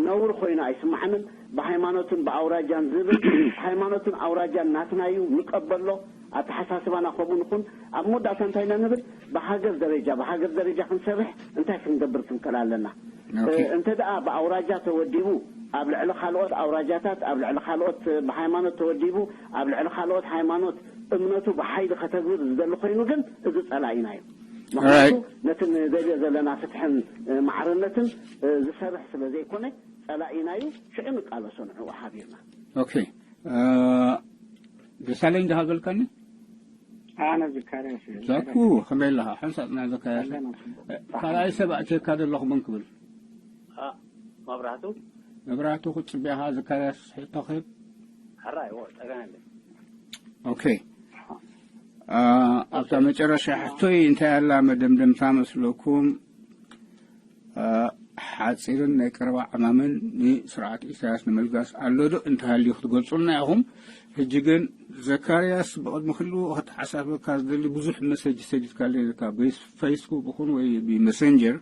ነውሪ ኮይኑ ኣይስማዓንን። ብሃይማኖትን ብኣውራጃን ዝብል፣ ሃይማኖትን ኣውራጃን ናትና እዩ፣ ንቀበሎ። ኣተሓሳስባና ከምኡ ንኹን። ኣብ መወዳእታ እንታይ ኢና ንብል? ብሃገር ደረጃ፣ ብሃገር ደረጃ ክንሰርሕ እንታይ ክንገብር ክንክእል ኣለና? ኦኬ። እ፣ እንተ ደኣ ብኣውራጃ ተወዲቡ፣ ኣብ ልዕሊ ካልኦት ኣውራጃታት፣ ኣብ ልዕሊ ካልኦት፣ እ፣ ብሃይማኖት ተወዲቡ፣ ኣብ ልዕሊ ካልኦት ሃይማኖት እምነቱ ብሓይሊ ከተግብር ዝደሊ ኮይኑ ግን፣ እዚ ጸላኢና እዩ። ምኽንያቱ፣ ኦራይት። ነቲ ንደልዮ ዘለና ፍትሕን፣ እ፣ ማዕርነትን፣ እ፣ ዝሰርሕ ስለ ዘይኮነ፣ ጸላኢና እዩ። ሽዑ ንቃለሶ ንዕኡ ሓቢርና። ኦኬ። እ፣ ደሳለኝ ዲኻ ዝበልካኒ? ኣነ ዘካርያስ እየ። ዛኩ፣ ከመይ ኣለኻ? ሓንሳብ ናይ ዘካርያስ። ኣለና፣ ጽቡቕ። እ፣ ካልኣይ ሰብ ኣእትየካ ዘለኹ መን ክብል? ኣ፣ መብራህቱ? መብራህቱ ክጽበያኻ፣ ዘካርያስ ሕቶ ክህብ? ሕራይ፣ እዎ፣ ጸገም የለን። ኦኬ። ኣ፣ ኣብታ መጨረሻ ሕቶይ እንታይ ኣላ መደምደምታ መስለኩም? ኣ፣ ሓጺርን ናይ ቀረባ ዕማምን ንስርዓት ኢሳያስ ንምልጋስ ኣሎ ዶ እንተሃልዩ ክትገልጹልና ኢኹም። ሕጂ ግን ዘካርያስ፣ ብቕድሚ ኩሉ ከተሓሳስበካ ዝደሊ፣ ብዙሕ መሰጅ ሰዲድካለይ ነካ በይስ-፣ ፌስቡክ ይኹን ወይ ብመሰንጀር፣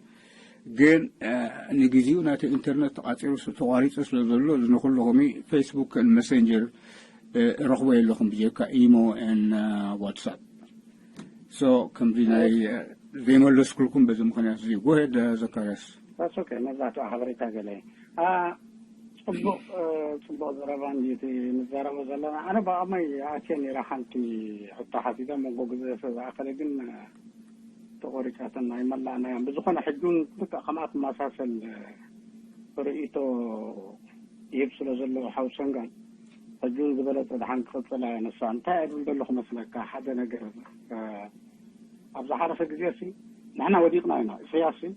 ግን፣ እ፣ ንግዜኡ ናተይ ኢንተርነት ተቓጺሩ ስ-፣ ተቋሪጹ ስለ ዘሎ፣ እዚ ንኹልኹም ፌስቡክ ን መሰንጀር፣ እ፣ ረኽቦ የለኹም ብጀካ ኢሞ ን፣ እ፣ ዋትሳፕ። ሶ፣ ከምዚ ናይ፣ እ፣ ዘይመለስኩልኩም በዚ ምኽንያት እዚ። ጎሄድ፣ እ፣ ዘካርያስ። That's okay። መብዛሕትኡ ሓበሬታ ገለ። ኣ፣ ጽቡቕ፣ እ፣ ጽቡቕ ዘረባ እንድዩ እቲ ንዛረቦ ዘለና። ኣነ ብኣመይ ኣትየ ነይረ ሓንቲ ሕቶ ሓቲተ፣ መንጎ ግዜ ስለ ዝኣኸለ ግን፣ እ፣ ተቖሪጻትን ኣይመላእናያን። ብዝኾነ ሕጂ እውን ልክዕ ከምኣ ትመሳሰል ርእይቶ ይህብ ስለ ዘሎ ሓው ሰንጋል፣ ሕጂ እውን ዝበለጸ ደሓን ክቕጽል ኣየ ነሳ። እንታይ እብል ዘለኹ መስለካ? ሓደ ነገር፣ እ፣ ኣብ ዝሓለፈ ግዜ ሲ ንሕና ወዲቕና ኢና። ኢሳያስ ሲ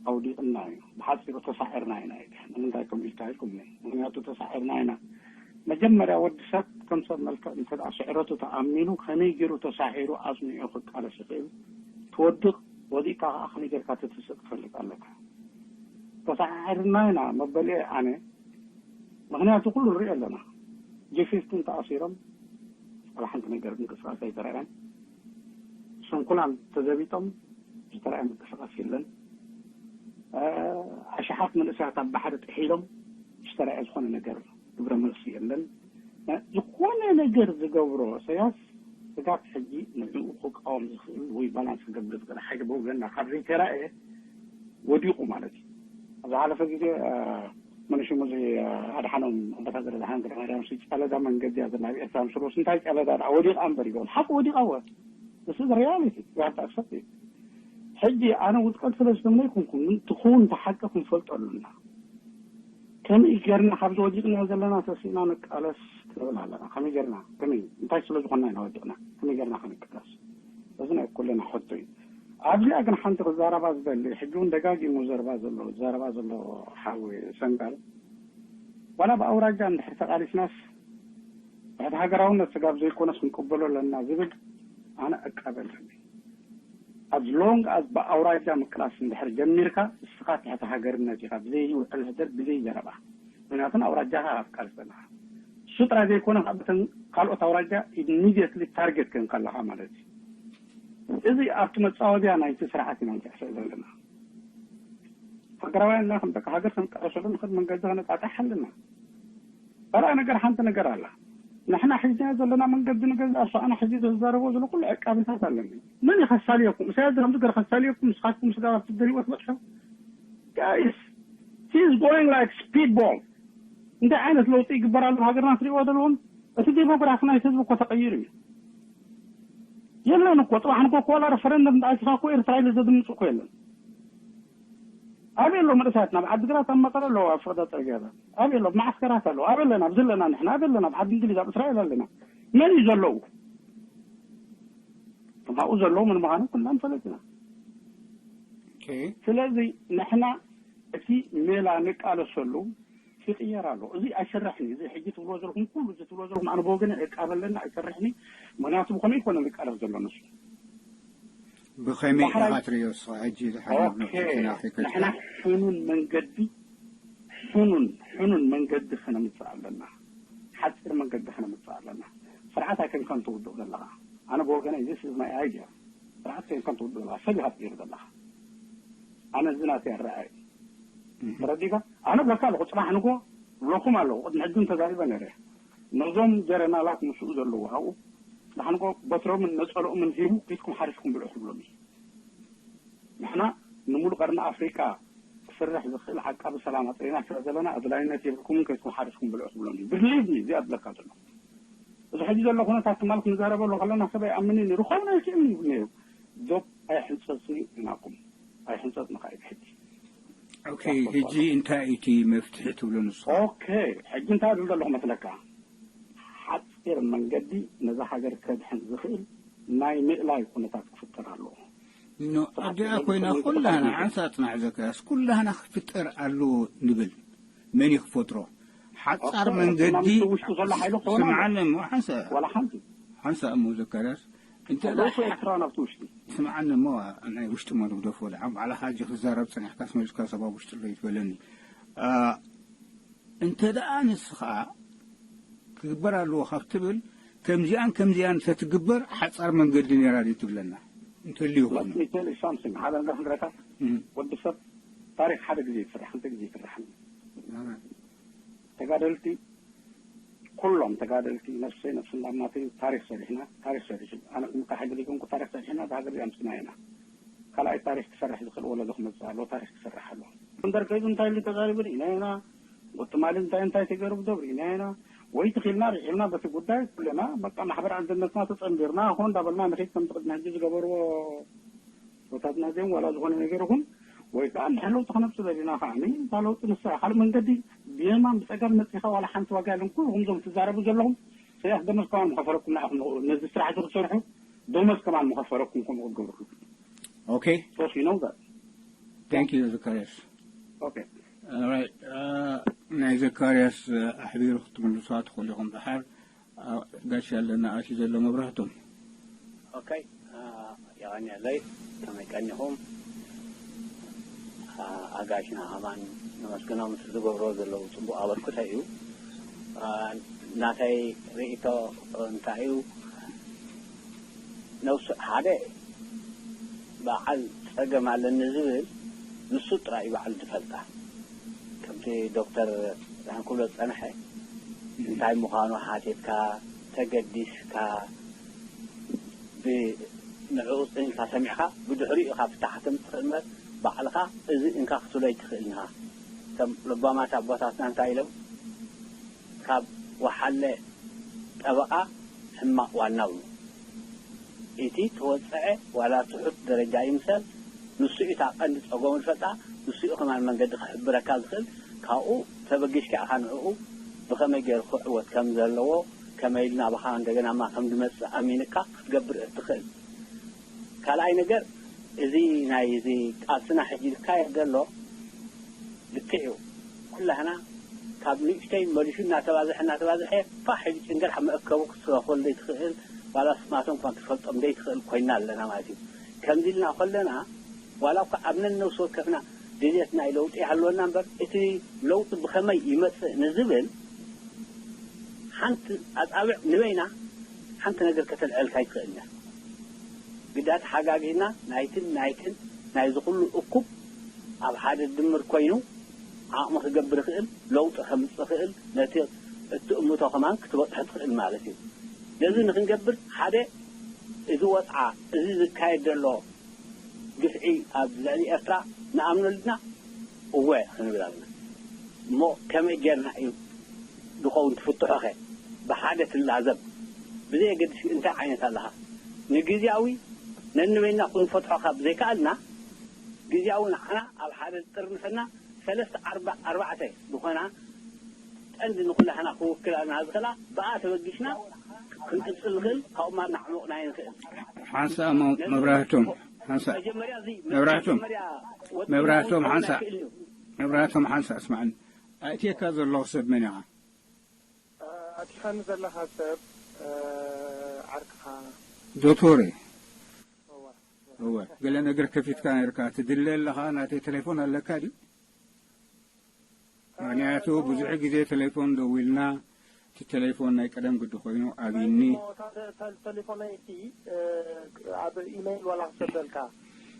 ኣውዲቕና እዩ። ብሓጺሩ ተሳዒርና ኢና ኢለ። ንምንታይ ከምኡ ኢልካ ኢልኩምኒ? ምኽንያቱ ተሳዒርና ኢና። መጀመርያ ወዲ ሰብ ከም ሰብ መልክዕ እንተ ደኣ ስዕረቱ ተኣሚኑ ከመይ ገይሩ ተሳዒሩ ኣጽኒዑ ክቃለስ ይኽእል? ትወድቕ፣ ወዲቕካ ከኣ ከመይ ጌርካ ትትስእ ክትፈልጥ ኣለካ። ተሳዒርና ኢና መበልየ ኣነ። ምኽንያቱ ኩሉ ንሪኦ ኣለና። ጂ ፊፍቲን ተኣሲሮም ዋላ ሓንቲ ነገር ምንቅስቃስ ኣይተረኣየን። ስንኩላን ተዘቢጦም ዝተረኣየ ምንቅስቃስ የለን። እ፣ ኣሽሓት መንእሰያት ኣብ ባሕሪ ጥሒሎም ዝተረኣየ ዝኾነ ነገር ግብረ መልሲ የለን። እ፣ ዝኾነ ነገር ዝገብሮ ኢሳያስ ስጋብ ሕጂ ንዕኡ ክቃወም ዝኽእል ወይ ባላንስ ክገብር ዝኽእል ሓይሊ ብወገንና ካብ ዘይተራእየ ወዲቑ ማለት እዩ። ኣብ ዝሓለፈ ግዜ፣ እ፣ መን ሽሙ እዚ፣ እ፣ ኣድሓኖም፣ ኣምባሳደር ኣድሓኖም ገብረማርያም ሲ ጨለዳ መንገዲ እያ ዘላ ኣብ ኤርትራ ምስ በሉስ እንታይ ጨለዳ ደኣ ወዲቓ እምበር ይበሉ። ሓቂ ወዲቓ እወ። This is reality. We have to accept it. ሕጂ ኣነ ውድቀት ስለ ዝትምነ ኣይኮንኩን፣ ግን ትኸውን እቲ ሓቂ ክንፈልጦ ኣለና። ከመይ ጌርና ካብዚ ወዲቕናዮ ዘለና ተሲእና ንቃለስ ክንብል ኣለና። ከመይ ጌርና? ከመይ? እንታይ ስለ ዝኾንና ኢና ወዲቕና? ከመይ ጌርና ክንቃለስ? እዚ ናይ ኩልና ሕቶ እዩ። ኣብዚኣ ግን ሓንቲ ክዛረባ ዝደሊ፣ ሕጂ እውን ደጋጊሙ ዘረባ ዘሎ፣ ዘረባ ዘሎ ሓዊ ሰንጋል፣ ዋላ ብኣውራጃ እንድሕር ተቃሊስናስ፣ ትሕቲ ሃገራውነት ስጋብ ዘይኮነስ ክንቅበሎ ኣለና ዝብል ኣነ እቀበል። As long as ብኣውራጃ ምቅላስ እንድሕር ጀሚርካ፣ ንስኻ ትሕቲ ሃገርነት ኢኻ፣ ብዘይ ውዕል ውሕደት፣ ብዘይ ዘረባ። ምኽንያቱ ንኣውራጃኻ ኢኻ ትቃለስ ዘለኻ። እሱ ጥራይ ዘይኮነ፣ ካብ እተን ካልኦት ኣውራጃ ኢሚድየትሊ ታርጌት ኮንካ ኣለኻ ማለት እዩ። እዚ ኣብቲ መጻወድያ ናይቲ ስርዓት ኢና ንጥሕሶ ዘለና። ሃገራውያን ኢና፣ ከም ደቂ ሃገር ክንቃለሰሉ ንኽእል መንገዲ ከነጣጥሕ ኣለና። ካልኣ ነገር፣ ሓንቲ ነገር ኣላ። ንሕና ሒዝናዮ ዘለና መንገዲ ንገዛእ እሱ ኣነ ሕዚ ዝዛረቦ ዘሎ ኩሉ ዕቃበታት ኣለኒ። መን እዩ ከሳልየኩም? ኢሳያስ ከምዚ ገይሩ ከሳልየኩም፣ ንስኻትኩም ስጋብ ኣብቲ ትደልይዎ ትበጽሑ? Guys, he is going like speedball። እንታይ ዓይነት ለውጢ ይግበር ኣሎ ሃገርና ትሪእዎ ዘለኹም? እቲ ዴሞግራፊ ናይቲ ህዝቢ እኮ ተቐይሩ እዩ። የለን እኮ፣ ጽባሕ ንጎ እኮ ዋላ ረፈረንደም እንዳ ኣቲኻ እኮ ኤርትራ ኢሉ ዘድምጽ እኮ የለን። ኣበይ ኣሎ መንእሰያት? ናብ ዓዲግራት ኣብ መቐለ ኣለዉ፣ ኣብ ፈቐዶ ጽርግያታት። ኣበይ ኣሎ? ኣብ መዓስከራት ኣለዉ። ኣበይ ኣለና? ኣብዚ ኣለና ንሕና፣ ኣበይ ኣለና? ኣብ ዓዲ እንግሊዝ፣ ኣብ እስራኤል ኣለና። መን እዩ ዘለዉ? እቶም ኣብኡ ዘለዉ መን ምዃኖም ኩልና ንፈልጥ ኢና። ኦኬ። ስለዚ ንሕና እቲ ሜላ ንቃለሰሉ ይቕየር ኣሎ። እዚ ኣይሰርሕን እዩ። እዚ ሕጂ ትብልዎ ዘለኹም ኩሉ፣ እዚ ትብልዎ ዘለኹም ኣነ ብወገነይ ዕቃብ ኣለኒ፣ ኣይሰርሕን እዩ። ምኽንያቱ ብኸመይ ይኮነ ንቃለስ ዘሎ ንሱ? ብኸመይ ዳሕራይ ኢኻ ትርእዮ ንስኻ ሕጂ? ድሓር ኦኬ፣ ንሕና ሕኑን መንገዲ፣ ሕኑን፣ ሕኑን መንገዲ ከነምጽእ ኣለና። ሓጺር መንገዲ ከነምጽእ ኣለና። ስርዓት ኣይኮንካን ትውድቕ ዘለኻ። ኣነ ብወገነይ፣ this is my idea። ስርዓት ከይንካን ትውድቕ ዘለኻ። ሰብ ኢኻ ትቕይር ዘለኻ። ኣነ እዚ ናተይ ኣረኣእያ እዩ። ተረዲካ? ኣነ ብለካ ኣለኹ፣ ጽባሕ ንጎ ብለኩም ኣለኹ። ቅድሚ ሕጂ ተዛሪበ ነይረ። ነዞም ጀረናላት ምስኡ ዘለዉ ኣብኡ ጽባሕ ንጎ በትሮምን ነጸልኦምን ሂቡ ኪድኩም ሓሪስኩም ብልዑ ክብሎም እዩ። ንሕና ንሙሉእ ቀርኒ ኣፍሪቃ ክስርሕ ዝኽእል ዓቃቢ ሰላም ኣጽሪና ስለ ዘለና ኣድላይነት የብልኩምን ከይድኩም ሓሪስኩም ብልዑ ክብሎም እዩ። ብሊቭ ሚ እዚኣ ዝብለካ ዘለኹ። እዚ ሕጂ ዘሎ ኩነታት ትማል ክንዛረበሉ ከለና ሰብ ኣይኣምንን እዩ። ርኾብና ኣይክእልን ይብሉ ነይሩ። ዶብ ኣይሕንጸጽን እዩ ኢልናኩም። ኣይሕንጸጽን ከኣ እዩ ሕጂ። ኦኬ፣ ሕጂ እንታይ እዩ እቲ መፍትሒ ትብሎ ንስኻ? ኦኬ፣ ሕጂ እንታይ ዝብል ዘለኹ መስለካ? ሓጺር መንገዲ ነዛ ሃገር ከድሕን ዝኽእል ናይ ምእላይ ኩነታት ክፍጠር ኣለዎ። ኖ፣ ኣዲኣ ኮይና ኩላህና ሓንሳ ጽናዕ ዘካያስ ኩላህና ክፍጠር ኣለዎ ንብል። መን እዩ ክፈጥሮ? ሓጻር መንገዲ ውሽጡ ዘሎ ሓይሊ ክኸውን ስምዓኒ እሞ ሓንሳ ዋላ ሓንቲ ሓንሳ እሞ ዘካርያስ እንተ ደኣ ወይኮ ኤርትራ ናብቲ ውሽጢ ስምዓኒ እሞ ናይ ውሽጢ እሞ ንግደፎ ደኣ ባዕልኻ ሕጂ ክዛረብ ጸኒሕካ ስመልስካ ሰባብ ውሽጢ ኣሎ ይትበለኒ። አ፣ እንተ ደኣ ንስኻ ክግበር ኣለዎ ካብ ትብል ከምዚኣን ከምዚኣን ተትግበር ሓጻር መንገዲ ነይራ ድዩ ትብለና? እንተልዩ ይኹን። Let me tell you something. ሓደ ነገር ክንረካ እም። ወዲ ሰብ ታሪክ ሓደ ግዜ ይስራሕ፣ ክልተ ግዜ ይስራሕ። ኣረ። ተጋደልቲ ኩሎም ተጋደልቲ ነፍሰይ ነፍሲ እንዳማተዩ ታሪክ ሰሪሕና፣ ታሪክ ሰሪሑ። ኣነ ምቃሕ ግዜ ኮንኩ ታሪክ ሰሪሕና፣ እዛ ሃገር እዚኣ ምስና ኢና። ካልኣይ ታሪክ ክሰርሕ ዝኽእል ወለዶ ክመጽእ ኣለዎ፣ ታሪክ ክሰርሕ ኣለዎ። እምበር ከይዱ እንታይ ኢሉ ተዛሪቡ ርኢና ኢና። ወትማሊ እንታይ እንታይ ተገይሩ ብደብ ርኢና ኢና። ወይ ትኺልና ርሒልና በቲ ጉዳይ ኩልና በቃ ማሕበር ኣንድነትና ተጸንቢርና ሆ እንዳበልና ንኺድ ከምቲ ቅድሚ ሕጂ ዝገበርዎ ቦታትና ዜም ዋላ ዝኾነ ነገር ይኹን ወይ ከዓ ንሕን ለውጢ ከነምጽእ ደሊና ከዓ እታ ለውጢ ንሳ ካልእ መንገዲ ብየማን ብጸጋም መጺኻ ዋላ ሓንቲ ዋጋ የለን። ኩልኹም ዞም ትዛረቡ ዘለኹም ሰያፍ ደመስ ከማን ምኸፈለኩም ንዓኹም ንኽእሉ ነዚ ስራሕ እዚ ክትሰርሑ ደመስ ከማን ምኸፈለኩም ከምኡ ክትገብሩ Okay, ሶስ ይነው that thank you ዘካርያስ። Okay. Alright. ናይ ዘካርያስ ኣሕቢሩ ክትምልሷ ትኽእሉ ኢኹም። ድሓር ጋሽ ኣለና ኣትዩ ዘሎ መብራህቶም። Okay. የቐንየለይ። ከመይ ቀኒኹም? ኣጋሽና ኣማን ነመስግኖም እቲ ዝገብሮ ዘለዉ ጽቡቕ ኣበርክቶ እዩ። ናተይ ርእይቶ እንታይ እዩ? ነብሱ ሓደ በዓል ጸገም ኣለኒ ዝብል ንሱ ጥራይ እዩ በዓሉ ዝፈልጣ። ከምቲ ዶክተር ዳን ክብሎ ዝጸንሐ እንታይ ምዃኑ ሓቲትካ ተገዲስካ ብንዕኡ ጽን ኢልካ ሰሚዕካ ብድሕሪኡ ኢኻ ፍታሕ ከተምጽእ ትኽእል እምበር ባዕልኻ እዚ እንካ ክትብሎ ኣይትኽእልን ኢኻ። እቶም ለባማት ኣቦታትና እንታይ ኢሎም ካብ ወሓለ ጠበቓ ሕማቕ ዋና ብሉ። እቲ ተወጸዐ ዋላ ትሑት ደረጃ ይምሰል ንሱ እዩ እታ ቀንዲ ጸገሙ ዝፈልጣ፣ ንሱ እዩ ከማን መንገዲ ክሕብረካ ዝኽእል። ካብኡ ተበጊስካ ኢኻ ንዕኡ ብኸመይ ገይሩ ክዕወት ከም ዘለዎ፣ ከመይ ኢሉ ናባኻ እንደገና ማ ከም ዝመጽእ ኣሚንካ ክትገብር እትኽእል። ካልኣይ ነገር እዚ ናይ እዚ ቃልስና ሕጂ ዝካየድ ዘሎ ልክዕ እዩ። ኩላህና ካብ ንእሽተይ መሊሹ እናተባዝሐ እናተባዝሐ ፋሕ ኢሉ ጭንገር ኣብ መእከቡ ክትረኽበሉ ዘይትኽእል ዋላ ስማቶም እኳ ክትፈልጦም ዘይትኽእል ኮይና ኣለና ማለት እዩ። ከምዚ ኢልና ከለና ዋላ እኳ ኣብ ነነብሲ ወከፍና ድልየት ናይ ለውጢ ይሃልወና እምበር እቲ ለውጢ ብኸመይ ይመጽእ ንዝብል ሓንቲ ኣጻብዕ ንበይና ሓንቲ ነገር ከተልዐልካ ኣይትኽእልን እያ። ግዳ ተሓጋጊዝና ናይትን ናይትን ናይዚ ኩሉ እኩብ ኣብ ሓደ ድምር ኮይኑ ዓቕሚ ክገብር ይኽእል፣ ለውጢ ከምጽእ ይኽእል፣ ነቲ እትእምቶ ከማን ክትበጽሖ ትኽእል ማለት እዩ። ነዚ ንክንገብር ሓደ እዚ ወጽዓ እዚ ዝካየድ ዘሎ ግፍዒ ኣብ ልዕሊ ኤርትራ ንኣምነሉ ድና? እወ ክንብል ኣለና። እሞ ከመይ ጌርና እዩ ዝኸውን ትፍትሖኸ? ብሓደ ትላዘብ ብዘየገድስ እንታይ ዓይነት ኣለኻ ንግዝያዊ ነንበይና ክንፈትሖ ካብ ዘይከኣልና ግዝያዊ ንዓና ኣብ ሓደ ዝጥርንፈና ሰለስተ ኣርባ ኣርባዕተ ዝኾና ቀንዲ ንኹላህና ክውክላና ዝኽእላ ብኣ ተበጊስና ክንቅጽል ንኽእል ካብኡ ማር ናዕሙቕና ይንኽእል ሓንሳ መብራህቶም ሓንሳ መጀመርያ እዚ መብራህቶም መጀመርያ ወጥ መብራህቶም ሓንሳ ክእል እዩ መብራህቶም ሓንሳ እስማዕኒ ኣእትየካ ዘለኹ ሰብ መን ኢኻ ኣቲኻኒ ዘለኻ ሰብ ዓርክኻ ዶቶሬ እወ ገለ ነገር ከፊትካ ነርካ ትድለ ኣለኻ ናተይ ቴሌፎን ኣለካ ድዩ ምክንያቱ ብዙሕ ግዜ ቴሌፎን ደዊልና እቲ ቴሌፎን ናይ ቀደም ግዲ ኮይኑ ኣብይኒ ቴሌፎነይ እቲ ኣብ ኢሜይል ዋላ ክሰደልካ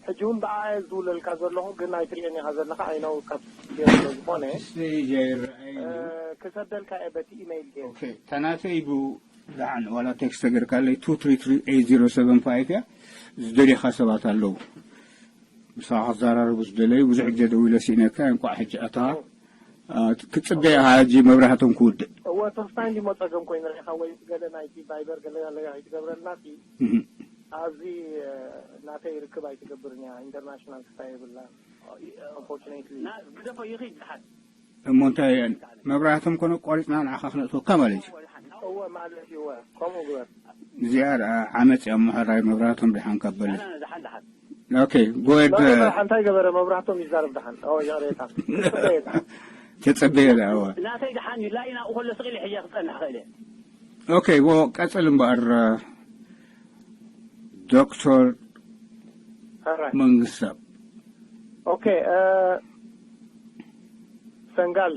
ሕጂ እውን ብኣየ ዝውለልካ ዘለኹ ግን ኣይትሪእን ኢኻ ዘለኻ ኣይነው ካብ ገይሩ ስለ ዝኾነ፣ ስቴጅ ኣይረኣየን እዩ። ክሰደልካ እየ በቲ ኢመይል ገይሩ። ኦኬ፣ ተናተይ ቡ ደሓን ዋላ ቴክስት ተገርካለይ two three three eight zero seven five እያ። ዝደልኻ ሰባት ኣለዉ። ምሳኻ ክዘራረቡ ዝደለዩ ብዙሕ ግዜ ደዊለ ስኢነካ፣ እንቋዕ ሕጂ ኣተኻ። አ፣ ክጽበ ኢኻ ሕጂ መብራህቶም ክውድእ። እወ፣ ተስፋ እንዲሞ ጸገም ኮይኑ ርኢኻ ወይ ገለ ናይቲ ቫይበር ገለ ገለ ኣይትገብረልና ሲ። እህ። ኣብዚ፣ እ፣ ናተይ ርክብ ኣይትገብርን እያ፣ ኢንተርናሽናል ክሳይ የብላን። Unfortunately። ና-፣ ግደፎ ይኺድ ድሓን። እሞ እንታይ መብራህቶም ኮነ ቆሪጽና ንዓኻ ክነእትወካ ማለት እዩ። እወ፣ ማለት እዩ፣ እወ። ከምኡ ግበር። እዚኣ ደኣ ዓመጽ እያ እሞ ሕራይ መብራህቶም ድሓን ካብ በለ። ና፣ ና፣ ድሓን፣ ድሓን። ኦኬ፣ ጎየድ ና፣ መብራህ-፣ እንታይ ገበረ? መብራህቶም ይዛረብ ድሓን። ኦ፣ ይቕሬታ። ይቕሬታ። ተጸበየ ደኣ፣ እወ። ናተይ ድሓን እዩ። ላይና እኮ ለስቕ ኢለ ሕጂ ክጸንሕ ክእል እየ። ኦኬ፣ ዎ፣ ቀጽል እምበኣር፣ ዶክተር ሕራይ። መንግስተኣብ። ኦኬ፣ እ፣ ሰንጋል፣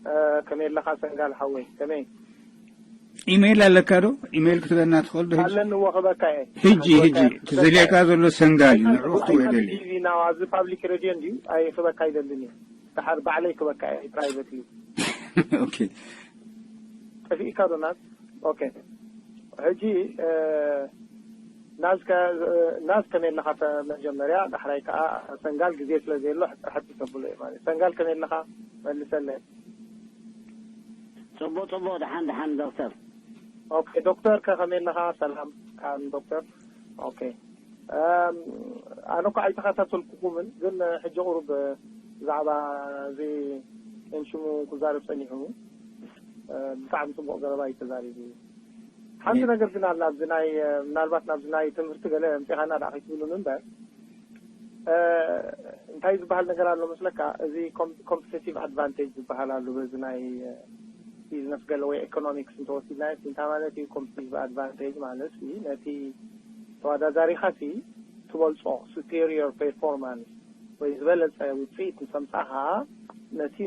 እ፣ ከመይ ኣለኻ ሰንጋል ሓወይ? ከመይ? ኢሜይል ኣለካ ዶ? ኢሜይል ክትበና ትኽእል ዶ? ሕጂ? ኣለኒ፣ እወ፣ ክበካ እየ። ሕጂ፣ ክበካ ሕጂ፣ እየ። ትዘልየካ ዘሎ ሰንጋል እዩ። ንዕኡ ክትውዕደሉ እዩ። ቲቪ ናው ኣብዚ ፓብሊክ ሬድዮ እንድዩ፣ ኣይ፣ ክበካ ኣይደልን እየ። ድሓር ባዕለይ ክበካ እየ፣ ፕራይቬትሊ። ኦኬ። ጠፊእካ ዶ ናዝ? ኦኬ። ሕጂ፣ እ፣ ናዝ ከ-፣ ናዝ ከመይ ኣለኻ? ተ-፣ መጀመርያ፣ ዳሕራይ ከኣ ሰንጋል ግዜ ስለ ዘየሎ ሕጽር ሕጽር ተብሎ እዩ ማለት። ሰንጋል ከመይ ኣለኻ? መልሰለይ። ጽቡቕ፣ ጽቡቕ፣ ደሓን፣ ደሓን ዶክተር። ኦኬ፣ ዶክተር ከ ከመይ ኣለኻ? ሰላም፣ ካን ዶክተር። ኦኬ። እም፣ ኣነ እኮ ኣይተኸታተልኩኩምን፣ ግን ሕጂ ቁሩብ ብዛዕባ እዚ ኤንሽሙ ክዛረብ ጸኒሑ፣ እ፣ ብጣዕሚ ጽቡቕ ዘረባ እዩ ተዛሪቡ። ሓንቲ የ- ነገር ግን ኣላ፣ ኣብዚ ናይ፣ እ፣ ምናልባት ናብዚ ናይ ትምህርቲ ገለ ኣምጺኻና ደኣ ከይትብሉኒ እምበር፣ እ፣ እንታይ ዝበሃል ነገር ኣሎ መስለካ? እዚ ኮም-፣ ኮምፒቲቲቭ ኣድቫንቴጅ ዝበሃል ኣሎ፣ በዚ ናይ፣ እ፣ ቢዝነስ ገለ ወይ ኢኮኖሚክስ እንተወሲድናዮ፣ እንታይ ማለት እዩ ኮምፒቲቲቭ ኣድቫንቴጅ ማለት? ነቲ ተወዳዳሪኻ ሲ ትበልጾ ሱፔሪየር ፐርፎርማንስ ወይ ዝበለጸ ውጽኢት ምስ ኣምጻኻ ነቲ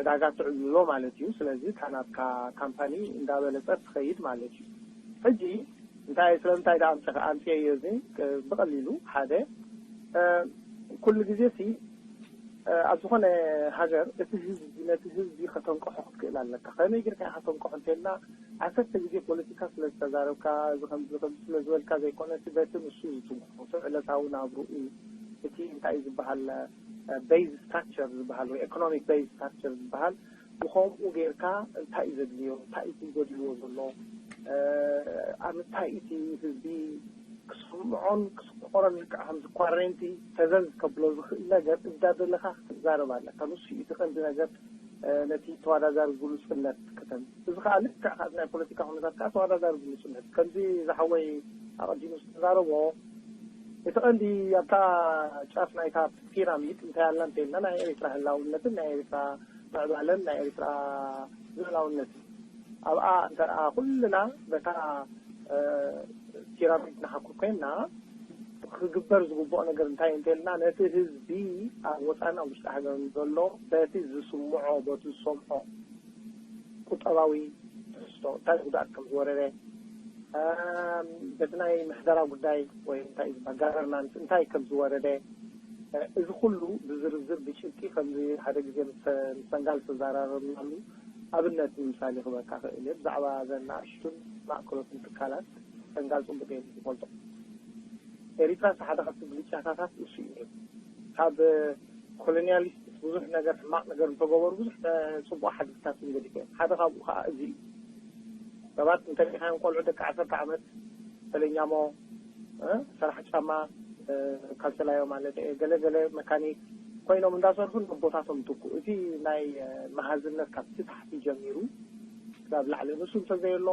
ዕዳጋ ትዕልሎ ማለት እዩ። ስለዚ እታ ናትካ ካምፓኒ እንዳበለጸት ትኸይድ ማለት እዩ። ሕጂ እንታይ፣ ስለምንታይ ደኣ ኣምጽ-፣ ኣምጽኤዮ እዚ? ብቐሊሉ ሓደ፣ እ፣ ኩሉ ግዜ ሲ እ፣ ኣብ ዝኾነ ሃገር እቲ ህዝቢ፣ ነቲ ህዝቢ ከተንቅሖ ክትክእል ኣለካ። ከመይ ጌርካ ኢኻ ከተንቅሖ እንተልና፣ ዓሰርተ ግዜ ፖለቲካ ስለ ዝተዛረብካ፣ እዚ ከምዚ፣ ከምዚ ስለ ዝበልካ ዘይኮነ፣ እቲ በቲ ንሱ ዝትንክፎ፣ እቲ ዕለታዊ ናብርኡ፣ እቲ እንታይ እዩ ዝበሃል፣ እ፣ ቤዝ ስትራክቸር ዝበሃል ወይ ኢኮኖሚክ ቤዝ ስትራክቸር ዝበሃል፣ ብኸምኡ ጌርካ እንታይ እዩ ዘድልዮ፣ እንታይ እዩ ጎዲልዎ ዘሎ፣ እ፣ ኣብ ምንታይ እቲ ህዝቢ ክስምዖን ክስቆሮን ልክዕ ከምዚ ኳረንቲ ተዘዝ ከብሎ ዝኽእል ነገር እንዳደለኻ ክትዛረብ ኣለካ። ንሱ እዩ እቲ ቀንዲ ነገር፣ እ፣ ነቲ ተወዳዳሪ ግሉጽነት ከተም-፣ እዚ ከኣ ልክዕ ከኣ ናይ ፖለቲካ ኩነታት ከኣ ተወዳዳሪ ግሉጽነት። ከምዚ ዝሓወይ ኣቐዲሙ ዝተዛረቦ፣ እቲ ቀንዲ ኣብታ ጫፍ ናይታ ፒራሚድ እንታይ ኣላ እንተኢልና፣ ናይ ኤርትራ ህላውነትን ናይ ኤርትራ ምዕባለን ናይ ኤርትራ ልኡላውነትን ኣብኣ እንተ ደኣ ኩልና በታ፣ እ፣ ፒራሚድ ንሓኩር ኮይንና፣ ክግበር ዝግብኦ ነገር እንታይ እንተልና፣ ነቲ ህዝቢ ኣብ ወጻእን ኣብ ውሽጢ ሃገርን ዘሎ በቲ ዝስምዖ፣ በቲ ዝሰምዖ ቁጠባዊ ትሕዝቶ እንታይ ጉድኣት ከም ዝወረደ፣ እም፣ በቲ ናይ ምሕደራ ጉዳይ ወይ እንታይ ዝበሃል ጋቨርናንስ እንታይ ከም ዝወረደ፣ እ፣ እዚ ኩሉ ብዝርዝር ብጭብጢ ከምዚ ሓደ ግዜ ምስ፣ ምስ ሰንጋል ዝተዘራረብናሉ ኣብነት ንምሳሌ ክበካ ክእል እየ። ብዛዕባ እዘን ንኣሽቱን ማእከሎትን ትካላት ሰንጋል ጽቡቕ ገይሩ ዝፈልጦ። ኤሪትራ እቲ ሓደ ካብቲ ብልጫታታት እሱ እዩ ነይሩ። ካብ ኮሎኒያሊስት ብዙሕ ነገር ሕማቕ ነገር እንተገበሩ ብዙሕ ተ-፣ ጽቡቕ ሓድግታት እውን ገዲፈ እዮም። ሓደ ካብኡ ከኣ እዚ እዩ። ሰባት እንተሪኢኻዮም ቆልዑ ደቂ ዓሰርተ ዓመት ሰለኛሞ፣ እ፣ ሰራሕ ጫማ፣ እ፣ ካልሰላዮ ማለት እየ፣ ገለ ገለ መካኒክ ኮይኖም እንዳሰርሑ ነቦታቶም ትኩ። እቲ ናይ፣ እ፣ መሃዝነት ካብቲ ታሕቲ ጀሚሩ ክሳብ ላዕሊ ንሱ እንተዘየሎ፣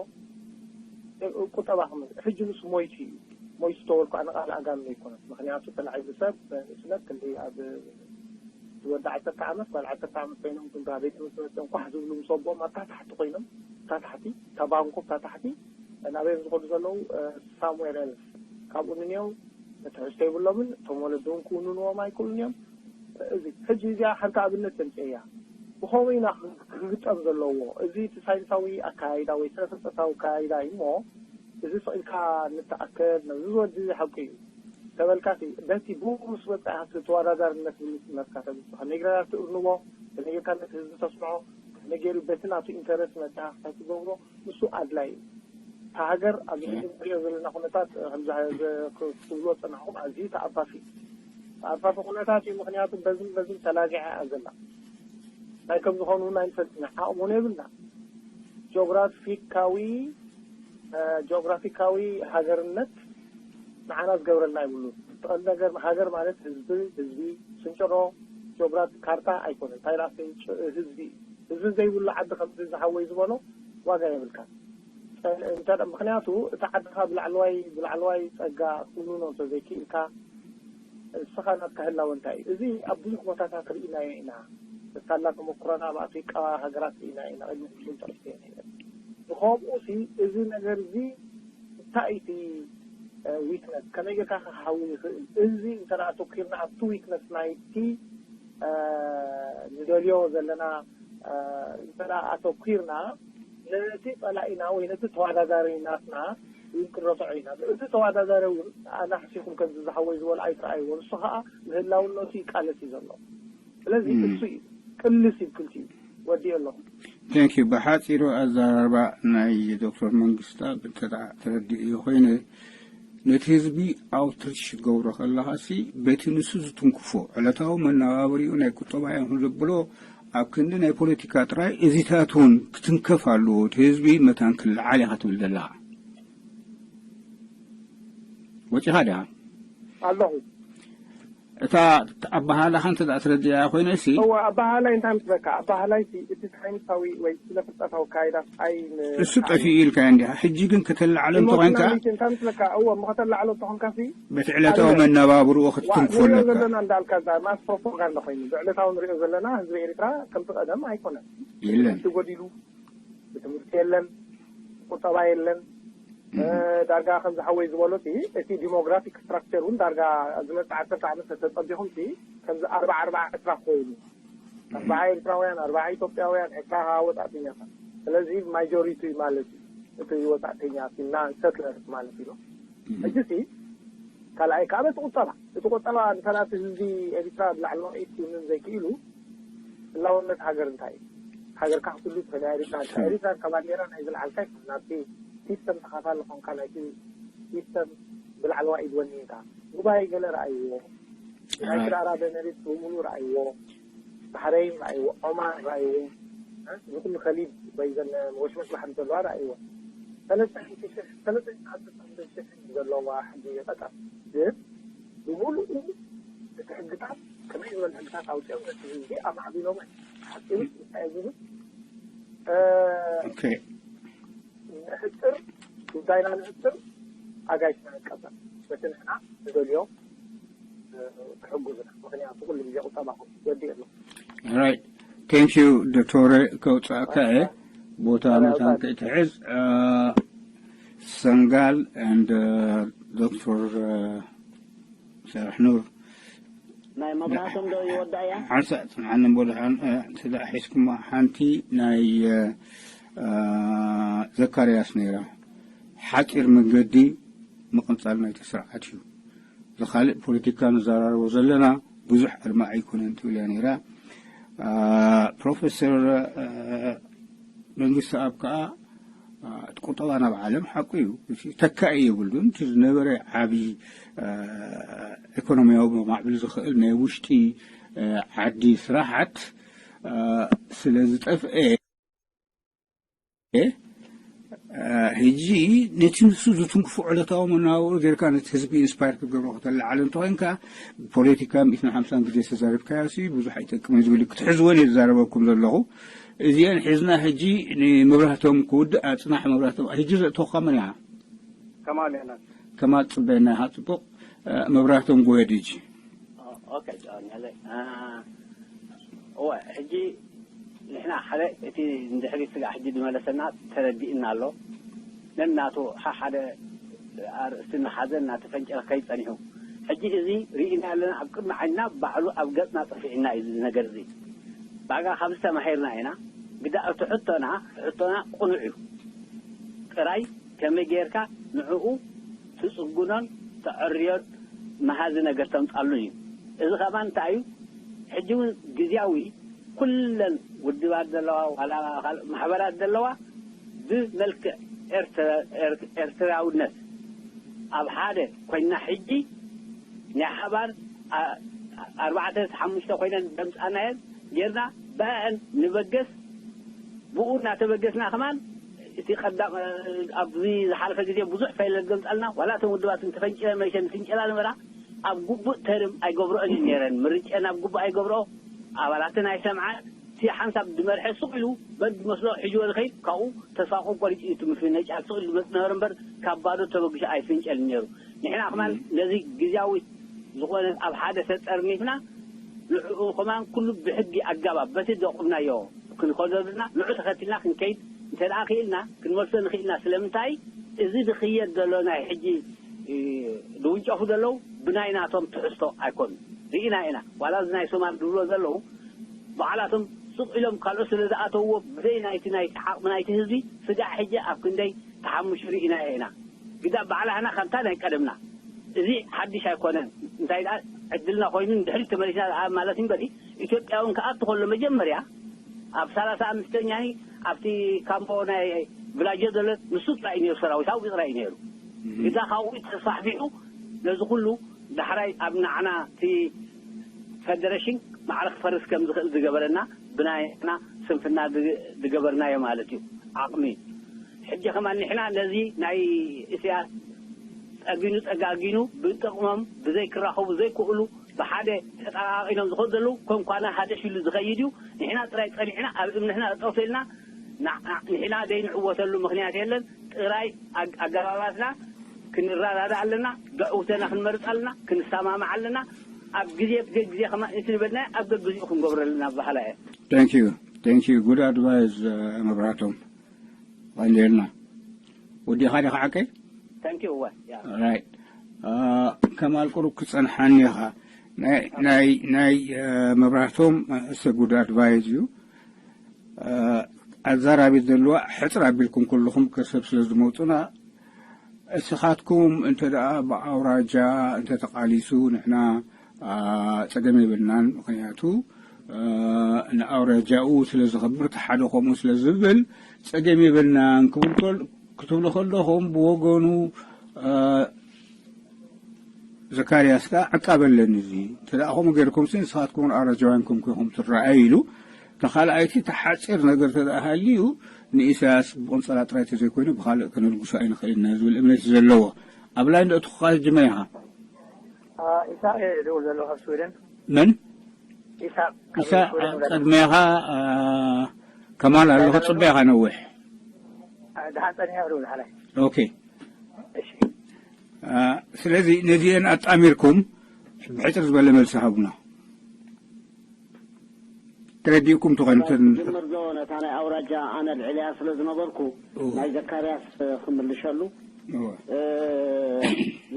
እ፣ ቁጠባ ክመ-፣ ሕጂ ንሱ ሞይቱ እዩ። ሞይቱ ተበልኩ ኣነ ቃል ኣጋንኖ ኣይኮነን። ምኽንያቱ ተላዒሉ ሰብ ንእስነት ክንዲ ኣብ ዝወዲ ዓሰርተ ዓመት፣ ጓል ዓሰርተ ዓመት ኮይኖም ግን ኣብ ቤት ትምህርቲ መፅኦም ኳሕ ዝብሉ ምስ ኣቦኦም ኣብታ ታሕቲ ኮይኖም፣ እታ ታሕቲ፣ እታ ባንኮ ኣብታ ታሕቲ፣ ናበይ እዮም ዝኸዱ ዘለዉ? እ፣ ሳምዌር ኤልስ። ካብኡ ንንየው ትሕዝቶ የብሎምን፣ እቶም ወለዶም ክውንንዎም ኣይክእሉን እዮም። እዚ፣ ሕጂ እዚኣ ሓንቲ ኣብነት ተምፅእ እያ። ብኸምኡ ኢና ክግጠም ዘለዎ። እዚ እቲ ሳይንሳዊ ኣካያይዳ ወይ ስነ ፍልጠታዊ ኣካያይዳ እዩ እሞ፣ እዚ ስቕ ኢልካ ንተኣከብ፣ ነዚ ዝወዲ እዚ ሓቂ እዩ። ተበልካሲ በቲ ብኡ ምስ መጻእካ ተወዳዳርነት ብምስመርካ ተብጽሖ ነግረና ትእርንቦ ተነገርካ ነቲ ህዝቢ ተስምዖ ተነገሩ በቲ ናቱ ኢንተረስት መጻእካ ትገብሮ ንሱ ኣድላይ እዩ። እታ ሃገር ኣብዚ ሕጂ ንሪኦ ዘለና ኩነታት ከምዚ ክትብልዎ ጸናሕኩም ኣዝዩ ተኣፋፊ ተኣፋፊ ኩነታት እዩ። ምክንያቱ በዝን በዝን ተላዚዓ እያ ዘላ። ናይ ከም ዝኾኑ እውን ኣይንፈልጥና ዓቕሚ እውን የብልና። ጂኦግራፊካዊ ጂኦግራፊካዊ ሃገርነት ንዓና ዝገብረልና ይብሉ። ትቐል ነገር ሃገር ማለት ህዝቢ ህዝቢ ስንጭሮ ጂኦግራፊ ካርታ ኣይኮነን። እንታይ ደኣ ስንጭ ህዝቢ እዩ። ህዝቢ ዘይብሉ ዓዲ ከምዚ ዝሓወይ ዝበሎ ዋጋ የብልካ። ምክንያቱ እቲ ዓድኻ ብላዕለዋይ ብላዕለዋይ ጸጋ ኩንኖ እንተዘይክኢልካ እስኻ ናትካ ህላወ እንታይ እዩ? እዚ ኣብ ብዙሕ ቦታታት ርኢናዮ ኢና። ሳላ ተመኩሮና ኣብ ኣፍሪቃ ሃገራት ርኢና ኢና። ቅድሚ ሕጂ ንጠቕሶ ኢና። ብኸምኡ ሲ እዚ ነገር እዚ እንታይ እቲ ዊክነስ ከመይ ጌርካ ክሃዊ ይኽእል? እዚ እንተ ኣተኪርና ኣብቲ ዊክነስ ናይቲ ንደልዮ ዘለና እንተ ኣተኪርና ነቲ ጸላኢና ወይ ነቲ ተወዳዳሪ ናትና እውን ክንረስዖ ኢና። እቲ ተወዳዳሪ እውን ኣናሕሲኹም ከምዚ ዝሓወይ ዝበሎ ኣይትረኣይዎ። ንሱ ከዓ ንህላውነቱ ይቃለስ እዩ ዘሎ። ስለዚ እሱ እዩ ቅልስ እዩ ክልቲኡ ወዲኦ ኣለኹ። Thank you። ብሓፂሩ ኣዘራርባ ናይ ዶክተር መንግስታ ብተዳ ተረዲእዮ ኮይነ ነቲ ህዝቢ ኣውትሪች ክትገብሮ ከለኻሲ በቲ ንሱ ዝትንክፎ ዕለታዊ መነባብሪኡ ናይ ቁጠባ ይኹን ዘብሎ ኣብ ክንዲ ናይ ፖለቲካ ጥራይ እዚታት እውን ክትንከፍ ኣለዎ። እቲ ህዝቢ መታን ክልዓል ኢኻ ትብል ዘለኻ ወፂኻ ዲኻ ኣለኹ። እታ ኣባሃላኻ እንተ ደኣ ትረድያ ኮይነ ሲ እወ ኣባሃላይ እንታይ ምስ በካ ኣባሃላይ ሲ እቲ ሳይንሳዊ ወይ ስነ ፍልጠታዊ ካይዳስ ኣይ እሱ ጠፊኡ ኢልካ እንዲኻ። ሕጂ ግን ከተላዓሎ እንተኾይንካ ኢሞሽናሊቲ እንታይ ምስ በካ እወ እሞ ከተላዓሎ እንተኾንካ ሲ በቲ ዕለታዊ መነባብርኡ ክትትንክፎ ኣለካ። ዘለና እንዳልካ እዛ ማስ ፕሮፓጋንዳ ኮይኑ ብዕለታዊ ንሪኦ ዘለና ህዝቢ ኤርትራ ከምቲ ቀደም ኣይኮነን። የለን። እቲ ጎዲሉ ብትምህርቲ የለን፣ ቁጠባ የለን። ዳርጋ ከምዚ ሓወይ ዝበሎ እቲ ዲሞግራፊክ ስትራክቸር እውን ዳርጋ ዝመፅእ ዓሰርተ ዓመት ተፀቢኹም ከምዚ ኣርባዓ ኣርባዓ ዕስራ ኮይኑ ኣርባዓ ኤርትራውያን ኣርባዓ ኢትዮጵያውያን ዕስራ ከዓ ወፃእተኛታት። ስለዚ ማጆሪቲ ማለት እዩ እቲ ወፃእተኛ ናን ሰትለርስ ማለት እዩ። ሕጂ ሲ ካልኣይ ከዓ በቲ ቁጠባ እቲ ቁጠባ እንተ ናቲ ህዝቢ ኤርትራ ብላዕሊ መቕኢት ክውንን ዘይክኢሉ ህላውነት ሃገር እንታይ እዩ? ሃገርካ ክትህሉ ትኽእል እያ ኤሪትራ። ኤሪትራ ካብ ባንዴራ ናይ ዝለዓልካ ይኮን ናብቲ ሲስተም ተኻፋሊ ኾንካ ናይቲ ሲስተም ብላዕለዋ ኢድ ወኒንካ ጉባኤ ገለ ረኣይዎ ዩናይትድ ኣራብ ኤሚሬትስ ብምሉ ረኣይዎ ባሕረይን ረኣይዎ ዖማን ረኣይዎ ንኩሉ ከሊድ ወይ ዘን ወሽመሽ ባሕሪ ዘለዋ ረኣይዎ ሰለስተ ሽሕ ሰለስተ ሽሕ ዘለዋ ሕጂ ቀጠር ግን ብምሉኡ እቲ ሕግታት ከመይ ዝበለ ሕግታት ኣውፅኦም ነቲ ህዝቢ ኣማዕቢሎሞ ሓፂሩ እንታይ ዝብል ንሕፅር ጉዳይና ንሕፅር ኣጋይሽና ንቀበል በቲ ንሕና ንደልዮ ክሕጉዝና ምክንያቱ ኩሉ ግዜ ቁጠባኹም ወዲእ ኣሎ Right. Thank you ዶክተር ከውፃእካ እየ ቦታ መታን ከይትሕዝ ሰንጋል and ዶክተር ሳርሕ ኑር ናይ መብራህቶም ዶ ይወዳእያ ሓንሳ ጽንዓኒ እሞ ድሓን ስለ ሒዝኩማ ሓንቲ ናይ ዘካርያስ ነይራ ሓፂር መንገዲ ምቕንፃል ናይቲ ስርዓት እዩ ዝካልእ ፖለቲካ ንዘራረቦ ዘለና ብዙሕ ዕልማ ኣይኮነን ትብል እያ ነይራ ፕሮፌሰር መንግስቲ ኣብ ከዓ እቲ ቁጠባ ናብ ዓለም ሓቁ እዩ ተካኢ የብሉን እቲ ዝነበረ ዓብዪ ኢኮኖሚያዊ ማዕብል ዝኽእል ናይ ውሽጢ ዓዲ ስራሓት ስለ ዝጠፍአ ሕጂ ነቲ ንሱ ዝትንክፉ ዕለታዊ መነባብሮ ጌርካ ነቲ ህዝቢ ኢንስፓየር ክትገብሮ ከተለዓለ እንተኮይንካ ፖለቲካ ሚእትን ሓምሳን ግዜ ዝተዛረብካዮ ብዙሕ ኣይጠቅምን ዝብል ክትሕዝወን እየ ዝዛረበኩም ዘለኹ እዚአን ሒዝና ሕጂ ንመብራህቶም ክውድእ ኣፅናሕ መብራህቶም ሕጂ ዘእተውካ መን ኢኻ ከማል ጽበየና ኢኻ ጽቡቕ መብራህቶም ጎየድ ሕጂ እወ ሕጂ ንሕና ሓደ እቲ ንድሕሪት ስጋዕ ሕጂ ዝመለሰና ተረዲእና ኣሎ ነናቱ ሓሓደ ኣርእስቲ እናሓዘ እናተፈንጨረ ከይድ ጸኒሑ ሕጂ እዚ ርኢና ኣለና ኣብ ቅድሚ ዓይንና ባዕሉ ኣብ ገጽና ጠፊዕና እዩ እዚ ነገር እዚ ብኣጋ ካብዚ ተማሂርና ኢና ግዳ እቲ ሕቶና ሕቶና ቁኑዕ እዩ ጥራይ ከመይ ጌርካ ንዕኡ ትጽጉኖን ተዐርዮን መሃዚ ነገር ተምጻሉን እዩ። እዚ ከማን እንታይ እዩ? ሕጂ እውን ግዜያዊ ኩለን ውድባት ዘለዋ ዋላ ካልእ ማሕበራት ዘለዋ ብመልክዕ ኤርትራ- ኤር- ኤርትራውነት ኣብ ሓደ ኮይና ሕጂ ናይ ሓባር ኣ- ኣርባዕተ ሓሙሽተ ኮይነን ደምጻናየን ጌርና ብኣን ንበገስ ብኡ እናተበገስና ከማን እቲ ቀዳም ኣብዚ ዝሓለፈ ግዜ ብዙሕ ፈይለል ገምጻልና ዋላ እተን ውድባት እንተፈንጭለን መሸን ፍንጨላ ነበራ ኣብ ጉቡእ ተርም ኣይገብረኦን እዩ ነይረን ምርጨን ኣብ ጉቡእ ኣይገብረኦ ኣባላትን ኣይሰምዓን እቲ ሓንሳብ ዝመርሐ ሱቕ ኢሉ በድ መስሎ ሕጅወ ዝኸይድ ካብኡ ተስፋ ቆሪጹ እዩ ትምህርቲ ነጫል ሱቕ ኢሉ ዝመጽእ ነበረ እምበር ካብ ባዶ ተበግሾ ኣይፍንጨልን ነይሩ ንሕና ከማን ነዚ ግዜያዊ ዝኾነ ኣብ ሓደ ተጠርኒፍና ንዕኡ ከማን ኩሉ ብሕጊ ኣጋባብ በቲ ዘቑምናዮ ክንኸዶ ዘለና ንዑ ተኸትልና ክንከይድ እንተ ደኣ ክኢልና ክንመልሶ ንኽኢልና ስለምንታይ እዚ ዝኽየድ ዘሎ ናይ ሕጂ ዝውንጨፉ ዘለዉ ብናይ ናቶም ትሕዝቶ ኣይኮኑ ርኢና ኢና ዋላ እዚ ናይ ሶማል ዝብሎ ዘለዉ ባዕላቶም ሱቕ ኢሎም ካልኦት ስለ ዝኣተውዎ ብዘይ ናይቲ ናይቲ ዓቕሚ ናይቲ ህዝቢ ስጋዕ ሕጂ ኣብ ክንደይ ተሓምሹ ርኢናዮ ኢና ግዳ ባዕላህና ከምታ ናይ ቀደምና እዚ ሓድሽ ኣይኮነን እንታይ ደኣ ዕድልና ኮይኑ ንድሕሪት ተመሊስና ደኣ ማለት እምበሪ ኢትዮጵያ እውን ክኣቱ ከሎ መጀመርያ ኣብ ሰላሳ ኣምስተኛ ኣብቲ ካምቦ ናይ ብላጆ ዘሎ ንሱ ጥራይ እዩ ነይሩ ሰራዊት ኣብኡ ጥራይ እዩ ነይሩ ግዳ ካብኡ ተስፋሕፊሑ ነዚ ኩሉ ዳሕራይ ኣብ ናዕና እቲ ፈደረሽን ማዕረ ክፈርስ ከም ዝኽእል ዝገበረና ብናይና ስንፍና ዝገበርናዮ ማለት እዩ ዓቕሚ ሕጂ ከማን ንሕና ነዚ ናይ እስያስ ጸጊኑ ጸጋጊኑ ብጥቕሞም ብዘይ ክራኸቡ ዘይክእሉ ብሓደ ተጠቓቒኖም ዝኸዱ ዘለዉ ኮንኳና ሃደሽ ኢሉ ዝኸይድ እዩ ንሕና ጥራይ ጸኒሕና ኣብ እምንሕና ጠጠው ተልና ንሕና ዘይንዕወተሉ ምኽንያት የለን ጥራይ ኣገባባትና ክንረዳዳ ኣለና ደዕውተና ክንመርፅ ኣለና ክንሰማማዕ ኣለና ኣብ ግዜ ብገግዜ ከማ እቲ ዝበልና ኣብ ገግዜኡ ክንገብሮ ኣለና ዝበሃላ እየ Thank you. Thank you. Good advice, uh, መብራቶም። ቀንዴልና። ወዲኻ ዲኻ ዓቀይ? Thank you. እወ። Yeah. Right. Uh, ከማል ቁሩብ ክጸንሓኒ ኢኻ። ናይ ናይ ናይ uh, መብራቶም uh, it's a good advice እዩ። ኣዛራቢት ዘለዋ ሕፅር ኣቢልኩም ኩልኹም ከሰብ ስለ ዝመፁና እስኻትኩም እንተ ደኣ ብኣውራጃ እንተ ተቃሊሱ ንሕና ጸገም የብልናን ምክንያቱ ንኣውራጃኡ ስለ ዝኸብር እቲ ሓደ ከምኡ ስለ ዝብል ጸገም የብልናን ክትብሉ ከለኹም ብወገኑ ዘካርያስ ከኣ ዕቃበለኒ እዚ እንተ ደኣ ከምኡ ገይርኩምሲ ንስኻትኩም እውን ኣውራጃውያን ኮንኩም ኢኹም ትረኣዩ ኢሉ። እታ ካልኣይቲ እታ ሓጺር ነገር እንተ ደኣ ሃልዩ ንኢሳያስ ብቕንጸላ ጥራይ እንተዘይኮይኑ ብኻልእ ከነልግሶ ኣይንኽእልን ኢና ዝብል እምነት እዩ ዘለዎ። ኣብ ላይን ዶ እትኹኻ ጅመ ኢኻ? ኢሳቕ እየ ዝድውል ዘለኹ ካብ ስዊድን። መን? ኢሳቕ ካብ ኢሳቕ ስዊድን ይውለድ። ቅድሜኻ ከማል ኣሎ ከጽበ ኢኻ ነዊሕ። ደሓን ጸኒሐ ክድውል ሓላይ። ኦኬ። እሺ። ስለዚ ነዚአን ኣጣሚርኩም ብሕፅር ዝበለ መልሲ ሃቡና ተረዲእኩም ትኾይኑ ዝጀምር ዶ ነታ ናይ ኣውራጃ ኣነ ልዕልያ ስለ ዝነበርኩ ናይ ዘካርያስ ክምልሸሉ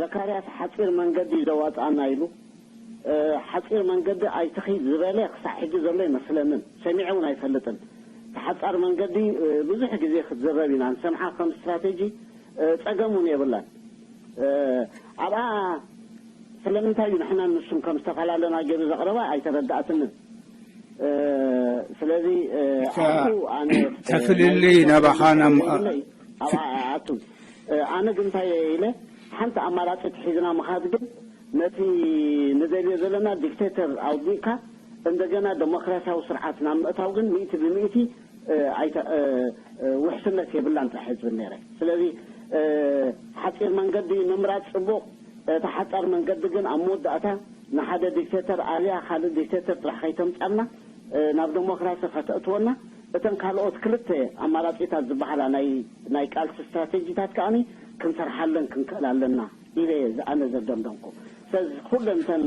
ዘካርያስ ሓፂር መንገዲ እዩ ዘዋፅኣና ኢሉ ሓፂር መንገዲ ኣይትኺድ ዝበለ ክሳዕ ሕጂ ዘሎ ይመስለንን ሰሚዐ እውን ኣይፈልጥን ሓፃር መንገዲ ብዙሕ ግዜ ክትዝረብ ኢና ንሰምዓ ከም ስትራቴጂ ጸገም እውን የብላን ኣብኣ ስለምንታይ እዩ ንሕናን ንሱን ከም ዝተፈላለና ገይሩ ዘቕረባ ኣይተረዳእትንን ስለዚ ኣነ ተፍልልይ ናባኻ ናብኣ ኣቱ ኣነ ግን እንታይ ኢለ ሓንቲ ኣማራፂ ሒዝና ምኻድ ግን ነቲ ንደልዮ ዘለና ዲክቴተር ኣውዲእካ እንደገና ዴሞክራሲያዊ ስርዓት ናብ ምእታው ግን ሚእቲ ብሚእቲ ውሕስነት የብላን ጥራሕ ዝብል ነይረ ስለዚ ሓፂር መንገዲ ምምራፅ ፅቡቕ እቲ ሓፃር መንገዲ ግን ኣብ መወዳእታ ንሓደ ዲክቴተር ኣልያ ካልእ ዲክቴተር ጥራሕ ከይተምፃልና ናብ ዴሞክራሲ ከተእትወና እተን ካልኦት ክልተ ኣማራፂታት ዝበሃላ ናይ ቃልሲ ስትራቴጂታት ከዓኒ ክንሰርሓለን ክንክእል ኣለና ኢለ ኣነ ዘደምደምኩ ስለዚ ኩለን እተን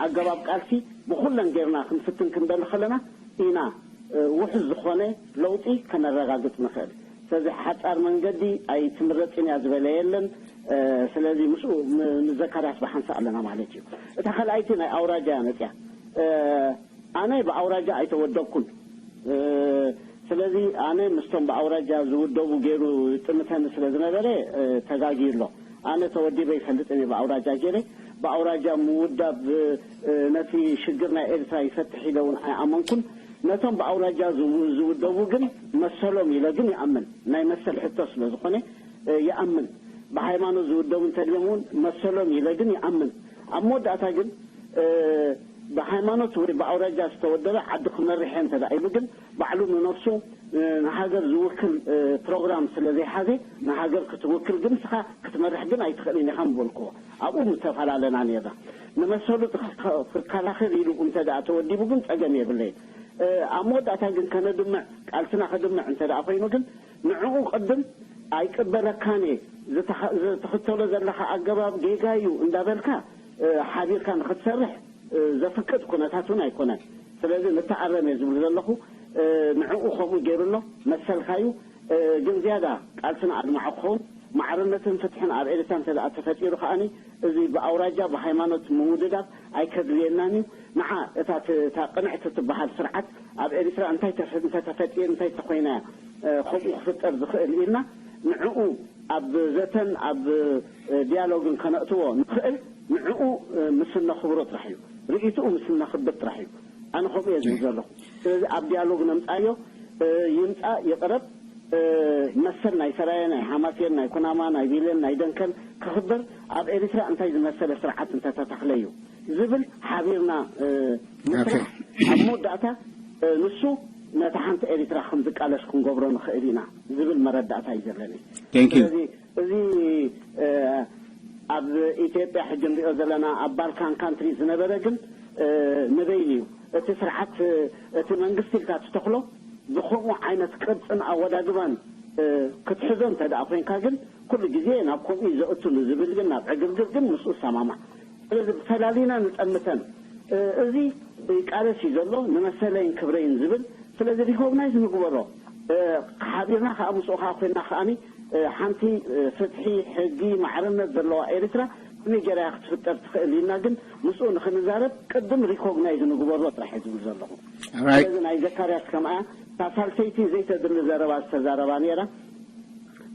ኣገባብ ቃልሲ ብኩለን ጌርና ክንፍትን ክንደሊ ከለና ኢና ውሑስ ዝኾነ ለውጢ ከነረጋግፅ ንኽእል ስለዚ ሓፃር መንገዲ ኣይትምረፅን እያ ዝበለ የለን ስለዚ ምስኡ ምስ ዘካርያስ ብሓንሳእ ኣለና ማለት እዩ እታ ካልኣይቲ ናይ ኣውራጃ እያ መፅያ ኣነ ብኣውራጃ ኣይተወደብኩን ስለዚ ኣነ ምስቶም ብኣውራጃ ዝውደቡ ገይሩ ይጥምተኒ ስለ ዝነበረ ተጋግዩ ኣሎ ኣነ ተወዲበ ይፈልጥን እየ ብኣውራጃ ገይረ ብኣውራጃ ምውዳብ ነቲ ሽግር ናይ ኤርትራ ይፈትሕ ኢለ እውን ኣይኣመንኩን። ነቶም ብኣውራጃ ዝውደቡ ግን መሰሎም ኢለ ግን ይኣምን። ናይ መሰል ሕቶ ስለ ዝኾነ ይኣምን። ብሃይማኖት ዝውደቡ እንተድዮም እውን መሰሎም ኢለ ግን ይኣምን። ኣብ መወዳእታ ግን ብሃይማኖት ወይ ብኣውራጃ ዝተወደበ ዓዲ ክመርሕ እየ እንተ ኢሉ ግን ባዕሉ ንነፍሱ ንሃገር ዝውክል ፕሮግራም ስለ ዘይሓዘ ንሃገር ክትውክል ግን ንስኻ ክትመርሕ ግን ኣይትኽእልን ኢኻ ምበልክዎ። ኣብኡ ምተፈላለና ነርና። ንመሰሉ ክከላኸል ኢሉ እንተ ደኣ ተወዲቡ ግን ጸገም የብለይን። ኣብ መወዳእታ ግን ከነድምዕ ቃልስና ክድምዕ እንተ ደኣ ኮይኑ ግን ንዕኡ ቅድም ኣይቅበለካን እየ፣ ዝተኸተሎ ዘለኻ ኣገባብ ጌጋ እዩ እንዳበልካ ሓቢርካ ንክትሰርሕ ዘፍቅድ ኩነታት እውን ኣይኮነን። ስለዚ ንተኣረም እየ ዝብል ዘለኹ። ንዕኡ ከምኡ ገይሩ ኣሎ፣ መሰልካ እዩ። ግን ዝያዳ ቃልስና ኣድማዒ ክኸውን ማዕርነትን ፍትሕን ኣብ ኤርትራ እንተ ደኣ ተፈጢሩ ከኣኒ እዚ ብኣውራጃ ብሃይማኖት ምውድዳብ ኣይከድልየናን እዩ። ንዓ እታ እታ ቅንዕቲ ትበሃል ስርዓት ኣብ ኤርትራ እንታይ እንተተፈጢሩ እንታይ ተኮይና ከምኡ ክፍጠር ዝኽእል ኢልና ንዕኡ ኣብ ዘተን ኣብ ዲያሎግን ከነእትዎ ንኽእል ንዕኡ ምስ እነኽብሮ ጥራሕ እዩ። ርእይትኡ ምስ እነኽብር ጥራሕ እዩ። ኣነ ከምኡ እየ ዝብል ዘለኹ። ስለዚ ኣብ ዲያሎግ ነምጻዮ፣ ይምጻእ ይቕረብ፣ መሰል ናይ ሰራየ፣ ናይ ሓማሴን፣ ናይ ኩናማ፣ ናይ ቢለን፣ ናይ ደንከል ክኽበር ኣብ ኤርትራ እንታይ ዝመሰለ ስርዓት እንተተተኽለ እዩ ዝብል ሓቢርና ምስራሕ ኣብ መወዳእታ ንሱ ነታ ሓንቲ ኤርትራ ከም ዝቃለስ ክንገብሮ ንኽእል ኢና ዝብል መረዳእታ እዩ ዘለኒ። ስለዚ እዚ ኣብ ኢትዮጵያ ሕጂ ንሪኦ ዘለና ኣብ ባልካን ካንትሪ ዝነበረ ግን ንበይኑ እዩ። እቲ ስርዓት እቲ መንግስቲ ኢልካ ትተኽሎ ብከምኡ ዓይነት ቅርፅን ኣወዳድባን ክትሕዞ እንተ ደኣ ኮይንካ ግን ኩሉ ግዜ ናብ ከምኡ እዩ ዘእቱ ንዝብል ግን ናብ ዕግርግር ግን ምስኡ እሰማማዕ። ስለዚ ፈላሊና ንጠምተን እዚ ይቃለስ እዩ ዘሎ ንመሰለይን ክብረይን ዝብል ስለዚ ሪኮግናይዝ ንግበሮ። ሓቢርና ከዓ ምስኡ ከዓ ኮይንና ከዓኒ ሓንቲ ፍትሒ፣ ሕጊ፣ ማዕርነት ዘለዋ ኤርትራ ከመይ ገይራ ክትፍጠር ትኽእል ኢልና ግን ምስኡ ንክንዛረብ ቅድም ሪኮግናይዝ ንግበሮ ጥራሕ እየ ዝብል ዘለኹ። ስለዚ ናይ ዘካርያስ ከምኣ እታ ሳልሰይቲ ዘይተድሊ ዘረባ ዝተዛረባ ነይራ።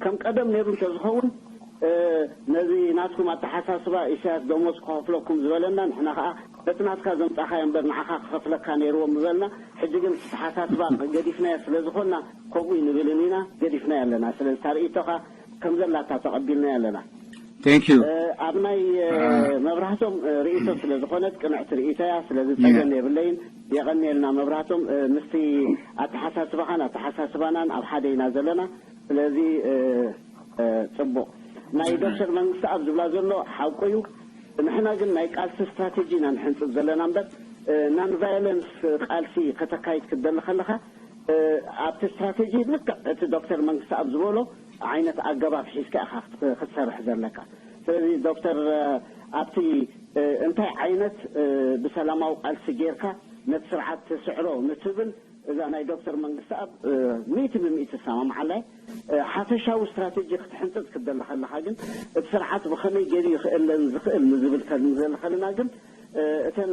ከም ቀደም ነይሩ እንተዝኸውን ነዚ ናትኩም ኣተሓሳስባ ኢሳያስ ደሞዝ ክኸፍለኩም ዝበለና ንሕና ከዓ ነቲ ናትካ ዘምፃኻዮ እምበር ንዓኻ ክኸፍለካ ነይርዎ ምበልና። ሕጂ ግን ተሓሳስባ ገዲፍናዮ ስለ ዝኾንና ከምኡ ይንብልን ኢና፣ ገዲፍናዮ ኣለና። ስለዚ እታ ርእይቶኻ ከም ዘላታ ተቐቢልናዮ ኣለና። Thank you። ኣብ ናይ መብራህቶም ርእይቶ ስለ ዝኾነት ቅንዕቲ ርእይቶ እያ። ስለዚ ጸገም የብለይን። የቐንየልና መብራህቶም። ምስቲ ኣተሓሳስባኻን ኣተሓሳስባናን ኣብ ሓደ ኢና ዘለና። ስለዚ ጽቡቕ ናይ ዶክተር መንግስቲ ኣብ ዝብላ ዘሎ ሓቁ እዩ። ንሕና ግን ናይ ቃልሲ ስትራቴጂ ኢና ንሕንፅብ ዘለና እምበር ናን ቫዮለንስ ቃልሲ ከተካይድ ክትደሊ ከለኻ ኣብቲ ስትራቴጂ ልክዕ እቲ ዶክተር መንግስቲ ኣብ ዝበሎ ዓይነት ኣገባብ ሒዝካ ኢኻ ክትሰርሕ ዘለካ። ስለዚ ዶክተር ኣብቲ እንታይ ዓይነት ብሰላማዊ ቃልሲ ጌርካ ነቲ ስርዓት ትስዕሮ ንትብል እዛ ናይ ዶክተር መንግስቲ ኣብ ሚእቲ ብሚእቲ እሰማምዓላ እየ። ሓፈሻዊ ስትራቴጂ ክትሕንፅፅ ክትደሊ ከለካ ግን እቲ ስርዓት ብከመይ ገይሩ ይኽእለን ዝኽእል ንዝብል ከንዘልኸልና ግን እተን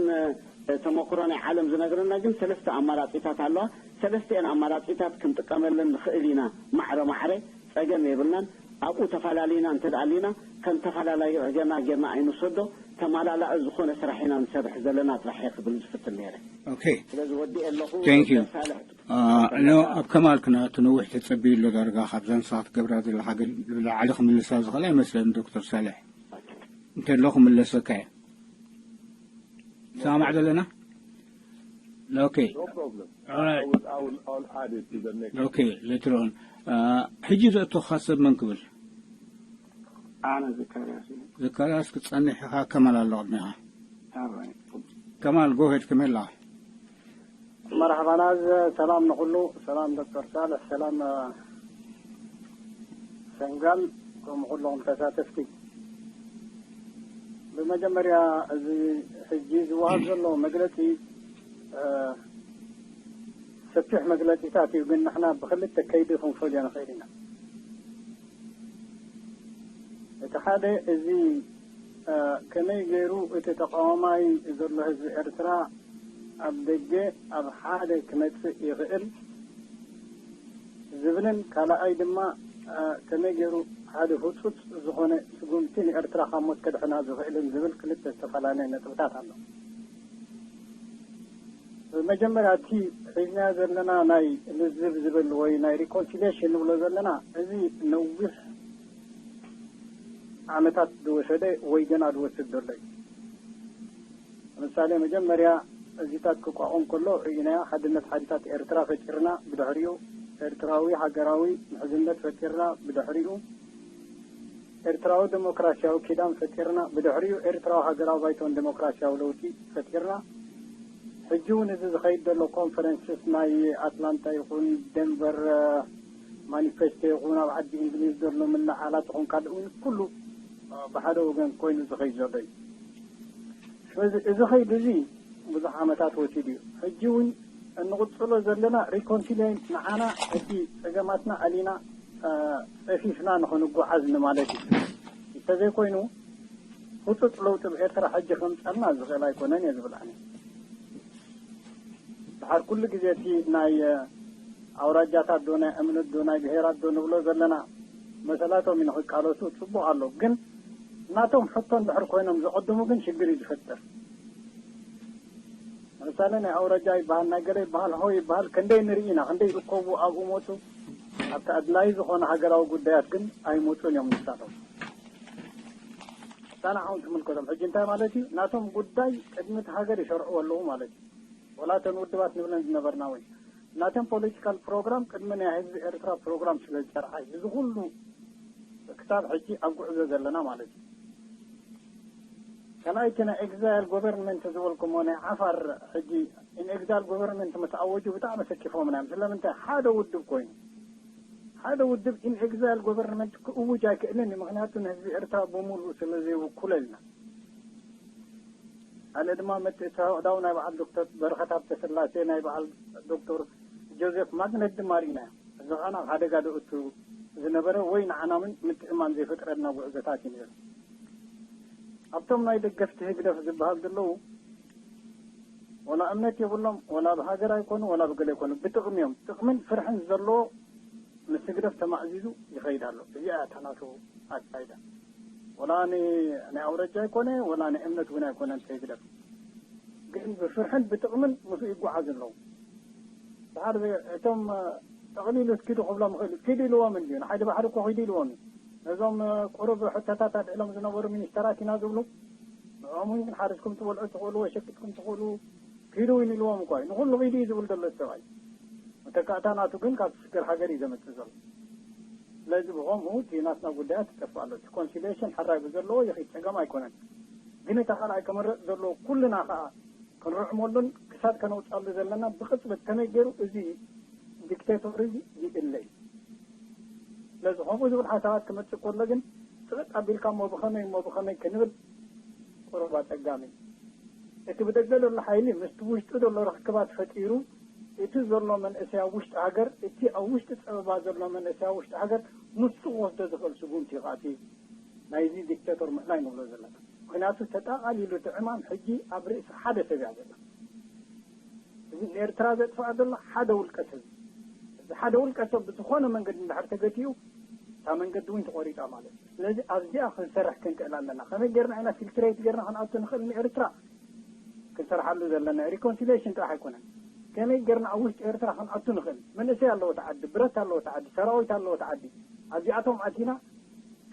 ተመክሮ ናይ ዓለም ዝነግረና ግን ሰለስተ ኣማራፂታት ኣለዋ። ሰለስቲአን ኣማራፂታት ክንጥቀመለን ንኽእል ኢና። ማዕረ ማዕረ ፀገም የብልናን። ኣብኡ ተፈላለዩና እንተ ደኣ ኣሊና ከም ተፈላለዩ ጌርና ጌርና ኣይንውሰዶ። ተማላላኢ ዝኾነ ስራሕ ኢና ንሰርሕ ዘለና ጥራሕ እየ ክብል ዝፍትን ነይረ። Okay። ስለዚ ወዲኤ ኣለኹ። Thank you። ዶክተር ሳልሕ። እ፣ ኖ፣ ኣብ ከማል ክነኣቱ ነዊሕ ተጸቢዩ ኣሎ ዳርጋ ካብዛ ንስኻ ትገብራ ዘለኻ ግን ብላዕሊ ክምልሳ ዝኽእል ኣይመስለኒ ዶክተር ሳልሕ። እንተሎ ክምለሰካ እየ። ሰማማዕ ዘለና? Okay። No problem. All right. I will, I will, I'll add it to the next. Okay, later on. እ፣ ሕጂ ዘእቶኻ ሰብ መን ክብል? ኣነ ዘካርያስ እዩ። ዘካርያስ ክትጸንሕ ኢኻ፣ ከማል ኣሎ ቅድሚኻ። ኣራይ። ከማል፣ go ahead፣ ከመይ ኣለኻ? መርሓባና፣ ሰላም ንኹሉ፣ ሰላም ዶክተር ሳልሕ፣ ሰላም፣ እ፣ ሰንጋል፣ ከምኡ ኩሎም ተሳተፍቲ። ብመጀመርያ፣ እዚ ሕጂ ዝወሃብ ዘሎ መግለጺ፣ እ፣ ሰፊሕ መግለጺታት እዩ፣ ግን ንሕና ብኽልተ ከይዲ ክንፈልዮ ንኽእል ኢና። እቲ ሓደ፣ እዚ፣ እ፣ ከመይ ገይሩ እቲ ተቃዋማይ ዘሎ ህዝቢ ኤርትራ ኣብ ደገ ኣብ ሓደ ክመጽእ ይኽእል ዝብልን፣ ካልኣይ ድማ ከመይ ገይሩ ሓደ ህጹጽ ዝኾነ ስጉምቲ ንኤርትራ ካብ ሞት ከድሕና ዝኽእልን ዝብል ክልተ ዝተፈላለየ ነጥብታት ኣሎ። መጀመርያ እቲ ሒዝናዮ ዘለና ናይ ልዝብ ዝብል ወይ ናይ ሪኮንሲሊየሽን ንብሎ ዘለና፣ እዚ ነዊሕ ዓመታት ዝወሰደ ወይ ገና ዝወስድ ዘሎ እዩ። ንምሳሌ መጀመርያ እዚታት ክቋቋም ከሎ ርኢናዮ፣ ሓድነት ሓድታት ኤርትራ ፈጢርና፣ ብድሕሪኡ ኤርትራዊ ሃገራዊ ምሕዝነት ፈጢርና፣ ብድሕሪኡ ኤርትራዊ ዴሞክራሲያዊ ኪዳን ፈጢርና፣ ብድሕሪኡ ኤርትራዊ ሃገራዊ ባይቶን ዴሞክራሲያዊ ለውጢ ፈጢርና። ሕጂ እውን እዚ ዝኸይድ ዘሎ ኮንፈረንስስ ናይ ኣትላንታ ይኹን ደንቨር ማኒፌስቶ ይኹን ኣብ ዓዲ እንግሊዝ ዘሎ ምልዓላት ይኹን ካልእ እውን ኩሉ ብሓደ ወገን ኮይኑ ዝኸይድ ዘሎ እዩ። ስለዚ እዚ ኸይድ እዚ ብዙሕ ዓመታት ወሲዱ እዩ። ሕጂ እውን እንቕጽሎ ዘለና ሪኮንሲሊየሽን ንዓና እቲ ጸገማትና ኣሊና ጸፊፍና ንኽንጓዓዝ ንማለት እዩ። እንተዘይኮይኑ ህጹጽ ለውጢ ኣብ ኤርትራ ሕጂ ከምጸልና ዝኽእል ኣይኮነን እየ ዝብል ኣነ። ድሓር ኩሉ ግዜ እቲ ናይ ኣውራጃታት ዶ ናይ እምነት ዶ ናይ ብሄራት ዶ ንብሎ ዘለና መሰላቶም እዩ ንኽቃለሱ ጽቡቕ ኣሎ። ግን ናቶም ሕቶ እንድሕር ኮይኖም ዝቐድሙ ግን ሽግር እዩ ዝፈጥር። ንምሳሌ ናይ ኣውራጃ ይበሃል ናይ ገለ ይበሃል ሆ ይበሃል ክንደይ ንርኢ ኢና፣ ክንደይ ይእከቡ ኣብኡ ሞቱ ኣብቲ ኣድላይ ዝኾነ ሃገራዊ ጉዳያት ግን ኣይመጹን እዮም ንሳቶም። እታ ንዓኹም ትምልከቶም ሕጂ እንታይ ማለት እዩ? ናቶም ጉዳይ ቅድሚ እቲ ሃገር ይሰርዕዎ ኣለዉ ማለት እዩ። ወላ እተን ውድባት ንብለን ዝነበርና ወይ ናተን ፖለቲካል ፕሮግራም ቅድሚ ናይ ህዝቢ ኤርትራ ፕሮግራም ስለ ዝሰርዓ እዩ እዚ ኩሉ ክሳብ ሕጂ ኣብ ጉዕዞ ዘለና ማለት እዩ። ካልኣይቲ ናይ ኤግዛይል ጎቨርንመንት ዝበልኩሞ ናይ ዓፋር ሕጂ ኢን ኤግዛይል ጎቨርንመንት ምስ ኣወጁ ብጣዕሚ ሰኪፎምና እዮም። ስለምንታይ ሓደ ውድብ ኮይኑ ሓደ ውድብ ኢን ኤግዛይል ጎቨርንመንት ክእውጅ ኣይክእልን እዩ። ምክንያቱ ንህዝቢ ኤርትራ ብምሉኡ ስለ ዘይውክሎ ኢልና ኣነ ድማ መጥእ ተወዳው ናይ በዓል ዶክተር በረኸት ሃብተስላሴ ናይ በዓል ዶክተር ጆዜፍ ማግነት ድማ ርኢናዮ። እዚ ኸዓ ናብ ሓደጋ ደእቱ ዝነበረ ወይ ንዓና ምን ምትእማን ዘይፈጥረልና ጉዕዞታት እዩ ነይሩ። ኣብቶም ናይ ደገፍቲ ህግደፍ ዝበሃል ዘለዉ ወላ እምነት የብሎም፣ ወላ ብሃገር ኣይኮኑ፣ ወላ ብገለ ኣይኮኑ፣ ብጥቕሚ እዮም። ጥቕምን ፍርሕን ዘለዎ ምስ ህግደፍ ተማእዚዙ ይኸይድ ኣሎ። እዚኣ እያ እታ ናቱ ኣካይዳ። ወላ ናይ ኣውረጃ ኣይኮነ፣ ወላ ናይ እምነት እውን ኣይኮነ እንተ ህግደፍ። ግን ብፍርሕን ብጥቕምን ምስኡ ይጓዓዙ ኣለዉ። ድሓር እቶም ጠቕሊሉ እስኪዱ ክብሎም ይኽእል እዩ። ኪዱ ኢልዎም እንድዩ። ንሓይሊ ባሕሪ እኮ ኪዱ ኢልዎም እዩ። ነዞም ቁሩብ ሕቶታት ኣልዒሎም ዝነበሩ ሚኒስተራት ኢና ዝብሉ፣ ንዕኦም እውን ሓሪስኩም ትበልዑ ትኽእሉ ወይ ሸቂጥኩም ትኽእሉ ኪዱ እውን ኢልዎም እኳ እዩ። ንኹሉ ኪዱ እዩ ዝብል ዘሎ እቲ ሰብኣይ። መተካእታ ናቱ ግን ካብ ሽግር ሃገር እዩ ዘመፅእ ዘሎ። ስለዚ ብኸምኡ እቲ ናትና ጉዳያት ይጠፍእ ኣሎ። እቲ ኮንሲሊየሽን ሕራይ ብዘለዎ ይኺድ፣ ፀገም ኣይኮነን። ግን እቲ ካልኣይ ከመረፅ ዘለዎ ኩልና ከዓ ክንርዕመሉን ክሳድ ከነውፅኣሉ ዘለና ብቕፅበት ከመይ ገይሩ እዚ ዲክቴቶር እዚ ይእለ እዩ። ስለዚ ከምኡ ዝብል ሓሳባት ክመፅእ ከሎ ግን ፅቕጥ ኣቢልካ እሞ ብኸመይ እሞ ብኸመይ ክንብል ቁሩብ ኣፀጋሚ እዩ። እቲ ብደገ ዘሎ ሓይሊ ምስቲ ውሽጡ ዘሎ ርክባት ፈጢሩ እቲ ዘሎ መንእሰይ ኣብ ውሽጢ ሃገር እቲ ኣብ ውሽጢ ፀበባ ዘሎ መንእሰይ ኣብ ውሽጢ ሃገር ንሱ ክወስዶ ዝኽእል ስጉምቲ እዩ። ናይዚ ዲክተቶር ምእላይ ንብሎ ዘለና። ምክንያቱ ተጠቓሊሉ እቲ ዕማም ሕጂ ኣብ ርእሲ ሓደ ሰብ እያ ዘላ። እዚ ንኤርትራ ዘጥፍኣ ዘሎ ሓደ ውልቀ ሰብ እዩ። እዚ ሓደ ውልቀ ሰብ ብዝኾነ መንገዲ እንድሕር ተገቲኡ እታ መንገዲ እውን ተቆሪጣ ማለት እዩ። ስለዚ ኣብዚኣ ክንሰርሕ ክንክእል ኣለና። ከመይ ጌርና ኢና ፊልትሬት ጌርና ክንኣቱ ንኽእል ንኤርትራ? ክንሰርሓሉ ዘለና ሪኮንሲሊየሽን ጥራሕ ኣይኮነን። ከመይ ጌርና ኣብ ውሽጢ ኤርትራ ክንኣቱ ንኽእል? መንእሰይ ኣለዎ እቲ ዓዲ፣ ብረት ኣለዎ እቲ ዓዲ፣ ሰራዊት ኣለዎ እቲ ዓዲ። ኣብዚኣቶም ኣቲና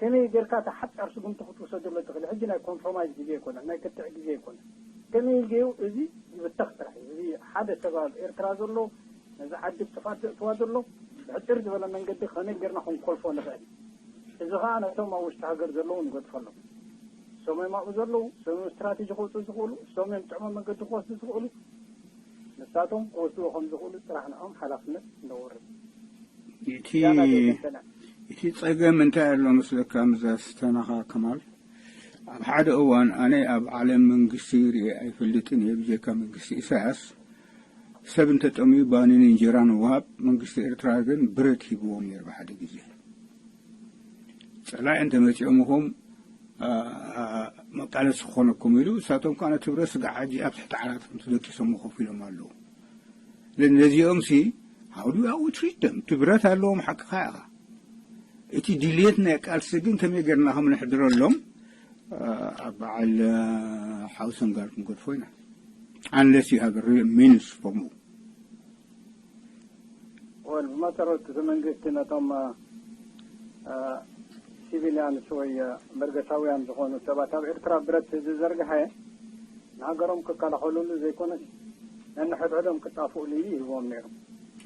ከመይ ጌርካ እታ ሓጻር ስጉምቲ ክትውሰደሉ ትኽእል? ሕጂ ናይ ኮምፕሮማይዝ ግዜ ኣይኮነን፣ ናይ ክትዕ ግዜ ኣይኮነን። ከመይ ገይሩ እዚ ይብተኽ ጥራሕ እዩ። እዚ ሓደ ሰብ ኣብ ኤርትራ ዘሎ ነዚ ዓዲ ብጥፋት ዘእትዋ ዘሎ ብሕጽር ዝበለ መንገዲ ከመይ ጌርና ክንኮልፎ ንኽእል? እዚ ኸኣ ነቶም ኣብ ውሽጢ ሃገር ዘለዉ ንገድፈሎም። ሰም እዮም ኣብኡ ዘለዉ፣ ሰም እዮም ስትራቴጂ ክወፅኡ ዝኽእሉ፣ ሰም እዮም ጥዕመ መገዲ ክወስዱ ዝኽእሉ። ንሳቶም ክወስድዎ ከም ዝኽእሉ ጥራሕ ንዕኦም ሓላፍነት ነውርድ። እቲ ዝያዳ ዘይተንተነ። እቲ ጸገም እንታይ ኣሎ መስለካ? ምዛ ስተናኻ ከማል ኣብ ሓደ እዋን ኣነ ኣብ ዓለም መንግስቲ ርእየ ኣይፈልጥን እየ ብጀካ መንግስቲ ኢሳያስ ሰብ እንተጠምዩ ባንን እንጀራን ወሃብ መንግስቲ ኤርትራ ግን ብረት ሂብዎም ነይሩ ብሓደ ግዜ። ጸላኢ እንተመጺኦምኹም መቃለሲ ክኾነኩም ኢሉ እሳቶም ከዓ ነቲ ብረት ስጋዕ ሕጂ ኣብ ትሕቲ ዓራት ምስ ደቂሶም ኮፍ ኢሎም ኣለዉ። ነዚኦም ሲ how do you outreach them? እቲ ብረት ኣለዎም ሓቅኻ ኢኻ። እቲ ድልየት ናይ ቃልሲ ግን ከመይ ጌርና ከም ነሕድረሎም ኣብ በዓል ሓውሰን ጋር ክንገድፎ ኢና። Unless you have a real means for move. ወል ብመሰረቱ እቲ መንግስቲ ነቶም ሲቪልያንስ ወይ በርገሳውያን ዝኾኑ ሰባት ኣብ ኤርትራ ብረት ዝዘርግሐ ንሃገሮም ክከላኸሉሉ ዘይኮነስ ነንሕድሕዶም ክጣፍኡሉ እዩ ይህቦም ነይሩ።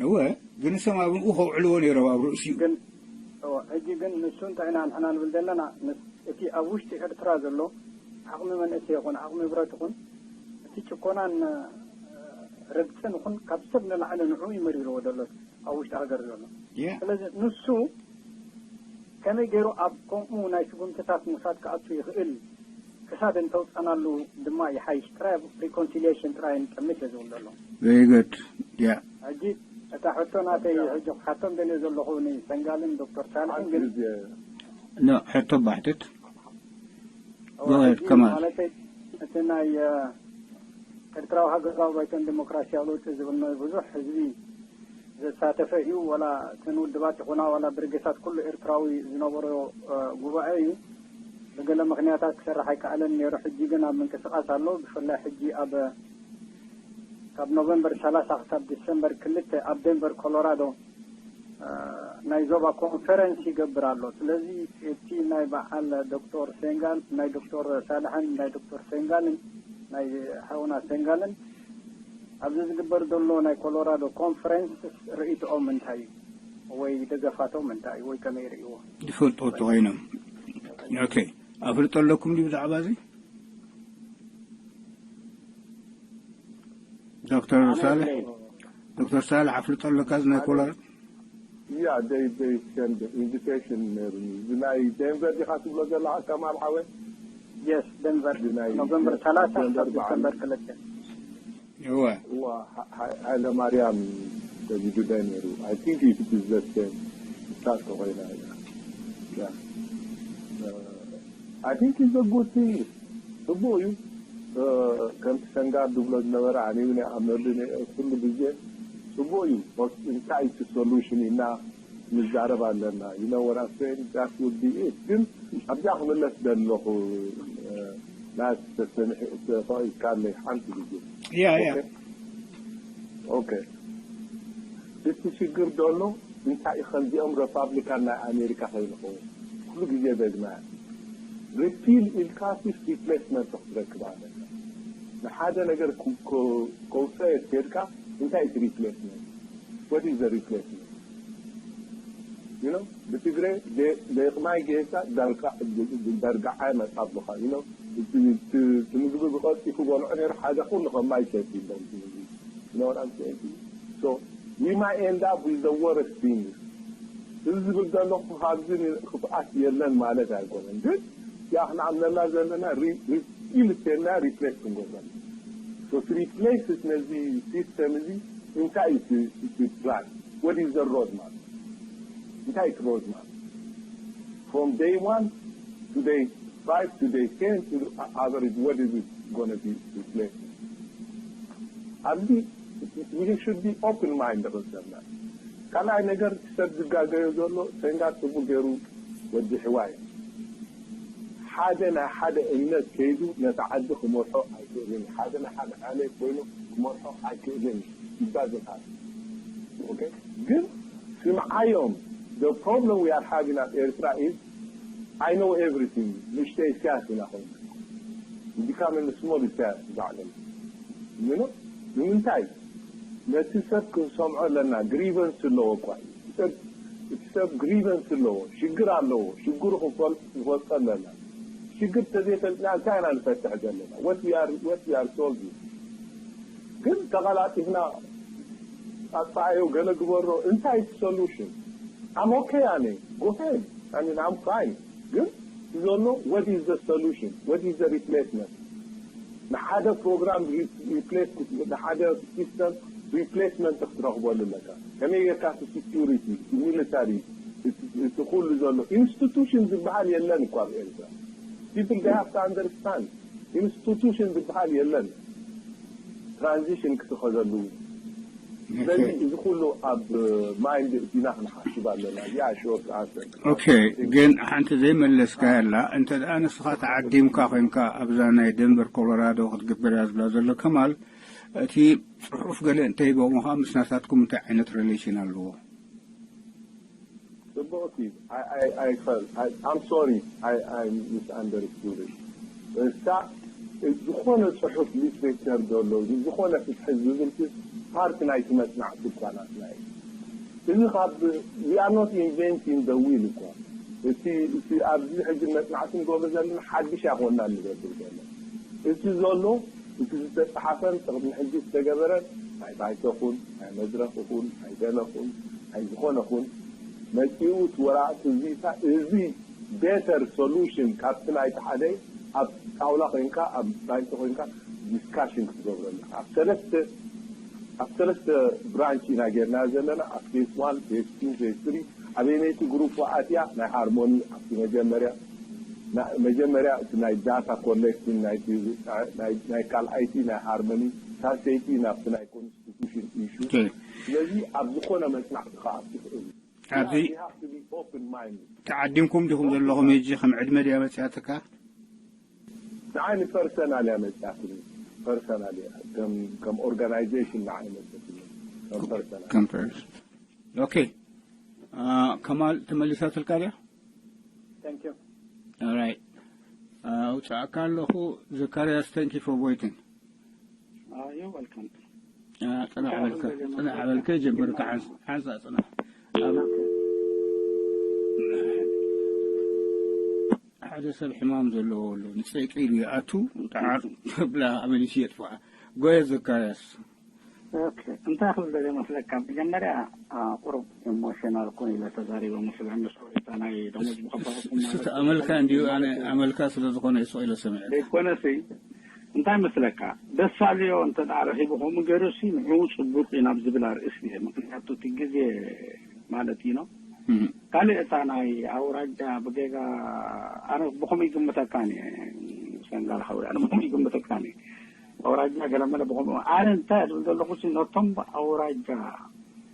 እወ፣ ግን እሶም ኣብኡ ከውዕልዎ ነይሮም ኣብ ርእሲኡ። ግን ሕጂ ግን ንሱ እንታይ ኢና ንሕና ንብል ዘለና፣ እቲ ኣብ ውሽጢ ኤርትራ ዘሎ ዓቕሚ መንእሰይ ይኹን ዓቕሚ ብረት ይኹን እቲ ጭኮናን ረግፅን ይኹን ካብ ሰብ ንላዕሊ ንዕኡ እዩ መሪርዎ ዘሎ ኣብ ውሽጢ ሃገር ዘሎ። ስለዚ ንሱ ከመይ ገይሩ ኣብ ከምኡ ናይ ስጉምትታት ምውሳድ ክኣቱ ይኽእል ክሳብ እንተውፃናሉ ድማ ይሓይሽ። ጥራይ ኣብ ሪኮንሲሊሽን ጥራይ ንጠምት እየ ዝብል ዘሎ። Very good. Yeah. ሕጂ እታ ሕቶ ናተይ ሕጂ ክሓቶም ደልዮ ዘለኹ ንሰንጋልን ዶክተር ሳልሕን ግን No, ሕቶ ባሕትት. Go ahead, come on. ማለተይ እቲ ናይ ኤርትራዊ ሃገራዊ ባይቶን ዲሞክራሲያዊ ለውጢ ዝብል ናይ ብዙሕ ህዝቢ ዘሳተፈ እዩ። ዋላ እተን ውድባት ይኹና ዋላ ብርጌሳት ኩሉ ኤርትራዊ ዝነበሮ ጉባኤ እዩ። ብገለ ምኽንያታት ክሰርሕ ኣይከኣለን ነይሩ። ሕጂ ግን ኣብ ምንቅስቃስ ኣሎ። ብፍላይ ሕጂ ኣብ ካብ ኖቨምበር ሰላሳ ክሳብ ዲሰምበር ክልተ ኣብ ዴንቨር ኮሎራዶ ናይ ዞባ ኮንፈረንስ ይገብር ኣሎ። ስለዚ እቲ ናይ በዓል ዶክተር ሴንጋል ናይ ዶክተር ሳልሕን ናይ ዶክተር ሴንጋልን ናይ ሓውና ሴንጋልን ኣብዚ ዝግበር ዘሎ ናይ ኮሎራዶ ኮንፈረንስ ርእይትኦም እንታይ እዩ ወይ ደገፋቶም እንታይ እዩ ወይ ከመይ ይርእይዎ? ዝፈልጡ ተኮይኖም። Okay. ኣፍልጦ ኣለኩም ድዩ ብዛዕባ እዚ? ዶክተር ሳልሕ ዶክተር ሳልሕ ኣፍልጦ ኣለካ እዚ ናይ ኮለራ? Yeah, they they send the invitation ነይሩኒ። እዚ ናይ ዴንቨር ዲኻ ትብሎ ዘለኻ ከማል ሓወይ? የስ ዴንቨር ኖቨምበር ሰላሳ ክሳብ ዲሰምበር ክልተ። እወ። እዋ ሃይለ ማርያም ተዚዱለይ ነይሩ። I think it is the same. እሳ ተኾይና እያ። Yeah. I think it's a good thing. ጽቡቕ እዩ። ከምቲ ሰንጋር ዝብሎ ዝነበረ ኣነ እውን ይኣምነሉ ነይረ ኩሉ ግዜ። ጽቡቕ እዩ። እንታይ እቲ ሶሉሽን ኢልና ንዛረብ ኣለና። You know what I'm saying? That would be it. ግን ኣብዛ ክምለስ ዘለኹ ናት ተሰሚሑ ተፈቒድካለይ ሓንቲ ግዜ። Yeah, yeah. ኦኬ። እቲ ሽግር ዘሎ እንታይ ከምዚኦም ረፓብሊካን ናይ ኣሜሪካ ከይንኸውን ኩሉ ግዜ ደግና repeal ኢልካ ሲ replacement ክትረክብ ኣለካ። ንሓደ ነገር ከውፀየት ከድካ እንታይ እቲ replacement? What is the replacement? You know, ብትግረ ደቅማይ ጌሳ ዳርጋዓ ይመፃ ብኻ። You know, እቲ ምግቢ ብቐልጢፉ በልዖ ነይሩ ሓደ ኩሉ ከም ማይ ሰቲ ኢሎም እቲ ምግቢ። You know what I'm saying? So we might end up with the worst things. እዚ ዝብል ዘለኹ ካብዚ ክፍኣት የለን ማለት ኣይኮነን፣ ግን ያ ክንዓምለላ ዘለና ኢልቴና replace ክንገብረሉ። So to replace ነዚ system እዚ እንታይ እዩ plan? What is the road map? እንታይ እቲ road map? From day one to day five to day ten to the average, what is it going to be replaced? ኣብዚ we should be open mind ርሰብና። ካልኣይ ነገር ሰብ ዝጋገዮ ዘሎ ሰንጋ ጽቡቅ ገይሩ ወዲ ሕዋይ ሓደ ናይ ሓደ እምነት ከይዱ ነቲ ዓዲ ክመርሖ ኣይክእልን፣ ሓደ ናይ ሓደ ዓሌት ኮይኑ ክመርሖ ኣይክእልን ይባዝኻል። Okay? ግን ስምዓዮም፣ the problem we are having ኣብ ኤርትራ is I know everything። ንእሽተይ ኢሳያስ ኢና ኮይና becoming small ኢሳያስ ባዕሎም። You know? ንምንታይ? ነቲ ሰብ ክንሰምዖ ኣለና። ግሪቨንስ ኣለዎ እኳ እዩ። እቲ ሰብ ግሪቨንስ ኣለዎ፣ ሽግር ኣለዎ። ሽግሩ ክንፈልጦ ኣለና። ሽግር ተዘይፈልጥና እንታይ ኢና ንፈትሕ ዘለና? What we are solving? ግን ተቐላጢፍና ኣጻዓዮ ገለ ግበሮ። እንታይ እቲ solution? I'm okay ኣነ። Go ahead. I mean, I'm fine. ግን ዘሎ what is the solution? What is the replacement? ንሓደ ፕሮግራም replace ንሓደ system replacement ክትረኽበሉ ኣለካ። ከመይ ጌርካ እቲ security፣ እቲ military፣ እቲ ኩሉ ዘሎ institution ዝበሃል የለን እኳ ኣብ ኤርትራ። People they have to understand institution ዝበሃል የለን። Transition ክትኸደሉ ስለዚ እዚ ኩሉ ኣብ ማይንድ እቲና ክንሓስብ ኣለና። እዚኣ ሾርት ኣንሰር። ኦኬ፣ ግን ሓንቲ ዘይመለስካ ያላ እንተ ደኣ ንስኻ ተዓዲምካ ኮይንካ ኣብዛ ናይ ደንቨር ኮሎራዶ ክትግብር እያ ዝብላ ዘሎ ከማል፣ እቲ ጽሑፍ ገለ እንተይቦሞ ከዓ ምስ ናታትኩም እንታይ ዓይነት ሪሌሽን ኣለዎ? ጽቡቅ ሲ I'm sorry, I misunderstood እሳ ዝኾነ ጽሑፍ ሊትሬቸር ዘሎ ዝኾነ ፍትሒ ዝብል ፓርቲ ናይቲ መጽናዕቲ እኳ ናትና እዩ። እዚ ካብ we are not inventing the wheel እኳ እቲ እቲ ኣብዚ ሕጂ መጽናዕቲ ንገብሮ ዘለና ሓድሽ ያኾና ንገብር ዘሎ እቲ ዘሎ እቲ ዝተጻሓፈን ቅድሚ ሕጂ ዝተገበረን ናይ ባይቶኹን ናይ መድረኽኹን ናይ ገለኹን ናይ ዝኾነኹን መጺኡ እቲ ወራእቲ እዚታ እዚ ቤተር ሶሉሽን ካብቲ ናይቲ ሓደ ኣብ ጣውላ ኮይንካ ኣብ ባይቶ ኮይንካ ዲስካሽን ክትገብረሉ ኣብ ሰለስተ ኣብ ሰለስተ ብራንች ኢና ጌርና ዘለና ኣብ ፌስ ዋን ፌስ ቱ ፌስ ትሪ ኣበየነይቲ ግሩፕ ኣትያ ናይ ሃርሞኒ ኣብቲ መጀመርያ መጀመርያ እቲ ናይ ዳታ ኮሌክቲን ናይ ካልኣይቲ ናይ ሃርሞኒ ሳልሰይቲ ናብቲ ናይ ኮንስቲቱሽን ኢሹ ስለዚ ኣብ ዝኾነ መጽናዕቲ ከኣቱ ይኽእሉ ኣብዚ ተዓዲምኩም ዲኹም ዘለኹም ሕጂ ከም ዕድመ ድያ መፅያትካ? ንዓይ ፐርሰናል እያ መፅያትኒ ፐርሰናል እያ ከም ኦርጋናይዜሽን ንዓይ መፅያትኒ ከም ፐርሰናል ከም ፐርሰናል ኦኬ ከማል ተመሊሳትልካ ድያ? Thank you. Alright. ኣውፅኣካ ኣለኹ ዘካርያስ thank you for waiting. Uh, you're welcome. ፅናሕ በልከ ፅናሕ በልከ ጀምርካ ሓንሳ ፅናሕ ሓደ ሰብ ሕማም ዘለዎ ኣሎ ንፀይቂ ኢሉ ይኣቱ ጣዓር ብላ ኣመሊሱ የጥፍኣ ጎየ ዘካርያስ እንታይ ክብል ደለ መስለካ መጀመርያ ቁሩብ ኢሞሽናል ኮን ኢለ ተዛሪበ መስለኒ ሶሪታ ናይ ደሞዝ ምኸባኹም እሱ ኣመልካ እንዲዩ ኣነ ኣመልካ ስለ ዝኾነ ይስቕ ኢለ ሰሚዐ ዘይኮነሲ እንታይ መስለካ ደሳልዮ እንተ ደኣ ረኺቡ ከምኡ ገይሩ ሲ ንዕኡ ፅቡቅ እዩ ናብ ዝብል ኣርእስቲ እየ ምክንያቱ እቲ ግዜ ማለት እዩ ነው ካልእ እታ ናይ ኣውራጃ ብጌጋ ኣነ ብኸምኡ ይግምተካን እየ ሰንጋል ሓውሪ ኣነ ብኸምኡ ይግምተካን እየ ኣውራጃ ገለመለ ብኸምኡ ኣነ እንታይ ዝብል ዘለኹ ነቶም ብኣውራጃ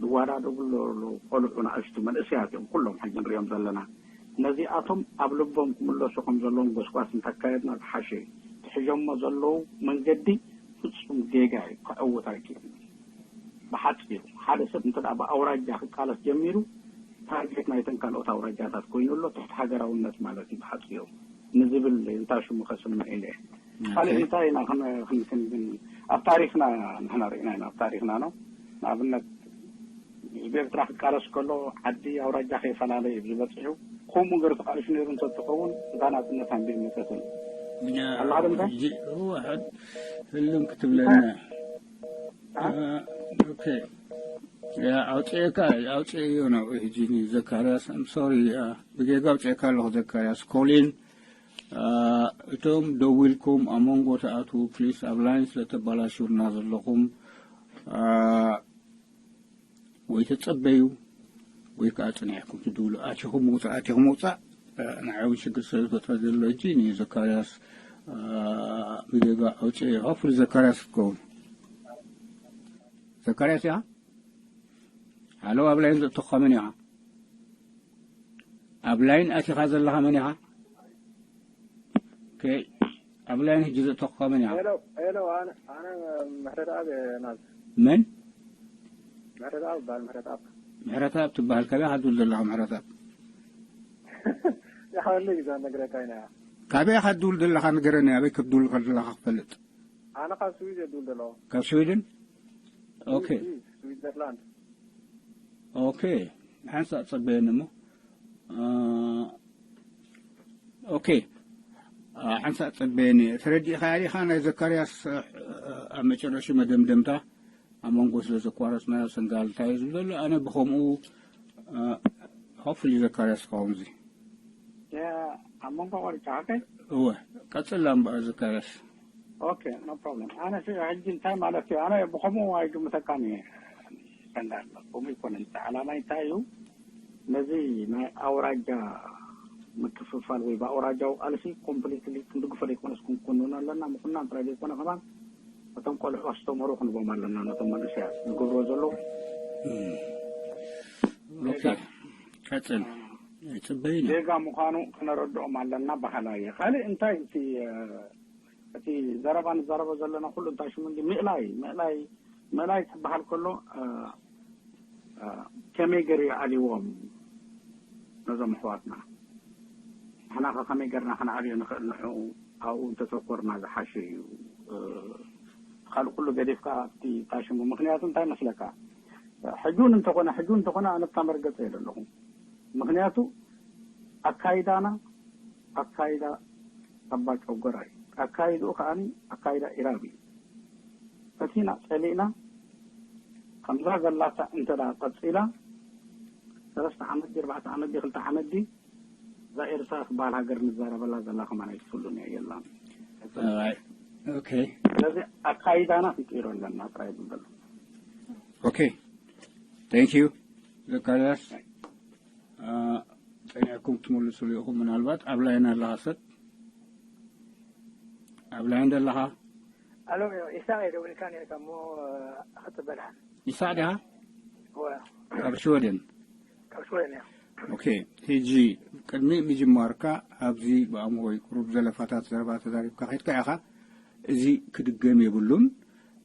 ዝዋዳደጉ ኣለዉ ቆልዑ ንኣሽቱ መንእሰያት እዮም ኩሎም ሕጂ ንሪኦም ዘለና ነዚኣቶም ኣብ ልቦም ክምለሱ ከም ዘለዎም ጎስጓስ እንተካየድና ዝሓሸ እዩ ትሕዞሞ ዘለዉ መንገዲ ፍጹም ጌጋ እዩ ከዕውት ኣይክእልን ብሓፂሩ ሓደ ሰብ እንተ ብኣውራጃ ክቃለስ ጀሚሩ ታርጌት ናይተን ካልኦት ኣውራጃታት ኮይኑ ኣሎ ትሕቲ ሃገራውነት ማለት እዩ ብሓፂሩ ንዝብል እንታይ ሽሙ ከስምዕ ኢለ ካልእ እንታይ ኢና ክንክን ግን ኣብ ታሪክና ንሕና ርኢና ኢና ኣብ ታሪክና ነው ንኣብነት ህዝቢ ኤርትራ ክቃለስ ከሎ ዓዲ ኣውራጃ ከይፈላለ እዩ ዝበፅሑ ከምኡ ገር ተቃልሹ ነይሩ እንተትኸውን እታ ናፅነት ኣንቢር መፀትን ኣላ ሕልም ክትብለና ኣውፅኤካ ኣውፅኤዮ ናብኡ ሕጂ ዘካርያስ ሶሪ ብጌጋ ኣውፅኤካ ኣለኹ ዘካርያስ ኮሊን እቶም ደዊልኩም ኣብ መንጎ ተኣትዉ ፕሊስ ኣብ ላይን ስለ ተባላሽውና ዘለኹም ወይ ተጸበዩ ወይ ከዓ ጽኒዕኩም ትድውሉ ኣቲኹም ምውጻእ ኣቲኹም ምውጻእ ንዓይ እውን ሽግር ስለ ዝፈጥረ ዘሎ ሕጂ ንዘካርያስ ብጌጋ ኣውፅኤ ሆፍሊ ዘካርያስ ክትከውን ዘካርያስ ኢኻ ሃሎ ኣብ ላይን ዘእተኻ መን ኢኻ ኣብ ላይን ኣቲኻ ዘለኻ መን ኢኻ ኣብ ላይን ሕጂ ዘእተኹኻ መን ኢኻ ሄሎ ሄሎ ኣነ ኣነ ምሕረተኣብ ናዝ መን ምሕረተኣብ በሃል ምሕረተኣብ ምሕረተኣብ ትበሃል ካበይ ኢኻ ትብል ዘለኻ ምሕረተኣብ ይሓወለይ ግዛ ነግረካ ኢና ካበይ ኢኻ ትድውል ዘለኻ ንገረኒ ኣበይ ክትድውል ዘለኻ ክፈልጥ ኣነ ካብ ስዊዝ እየ ድውል ዘለኹ ካብ ስዊድን ኦኬ ስዊዘርላንድ ኦኬ ሓንሳእ ጸበየኒ እሞ ኦኬ ሓንሳእ ጸበየኒ ተረዲእኻ ዲኻ ናይ ዘካርያስ ኣብ መጨረሹ መደምደምታ ኣብ መንጎ ስለ ዘቋረጽናዮ ሰንጋልታ እዩ ዝብል ዘሎ ኣነ ብኸምኡ ሆፍሊ ዘካርያስ ክኸውን እዚ ኣብ መንጎ ቆሪጫ ኦኬ እወ ቀጽላ እምበኣር ዘካርያስ ኦኬ no problem ኣነ ሕጂ እንታይ ማለት እዩ ኣነ ብኸምኡ ኣይግምተካን እየ ሰንዳር ከምኡ ይኮነ ዓላማ እንታይ እዩ ነዚ ናይ ኣውራጃ ምክፍፋል ወይ ብኣውራጃዊ ቃልሲ ኮምፕሊትሊ ክንድግፎ ዘይኮነስ ክንኮንኖ ኣለና ምኩናን ጥራይ ዘይኮነ ከማን እቶም ቆልዑ ኣስተምሮ ክንቦም ኣለና፣ ነቶም መንእሰያት ዝገብርዎ ዘለዉ ኦኬ፣ ቀጽል። ይጽበይ ነው። ዜጋ ምዃኑ ክነረድኦም ኣለና። ባህላዊ ካልእ እንታይ እቲ እቲ ዘረባ ንዛረቦ ዘለና ኩሉ እንታይ ሽሙ እንዲ ምእላይ ምእላይ ምእላይ ትበሃል ከሎ ከመይ ገር ይኣልዎም ነዞም ኣሕዋትና? ንሕና ከ ከመይ ገርና ከነዓልዮ ንኽእል? ንዕኡ ኣብኡ እንተተኮርና ዝሓሸ እዩ። ካልእ ኩሉ ገዲፍካ ኣብቲ ታሽሙ ምክንያቱ እንታይ መስለካ? ሕጂ እውን እንተኾነ ሕጂ እውን እንተኾነ ኣነ ኣብታ መርገፀ እየ ዘለኹ። ምክንያቱ ኣካይዳና ኣካይዳ ኣባ ጨጎራ እዩ። ኣካይድኡ ከዓኒ ኣካይዳ ኢራብ እዩ። ፈቲና ጸሊእና ከምዛ ዘላታ እንተ ደኣ ቀጺላ ሰለስተ ዓመት ድዩ ኣርባዕተ ዓመት ድዩ ክልተ ዓመት ድዩ እዛ ኤርትራ ትበሃል ሃገር ንዛረበላ ዘላ ከማን ኣይትፍሉን እያ የላን። Alright. Okay. ስለዚ ኣካይዳና ክቅይሮ ኣለና ጥራይ ዝብል Okay. Thank you. ዘካርያስ ጸኒዕኩም ትመልሱሉ ኢኹም። ምናልባት ኣብ ላይን ኣለኻ ሰብ ኣብ ላይን ዘለኻ ኣሎ ኢሳቕ እየ ደውልካ ነርካ እሞ ክትበልሓ ይሳዕ ዲኻ? ወ ካብ ሽወደን ካብ ሽወደን እያ ኦኬ። ሕጂ ቅድሚ ምጅማርካ ኣብዚ ብኣእምሮይ ቁሩብ ዘለፋታት ዘረባ ተዛሪብካ ከድካ ኢኻ። እዚ ክድገም የብሉን።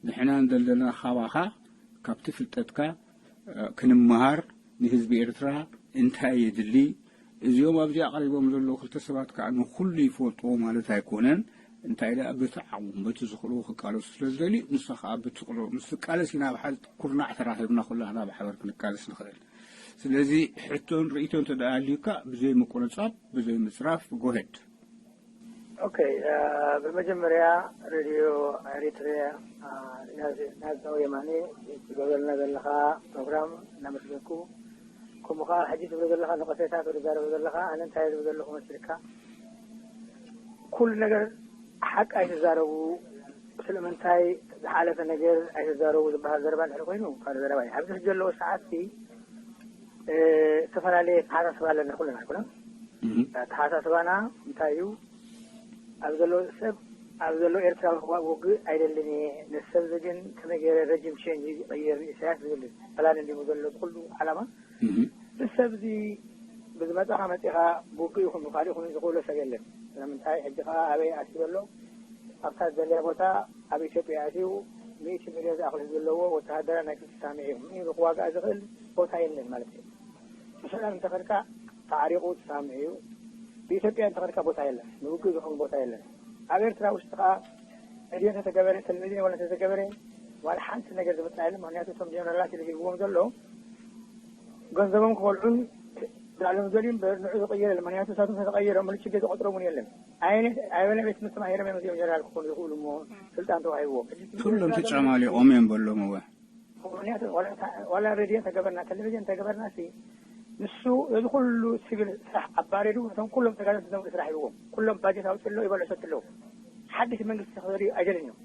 ንሕና እንደለና ካባኻ ካብቲ ፍልጠትካ ክንመሃር ንህዝቢ ኤርትራ እንታይ የድሊ? እዚኦም ኣብዚ ኣቕሪቦም ዘለዉ ክልተ ሰባት ከዓ ንኹሉ ይፈልጥዎ ማለት ኣይኮነን። እንታይ ደኣ በቲ ዓቕሞም በቲ ዝኽእልዎ ክቃለሱ ስለ ዝደልዩ ንሳ ከዓ ብትኽእሎ ምስ ትቃለስ ኢና ኣብ ሓደ ኩርናዕ ተራኺብና ኩላህና ብሓበር ክንቃለስ ንኽእል። ስለዚ ሕቶን ርእይቶን እንተ ደኣ ኣልዩካ ብዘይ ምቁንጻብ ብዘይ ምጽራፍ go ahead። ኦኬ ብመጀመርያ ሬድዮ ኤሪትሪያ ናዝናዊ የማኒ ትገብረልና ዘለኻ ፕሮግራም እናመስገንኩ ከምኡ ከዓ ሕጂ ትብሎ ዘለኻ ነቐፌታ ትዛረበ ዘለኻ ኣነ እንታይ ዝብል ዘለኹ መስልካ ኩሉ ነገር ሓቂ ኣይትዛረቡ ስለምንታይ ዝሓለፈ ነገር ኣይትዛረቡ ዝበሃል ዘረባ እንድሕር ኮይኑ ካልእ ዘረባ እዩ ኣብዚ ሕጂ ዘለዎ ሰዓት ዝተፈላለየ ተሓሳስባ ኣለና ኩልና ኣይኮነን ተሓሳስባና እንታይ እዩ ኣብ ዘሎ ሰብ ኣብ ዘሎ ኤርትራዊ ክዋ ውግእ ኣይደልን እየ ነዚ ሰብ እዚ ግን ከመይ ገይረ ረጅም ቼንጅ ይቐየር ኢሳያስ ዝብል ፕላን እንዲሞ ዘሎ ብኩሉ ዓላማ እዚ ሰብ እዚ ብዝመፀኻ መፂኻ ብውግእ ይኹን ብካሊእ ይኹን ዝኽእሎ ሰብ የለን ስለምንታይ ሕጂ ከዓ ኣበይ ኣትዩ ዘሎ ኣብታ ዘድልያ ቦታ ኣብ ኢትዮጵያ ኣትዩ ሚእቲ ሚልዮን ዝኣኽል ህዝቢ ዘለዎ ወተሃደራ ናይ ክልተ ሳምዒ እዩ ምዒሩ ክዋጋእ ዝኽእል ቦታ የለን ማለት እዩ ብሰላም እንተኸድካ ተዓሪቑ ሳምዒ እዩ ብኢትዮጵያ እንተኸድካ ቦታ የለን ንውግእ ዝኸውን ቦታ የለን ኣብ ኤርትራ ውሽጢ ከዓ ሬድዮ እንተተገበረ ቴሌቪዥን ወላ እንተተገበረ ዋላ ሓንቲ ነገር ዝመፅእ የለን ምክንያቱ እቶም ጀነራላት ኢሉ ሂብዎም ዘሎ ገንዘቦም ክበልዑን ዝኣሎም ዝደልዩ እምበር ንዑ ዝቕየር የለን ምክንያቱ ንሳቶም ተተቐይሮም ምልችገ ዝቆፅሮም እውን የለን ኣየነ ኣበነ ቤት ትምህርቲ ማሂሮም እዮም እዚኦም ጀነራል ክኾኑ ዝኽእሉ እሞ ስልጣን ተዋሂብዎም ሕጂ ትምህርቲ ኩሎም ኤርትራ ዘሎ ተጫማሊቖም እዮም በሎም እወ ምክንያቱ ዋላ ታ- ዋላ ሬድዮ ተገበርና ቴሌቪዥን ተገበርና ሲ ንሱ እዚ ኩሉ ሲቪል ስራሕ ኣባሪሩ ነቶም ኩሎም ተጋደልቲ ዘምሪ ስራሕ ሂብዎም ኩሎም ባጀት ኣውፅሎ ይበልዑ ሰትሎ ሓድሽ መንግስቲ ክበርዩ ኣይደልን እዮም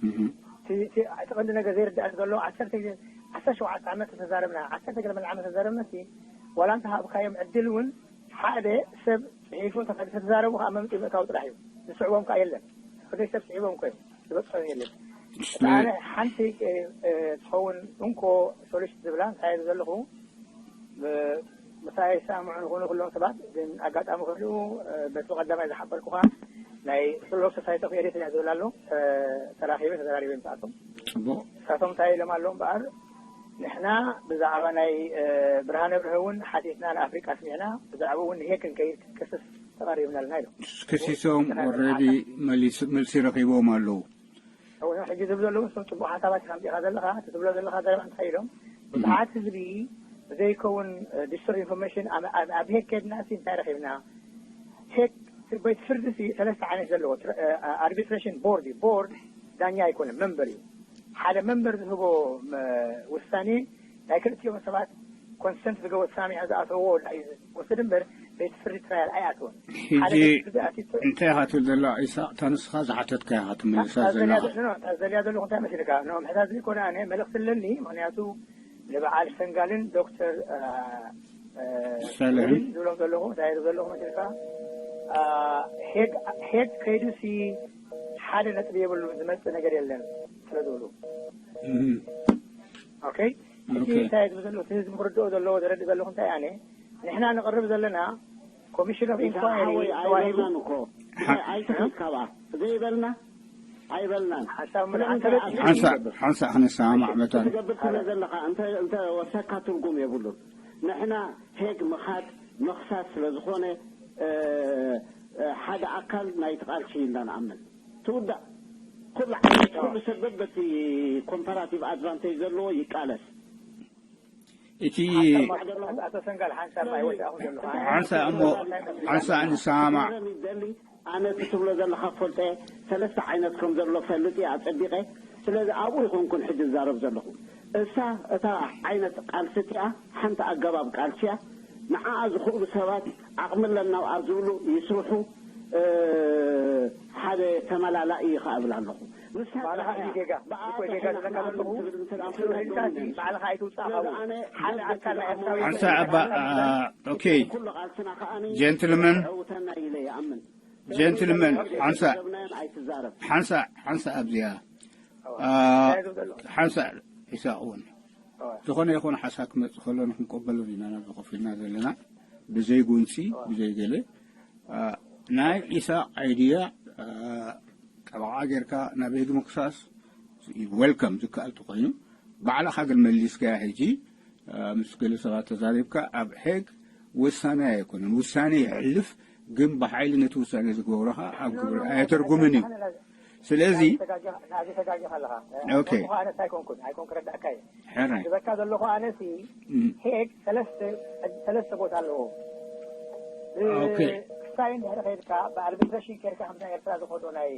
እህ። እቲ እቲ- እቲ ቀንዲ ነገር ዘይርዳእኒ ዘሎ ዓሰርተ ግዜ ዓሰርተ ሸውዓተ ዓመት ተዛረብና ዓሰርተ ገለ መለ ዓመት ተዛረብና ሲ ዋላ እንተ ሃብካዮም ዕድል እውን ሓደ ሰብ ፅሒፉ ተዛረቡ ከዓ መምፅኡ ምእታው ጥራሕ እዩ ዝስዕቦም ከዓ የለን ሕደይ ሰብ ስዒቦም እኮ እዮም ዝበፅሖም የለን ኣነ ሓንቲ ትኸውን እንኮ ሶሉሽን ዝብላ እንታይ ዘለኹ ምሳይ ይሰማምዑ ዝኾኑ ኩሎም ሰባት ግን ኣጋጣሚ ክሪኡ በቲ ቀዳማይ ዝሓበርኩኻ ናይ ሶሎ ሶሳይቲ ኦፍ ኤሪትሪያ ዝብል ኣሎ ተራኺበ ተዘራሪበ ምስኣቶም ፅቡቕ እሳቶም እንታይ ኢሎም ኣለዉ እምበኣር ንሕና ብዛዕባ ናይ ብርሃነ ብርሀ እውን ሓቲትና ንኣፍሪቃ ስሚዕና ብዛዕባ እውን ንሄግ ክንከይድ ክስስ ተቐሪብና ኣለና ኢሎም ክሲሶም already መልሲ ረኺቦም ኣለዉ ሕጂ ዝብሎ ኣለዉ እሶም ፅቡቅ ሓሳባት ኢኻ ምፅኢኻ ዘለኻ እቲ ትብሎ ዘለኻ ዘረባ እንታይ ኢሎም ብዙሓት ህዝቢ ብዘይከውን ዲስትር ኢንፎርሜሽን ኣብ ሄግ ከድና ሲ እንታይ ረኺብና ሄግ ቤት ፍርዲ ሲ ሰለስተ ዓይነት ዘለዎ ኣርቢትሬሽን ቦርድ እዩ ቦርድ ዳኛ ኣይኮነን መንበር እዩ ሓደ መንበር ዝህቦ ውሳኔ ናይ ክልቲኦም ሰባት ኮንሰንት ዝገበሩ ሰማሚዖም ዝኣተውዎ እዩ ዝወስድ እምበር ቤት ፍርዲ ትራያል ኣይኣትወን ሓደ ሕጂ ቤት ፍርዲ ኣቲቱ እንታይ ኢኻ ትብል ዘላ ኢሳቅ እታ ንስኻ ዝሓተትካ ኢኻ ትምልሳ ዘለኻ ዘልያ ዘለኹ እንታይ መሲልካ ኖ ምሕታት ዘይኮነ ኣነ መልእክቲ ኣለኒ ምክንያቱ ንበዓል ሰንጋልን ዶክተር ሳልሕን ዝብሎም ዘለኹ እንታይ ዘለኹ መሲልካ ሄግ ከይዱ ሲ ሓደ ነጥቢ የብሉ ዝመጽእ ነገር የለን ስለ ዝብሉ። ኦኬ፣ እቲ እንታይ ዝብል ዘሎ እቲ ህዝቢ ክርድኦ ዘለዎ ዘረድእ ዘለኹ እንታይ ኣነ ንሕና ንቕርብ ዘለና ኮሚሽን ኦፍ ኢንኳይሪ ተዋሂቡ። ኣይትኸድ ካብኣ ዘይበልና ኣይበልናን። ሓንሳእ ሓንሳእ ክንሰማማዕ መታን ትገብር ስለ ዘለኻ እንተ ወሰካ ትርጉም የብሉን። ንሕና ሄግ ምኻድ ምኽሳስ ስለ ዝኾነ ሓደ ኣካል ናይቲ ቃልሲ ኢና ንኣምን። ትውዳእ ኩሉ ዓይነት ኩሉ ሰብ በቲ ኮምፓራቲቭ ኣድቫንቴጅ ዘለዎ ይቃለስ። እቲ ሓንሳ እሞ ሓንሳ ንሰማማዕ ኣነ እቲ ትብሎ ዘለኻ ፈልጠ ሰለስተ ዓይነት ከም ዘሎ ፈልጥ እየ ኣጸቢቐ። ስለዚ ኣብኡ ይኾንኩን ሕጂ ዝዛረብ ዘለኹ። እሳ እታ ዓይነት ቃልሲ እቲኣ ሓንቲ ኣገባብ ቃልሲ እያ። ንዓኣ ዝኽእሉ ሰባት ዓቕሚ ኣለና ኣብ ዝብሉ ይስርሑ። ሓደ ተመላላኢ ይኸ እብል ኣለኹ። ንሳ ባዕልኻ እዩ ጌጋ። እኮ ጌጋ ዝብለካ ዘለኹ፣ ንሱ ሒዝካ እዚ ባዕልኻ ኣይትውጻእ ካብኡ። ሓደ ኣካል ናይ ኤርትራዊ ሓንሳ ኣባ ኦኬ ጀንትልመን ጀንትልመን ሓንሳ ሓንሳ ሓንሳ ኣብዚኣ ሓንሳ ኢሳቅ እውን ዝኾነ ይኹን ሓሳብ ክመፅእ ከሎ ንክንቀበሎ ኢና ናብዚ ኮፍ ኢልና ዘለና ብዘይ ጎንፂ ብዘይ ገለ ናይ ኢሳቅ ኣይድያ ጠበቃ ጌርካ ናብ ህግ ምክሳስ ወልከም ዝከኣል ተኮይኑ ባዕልኻ ግን መሊስካያ ሕጂ ምስ ገለ ሰባት ተዛሪብካ ኣብ ሄግ ውሳኔ ኣይኮነን። ውሳኔ የሕልፍ ግን ብሓይሊ ነቲ ውሳኔ ዝገብሮኻ ኣብ ግብሪ ኣየተርጉምን እዩ። ስለዚ ናዚ ተጋጊኻ ኣለኻ ኦኬ ኣነ እንታይ ኮንኩን ኣይኮን ክረዳእካ እየ ሕራይ ዝበካ ዘለኹ ኣነሲ ሄግ ሰለስተ ሰለስተ ቦታ ኣለዎ ኦኬ ክሳይ እንድሕር ከይድካ ብኣርቢትሬሽን ኬድካ ከምዛ ኤርትራ ዝኸዶ ናይ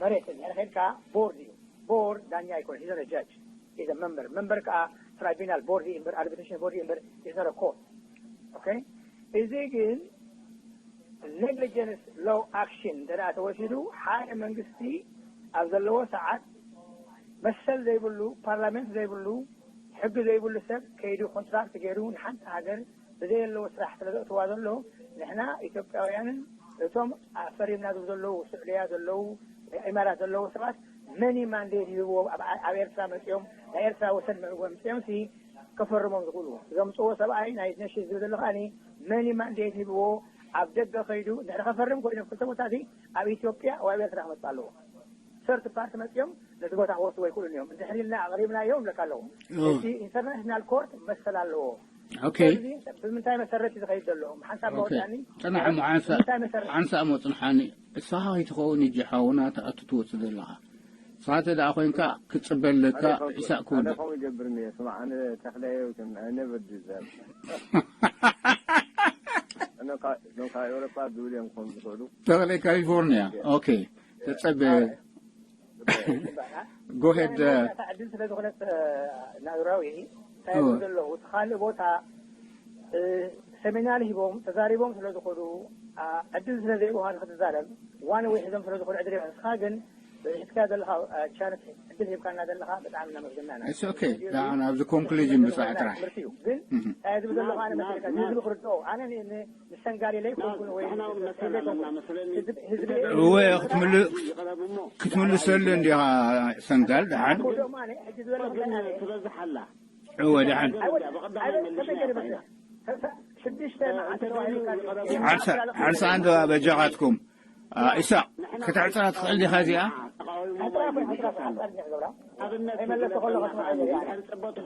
መሬት እንድሕር ከይድካ ቦርድ እዩ ቦርድ ዳኛ ኣይኮን ሂዘ ጃጅ ሂዘ መንበር መንበር ከዓ ትራይቢናል ቦርድ እዩ እምበር ኣርቢትሬሽን ቦርድ እዩ እምበር ሂዘ ኮርት ኦኬ እዚ ግን ኔግሊጀንስ ሎው ኣክሽን እንተ ተወሲዱ ሓደ መንግስቲ ኣብ ዘለዎ ሰዓት መሰል ዘይብሉ ፓርላሜንት ዘይብሉ ሕጊ ዘይብሉ ሰብ ከይዱ ኮንትራክት ገይሩ ንሓንቲ ሃገር ብዘየለዎ ስራሕ ስለ ዘእትዋ ዘሎ ንሕና ኢትዮጵያውያንን እቶም ኣፈሪምና ዝብ ዘለዉ ስዑድያ ዘለዉ ኢማራት ዘለዉ ሰባት መኒ ማንዴት ይህብዎ ኣብ ኤርትራ መፅኦም ናይ ኤርትራ ወሰን መፅኦም ሲ ከፈርሞም ዝኽእሉ ዘምፅዎ ሰብኣይ ናይ ነሽ ዝብ ዘሎ ከዓኒ መኒ ማንዴት ሂብዎ ኣብ ደገ ከይዱ እንድሕሪ ከፈርም ኮይኖም ክልተ ቦታሲ ኣብ ኢትዮጵያ ወይ ኣብ ኤርትራ ክመፅእ ኣለዎ። ሰርድ ፓርቲ መፅኦም ነቲ ቦታ ክወስድዎ ኣይክእሉን እዮም። እንድሕሪ ኢልና ኣቕሪብናዮ ይብለካ ኣለኹ። እቲ ኢንተርናሽናል ኮርት መሰል ኣለዎ። ኦኬ እዚ ብምንታይ መሰረት እዩ ዝኸይድ ዘሎ? ሓንሳብ መወዳእኒ ፅናሕ እሞ ሓንሳ ሓንሳ እሞ ፅንሓኒ እሳኻ ከይትኸውን እጂ ሓውና ተኣቱ ትወፅእ ዘለኻ ንስኻ እንተ ደኣ ኮይንካ ክፅበ ኣለካ ኢሳቅ ክውድእ ከምኡ ይገብር እየ ስማዕ ኣነ ተኽለ ኣነ በዲ ዘር ካብ ኤውሮፓ ዝብል እዮም ክኾኑ ዝኽእሉ ተኽለ ካሊፎርኒያ ኦኬ ተፀበ ጎሄድ ዕድል ስለ ዝኾነት ናዝራዊ እንታይ ዘለዉ እቲ ካልእ ቦታ ሰሚናር ሂቦም ተዛሪቦም ስለ ዝኾኑ ዕድል ስለ ዘይብኻ ንክትዛረብ ዋን ወይ ሒዞም ስለ ዝኾኑ ዕድል ይብካ ንስኻ ግን ሒዝካ ዘለኻ ቻንስ ዕድል ሂብካና ዘለኻ ብጣዕሚ እናመስገና ኢና። It's okay ደሓን ኣብዚ ኮንክሉዥን ብፃዕ ጥራሕ ትምህርቲ እዩ ግን እንታይ ዝብል ዘለኹ ኣነ መሰለካ ንህዝቢ ክርድኦ ኣነ ን- ን- ንሰንጋሊ ለይኮንኩን ወይ ንሕና እውን መሰል ኣለና መስለኒ። ህዝቢ ህዝቢ ብገበያ እወ ይቕረብ ክትምል- ይቕረብ እሞ ክትምልሰሉ እንዲኻ ሰንጋል ደሓን ኮዶም ኣነ ሕጂ ዝበለኹ እንታይ ኣነ ትበዝሕ ኣላ። እወ ደሓን ብቐዳማይ መሊስና ኢና። ሽዱሽተ መዓልቲ ተባሂሉ ሓንሳ ሓንሳ እንዶ በጃኻትኩም ኢሳቅ ከተዕፅራ ትኽእል ዲኻ እዚኣ ተቃዊሞ ማለት ይከሳሉ። ኣብነት ዝብለካ እንድሕር ፅበቱ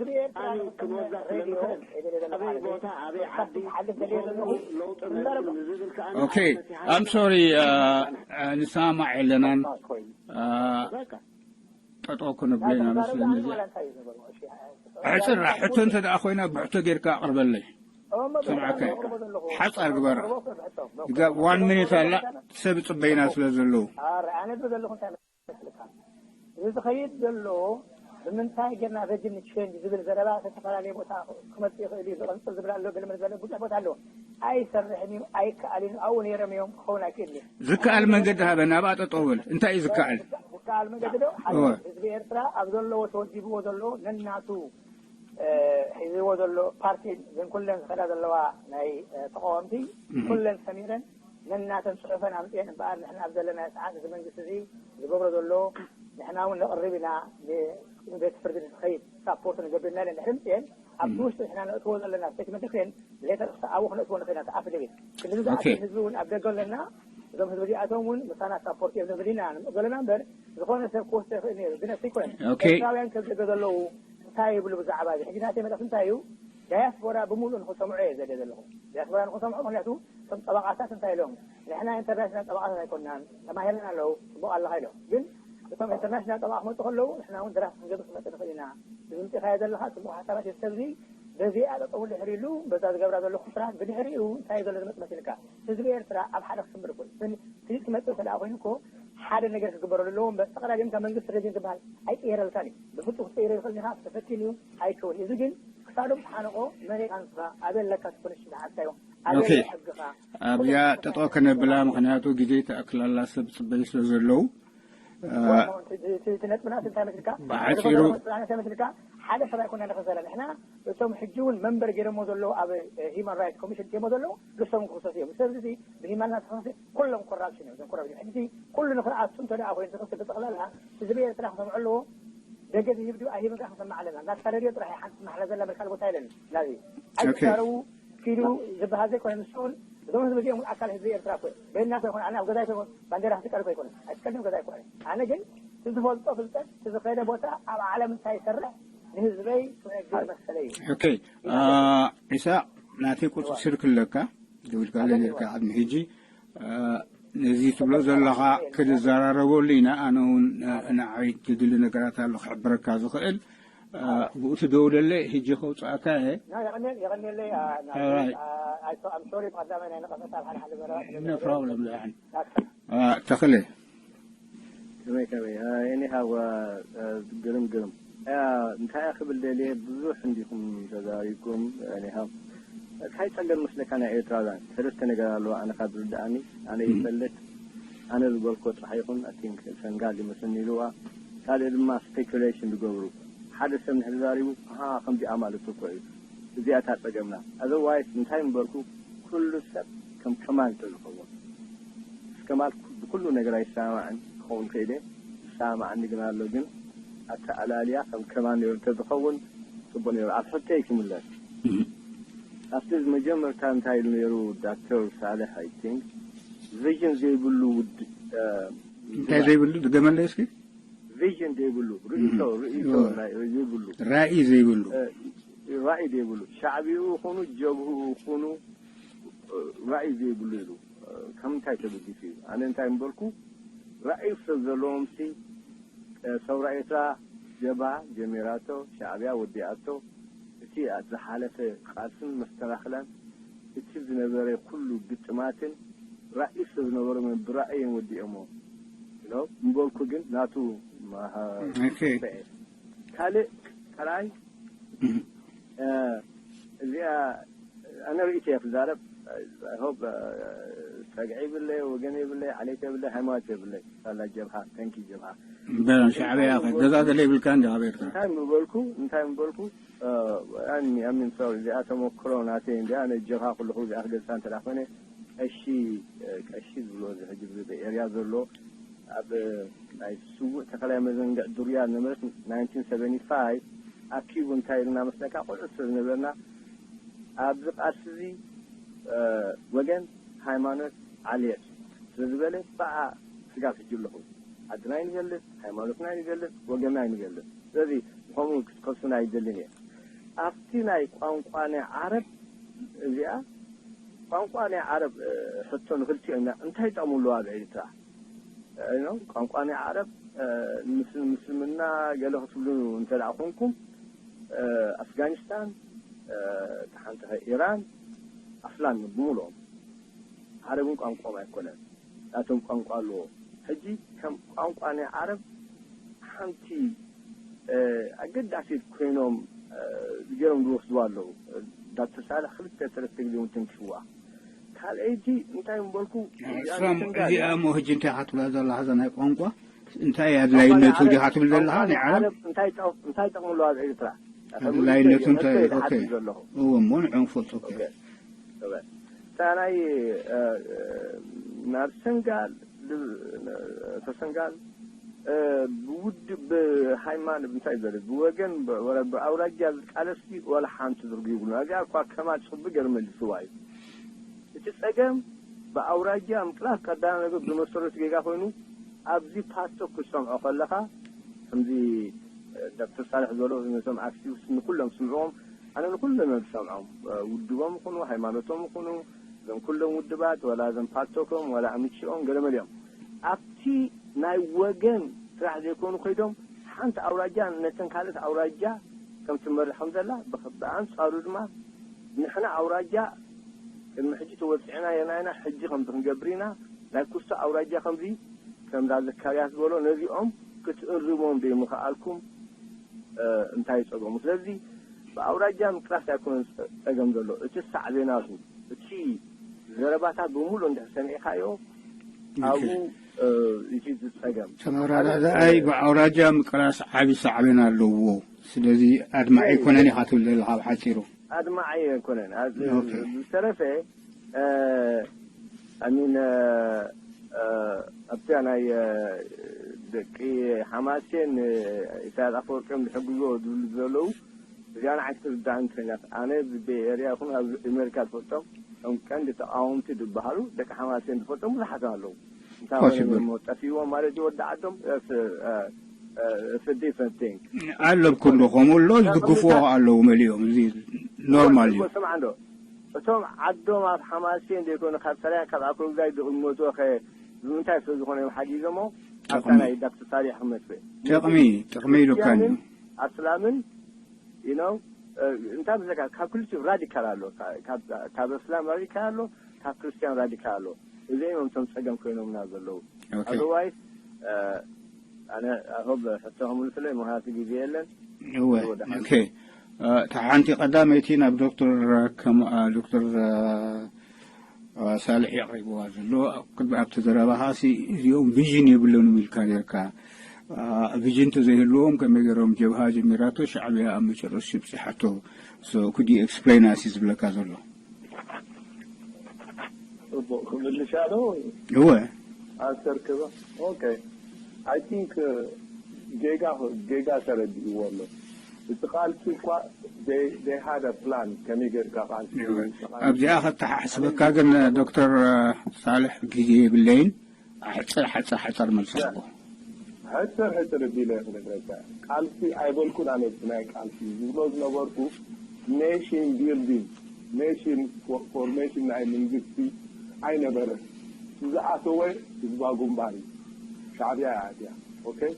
ኣነ ክመወዛ ስለምኽእል ኣበይ ቦታ ኣበይ ዓዲ ለውጢ መፅኡ ንዝብል ከዓ Okay, I'm sorry, uh, uh, ንሰማማዕ የለናን ኮይኑ uh, በቃ ጠጠው ክንብለና መስለኒ እዚ ሕፅራ ሕቶ እንተ ደኣ ኮይና ብሕቶ ጌርካ ኣቕርበለይ ሰምዓካ ሓፃር ግበራ one minute ኣላ ሰብ ይፅበይና ስለ ዘለዉ እዚ ዝኸይድ ዘሎ ብምንታይ ጌርና ሬጅም ንቼንጅ ዝብል ዘረባ ዝተፈላለየ ቦታ ክመፅእ ይኽእል እዩ ዝቐንፅል ዝብል ኣሎ ገለመለ ዝበለ ብዙሕ ቦታ ኣለዎ ኣይሰርሕን እዩ ኣይከኣልን እዩ ኣብኡ ነይሮም እዮም ክኸውን ኣይክእል እዩ ዝከኣል መንገዲ ሃበና ኣብኣ ጠጠው በል እንታይ እዩ ዝከኣል ዝከኣል መንገዲ ዶ ሓደ እወ። ህዝቢ ኤርትራ ኣብ ዘለዎ ተወዲብዎ ዘሎ ነናቱ እ፣ ሒዝዎ ዘሎ ፓርቲ ዘን ኩለን ዝኸዳ ዘለዋ ናይ እ፣ ተቃወምቲ ኩለን ሰሚረን ነናተን ጽሑፈን ኣምጽኤን እምበኣር፣ ንሕና ኣብ ዘለናዮ ሰዓት እዚ መንግስቲ እዚ ዝገብሮ ዘሎ ንሕና እውን ነቕርብ ኢና፣ ንቤት ፍርዲ ንኽኸይድ ሳፖርት ንገብር ኢና ኢለን ድሕሪ ምጽኤን፣ ኣብቲ ውሽጢ ንሕና ነእትዎ ዘለና ስቴትመንት ክን ሌተር ክሰኣቡ ክነእትዎ ንኽእል ኢና፣ ኣፊደቪት ክንዲ ዝኣክል ኦኬ። ህዝቢ እውን ኣብ ደገ ኣለና። እዞም ህዝቢ እዚኣቶም እውን ምሳና ሳፖርት እዮም ንብል ኢና ንምፅ ዘለና እምበር፣ ዝኾነ ሰብ ክወስዶ ይኽእል ነይሩ። ግን ኣይኮነን። ኦኬ። ኤርትራውያን ከብደገ ዘለዉ እንታይ ይብሉ ብዛዕባ እዚ? ሕጂ ናተይ መልእኽቲ እንታይ እዩ? ዳያስፖራ ብምሉእ ንኽሰምዖ እየ ዘድልየ ዘለኹ። ዳያስፖራ ንኽሰምዖ፣ ምኽንያቱ እቶም ጠበቓታት እንታይ ኢሎም? ንሕና ኢንተርናሽናል ጠበቓታት ኣይኮናን፣ ተማሂርና ኣለዉ፣ ጽቡቕ ኣለኻ ኢሎም። ግን እቶም ኢንተርናሽናል ጠበቓ ክመጡ ከለዉ፣ ንሕና እውን ድራፍት ክንገብር ክመጽእ ንኽእል ኢና። እዚ ምጽእካዮ ዘለኻ ጽቡቕ ሓሳባት እዩ። ሰብዚ በዚኣ ጠጠው ድሕሪ ኢሉ፣ በዛ ዝገብራ ዘለኹ ስራሕ ብድሕሪኡ እንታይ እዩ ዘሎ ዝመጽእ መሲልካ? ህዝቢ ኤርትራ ኣብ ሓደ ክስምር እኮ እዩ። ግን እቲ ዝመጽእ እንተ ደኣ ኮይኑ እኮ ሓደ ነገር ክግበረሉ ኣለዎ እምበር፣ ጠቕላላ ዲምካ መንግስቲ ረጅን ዝበሃል ኣይቅየረልካን እዩ። ብፍጹም ክትቅይሮ ይኽእል ኢኻ፣ ተፈቲኑ እዩ፣ ኣይከውን እዩ። እዚ ግን ክሳዶም ተሓንቆ መን ኢኻ ንስኻ? ኣበይ ኣለካ ትኮነሽ ንዓካ እዮም? ኣበይ ኦኬ። ሕግኻ? ኣብዚኣ ጠጠው ከነብላ፣ ምኽንያቱ ግዜ ተኣክላላ ሰብ ጽበዩ ስለ ዘለዉ። ዋ፣ እቲ፣ እቲ፣ እቲ ነጥብና እንታይ መስልካ? ብሓጺሩ እቲ ነጥብና እንታይ መስልካ? ሓደ ሰብ ኣይኮና ንኽንሰላ ንሕና፣ እቶም ሕጂ እውን መንበር ገይሮሞ ዘለዉ ኣብ፣ እ፣ ሂማን ራይትስ ኮሚሽን ገይሮሞ ዘለዉ፣ ንሶም ክኽሰሱ እዮም። ስለዚ እዚ ብሂማን ናተኸሰሰ ኩሎም ኮራፕሽን እዮም። እዞም ኮራፕሽን። ሕጂ ኩሉ ንኽኣቱ እንተ ደኣ ኮይኑ፣ እቲ ክሲ ብጠቕላላ ህዝቢ ኤርትራ ክሰምዖ ኣለዎ። ደገ ዝህብ ድዩ ኣይህብን ከዓ ክንሰምዕ ኣለና። ናትካ ሬድዮ ጥራሕ እያ ሓንቲ ትመሓላ ዘላ፣ በል ካልእ ቦታ የለን። ናዚ ኦኬ። ኣይትዛረቡ፣ ኪዱ ዝበሃል ዘይኮነ፣ ንሱ እውን እዞም ህዝቢ እዚኦም እውን ኣካል ህዝቢ ኤርትራ እኮ እዮም። በይንና እኮ ኣይኮነ፣ ኣነ ኣብ ገዛይ እኮ ባንዴራ ክትቀል እኮ ኣይኮነ። ኣይትቀድም ገዛይ እኮ ኣነ። ኣነ ግን እቲ ዝፈልጦ ፍልጠት፣ እቲ ዝኸደ ቦታ፣ ኣብ ዓለም እንታይ ይሰርሕ ንህዝበይ ክነግር መሰለይ እዩ። ኦኬ። አ፣ ኢሳቅ፣ ናተይ ቁጽሪ ስልኪ ኣለካ? ደዊልካለይ ነርካ ቅድሚ ሕጂ። አ፣ ነዚ ትብሎ ዘለኻ ክንዘራረበሉ ኢና። ኣነ እውን፣ አ፣ ንዓይ ትድሊ ነገራት ኣሎ ክሕብረካ ዝኽእል። አ፣ ብኡ ትደውለለይ፣ ሕጂ ከውጽኣካ እየ። ና፣ የቐንየል-፣ የቐንየለይ፣ አ፣ ና፣ ኦራይት። አ፣ ኣይ፣ ሶ-፣ ኣም ሶሪ፣ ብቐዳማይ ናይ ነቐፈታ ኣብ ሓደ ሓደ መረባት ኖ ፕሮብለም፣ ዳሕን። ዳሕን። አ፣ ተኽለ። ከመይ፣ ከመይ? አ፣ ኤኒሃው፣ አ፣ አ፣ ግርም፣ ግርም። አ፣ እንታይ እየ ክብል ደልየ፣ ብዙሕ እንዲኹም ተዛሪብኩም። ኤኒሃው፣ እንታይ ጸገም መስለካ ናይ ኤርትራውያን? ሰለስተ ነገር ኣለዋ፣ ኣነ ካብ ዝርድኣኒ፣ ኣነ እም። ይፈልጥ፣ ኣነ ዝበልኮ ጥራሕ ይኹን፣ ኣይ ቲንክ ሰንጋል ይመስለኒ ኢልዋ። ካልእ ድማ ስፔኩሌሽን ዝገብሩ። ሓደ ሰብ እንድሕር ተዛሪቡ፣ ኣሃ፣ ከምዚኣ ማለት እኮ እዩ። እዚኣ እታ ጸገምና። ኣዘርዋይስ እንታይ ምበልኩ፣ ኩሉ ሰብ ከም ከማን እንተዝኸውን። ከማል ብኩሉ ነገር ኣይሰማማዕን ክኸውን ክእል እየ። ዝሰማማዓኒ ግን ኣሎ። ግን ኣተኣላልያ ከም ከማን ነይሩ እንተዝኸውን ጽቡቕ ነይሩ። ኣብ ሕቶይ ክምለስ። እም። ኣብቲ መጀመርታ እንታይ ኢሉ ነይሩ ዳክተር ሳልሕ፣ ኣይ ቲንክ፣ ቪዥን ዘይብሉ ውድ-፣ እ፣ እንታይ ዘይብሉ? ድገመለይ እስኪ። ቪዥን ዘይብሉ፣ ርእይቶ፣ እም። ርእይቶ ኦ። ናይ ዘይብሉ። ራእይ ዘይብሉ። እ፣ ራእይ ዘይብሉ። ሻዕቢኡ ይኹኑ፣ ጀብህኡ ይኹኑ፣ እ፣ ራእይ ዘይብሉ ኢሉ። እ፣ ካብ ምንታይ ተበጊሱ እዩ? ኣነ እንታይ ምበልኩ፣ ራእይ ሰብ ዘለዎምሲ፣ እ፣ ሰውራ ኤርትራ ጀብሃ ጀሚራቶ፣ ሻዕቢያ ወዲኣቶ፣ እቲ ዝሓለፈ ቃልስን መስተኻኽላን፣ እቲ ዝነበረ ኩሉ ግጥማትን ራእይ ስለ ዝነበሮም እዮም ብራእይ እዮም ወዲኦሞ። You know፣ እምበልኩ ግን ናቱ ማሃ-፣ ኦኬ። ካልእ ካልኣይ፣ እም። እ፣ እዚኣ ኣነ ርእይቶ እየ ክዛረብ። I hope፣ እ፣ ጸግዒ የብለይ፣ ወገን የብለይ፣ ዓሌት የብለይ፣ ሃይማኖት የብለይ። ሳላ ጀብሃ፣ thank you ጀብሃ። በ-፣ ሻዕቢያ እንታይ ገዛ ምበልኩ? ገለ ይብልካ እንዲ ኣብ ኤርትራ። እንታይ ምበልኩ? እንታይ ምበልኩ? እ፣ ኣሚ-፣ ኣሚን፣ ሶሪ፣ እዚኣ ተመክሮ ናተይ እንዲያ። ኣነ ጀብሃ ከለኹ እዚኣ ክገልጻ እንተ ደኣ ኮይነ፣ ቀሺ፣ እ፣ ቀሺ ዝብሎ እዚ ሕጂ ብዚ ኤርያ ዘሎ ኣብ ናይ ስዉእ ተኸላይ መዘንግዕ ዱርያ ዝነበረት ናይንቲን ሰቨንቲ ፋይቭ ኣኪቡ እንታይ ኢልና መስለካ? ቆልዑት ስለ ዝነበርና ኣብዚ ቃልሲ እዚ፣ እ፣ ወገን፣ ሃይማኖት፣ ዓሌት ስለ ዝበለ ብኣ ስጋብ ሕጂ ኣለኹ። ዓድና ኣይንገልጽ፣ ሃይማኖትና ኣይንገልጽ፣ ወገንና ኣይንገልጽ። ስለዚ ብኸምኡ ክትከሱና ኣይደልን እየ። ኣብቲ ናይ ቋንቋ ናይ ዓረብ እዚኣ፣ ቋንቋ ናይ ዓረብ፣ እ፣ ሕቶ ንክልቲኦም ኢና፣ እንታይ ጠቕሙ ኣለዎ ኣብ ኤርትራ? እ፣ ቋንቋ ናይ ዓረብ፣ እ፣ ምስ-፣ ምስልምና ገለ ክትብሉ እንተ ደኣ ኮንኩም፣ እ፣ ኣፍጋኒስታን፣ እ፣ እታ ሓንቲ ከ ኢራን፣ ኣስላም እዮም ብምሉኦም። ዓረብን ቋንቋኦም ኣይኮነን፣ ናቶም ቋንቋ ኣለዎ። ሕጂ ከም ቋንቋ ናይ ዓረብ ሓንቲ፣ እ፣ ኣገዳሲት ኮይኖም፣ እ፣ ገይሮም ዝወስድዋ ኣለዉ። ዳክተር ሳልሕ ክልተ ሰለስተ ግዜ እውን ተንኪፍዋ። ካልኣይቲ እንታይ ምበልኩ፣ እዚኣ እሶም፣ ንሰንጋል እዚኣ እያ። እሞ ሕጂ እንታይ ኢኻ ትብላ ዘለኻ፣ እዛ ናይ ቋንቋ እንታይ ቋንቋ ናይ ኣድላይነቱ ዓረብ፣ ዲኻ ትብል ዘለኻ፣ ቋንቋ ናይ ናይ ዓረብ? ዓረብ እንታይ ጠቕ-፣ እንታይ ጠቕሚ ኣለዋ ኣብ ኤርትራ? ኣድላይነቱ እንታይ? ነስተይ ኦኬ። ዝሓትት ዘለኹ። እዎ፣ እሞ ንዕኡ ንፈልጦ፣ ኦኬ። ኦኬ። ኦኬ። ናይ ናብ ሰንጋል ተሰንጋል ብውድ ብሃይማኖት እንታይ ዘለ ብወገን ብኣውራጃ ዝቃለስ ዋላ ሓንቲ ዝርጉ ይብሉ። እዚኣ እኳ ከማ ጽቡ ገር መልስዋ እዩ። እቲ ጸገም ብኣውራጃ ምቅላፍ ቀዳሚ ነገር ብመሰረቱ ጌጋ ኮይኑ ኣብዚ ፓስቶ ክትሰምዖ ከለኻ ከምዚ ዶክተር ሳልሕ ዝበሎ ነቶም ኣክቲቪስት ንኩሎም ስምዕዎም። ኣነ ንኩሎም እዮም ዝሰምዖም። ውድቦም ይኹኑ፣ ሃይማኖቶም ይኹኑ፣ እዞም ኩሎም ውድባት ዋላ እዞም ፓልቶኮም ዋላ ኣምቺኦም ገለመሊኦም ኣብቲ ናይ ወገን ስራሕ ዘይኮኑ ከይዶም ሓንቲ ኣውራጃ ነተን ካልኦት ኣውራጃ ከም ትመርሕ ከም ዘላ ብኣንፃሩ ድማ ንሕና ኣውራጃ ቅድሚ ሕጂ ተወፅዕና የናይና ሕጂ ከምዚ ክንገብር ኢና ናይ ኩስቶ ኣውራጃ ከምዚ ከምዛ ዘካርያስ ዝበሎ ነዚኦም ክትእርሞም ዘይምኽኣልኩም እንታይ ጸገሙ? ስለዚ ብኣውራጃ ምቅላስ ኣይኮነን ጸገም ዘሎ፣ እቲ ሳዕቤናቱ፣ እቲ ዘረባታት ብምሉእ እንድሕር ሰሚዕካዮ ኣብኡ እቲ ዝጸገም። ተመራዳዳኣይ ብኣውራጃ ምቅላስ ዓቢ ሳዕቤን ኣለዎ። ስለዚ ኣድማዒ ኣይኮነን ኢኻ ትብል ዘለኻ ብሓጺሩ። ኣድማዒ ኣይኮነን። ዝተረፈ ኣሚን ኣብቲያ ናይ ደቂ ሓማሴን ኢሳያስ ኣፈወርቅም ዝሕግዞ ዝብሉ ዘለዉ እዚኣ ንዓይ ክትርዳእን ትኽእልናት ኣነ ብቤይ ኤርያ ይኹን ኣብ ኣሜሪካ ዝፈልጦም እቶም ቀንዲ ተቃወምቲ ዝበሃሉ ደቂ ሓማሴን ዝፈልጦም ብዙሓት ኣለዉ እንታይ ጠፊዎም ማለት ይወዲ ዓዶም ስዲ ፈንቲንግ ኣለብኩም ዶ ከምኡ ኣሎ ዝድግፍዎ ኣለዉ መሊኦም እዚ ኖርማል እዩ ስምዓ እንዶ እቶም ዓዶም ኣብ ሓማሴን ዘይኮነ ካብ ሰራያን ካብ ኣክሎግዛይ ዝቕመጡ ኸ ብምንታይ ስለ ዝኾነ እዮም ሓጊዞሞ ኣብታ ናይ ዳክተር ሳሊሕ ክመፅእ ጥቕሚ ጥቕሚ ኢሉካን እዩ ኣስላምን you know እንታይ ብዘካ ካብ ክልቲኡ ራዲካል ኣሎ ካብ እስላም ራዲካል ኣሎ ካብ ክርስቲያን ራዲካል ኣሎ እዚኦም እዮም እቶም ፀገም ኮይኖምና ዘለዉ otherwise ኣነ I hope ሕቶ ክምልስለይ ምክንያቱ ግዜ የለን እወ okay እታ ሓንቲ ቀዳመይቲ ናብ ዶክተር ዶክተር ሳልሕ የቕሪብዋ ዘሎ ቅድሚ ኣብቲ ዘረባኻ እዚኦም ቪዥን የብሎምን ኢልካ ነርካ ቪዥን ተዘይህልዎም ከመይ ገይሮም ጀብሃ ጀሚራቶ ሻዕብያ ኣብ መጨረሽ ይብፅሓቶ could you explain us ዝብለካ ዘሎ ፅቡቅ ክምልሻ ዶ እወ ኣንሰር ክባ okay I think ጌጋ ጌጋ ተረዲእዎ ኣሎ እቲ ቃልሲ እኳ they had a plan ከመይ ጌርካ ቃልሲ ኣብዚኣ ከተሓስበካ ግን ዶክተር ሳልሕ ግዜ የብለይን ሓፀር ሓፀር ሓፀር መልሰዎ ሕፅር ሕፅር ቢለ ክነግረካ ቃልሲ ኣይበልኩን ኣነ ናይ ቃልሲ ዝብሎ ዝነበርኩ nation building nation formation ናይ መንግስቲ ኣይነበረን ዝኣተወ ህዝባዊ ግንባር እዩ ሻዕብያ እያ ኣትያ okay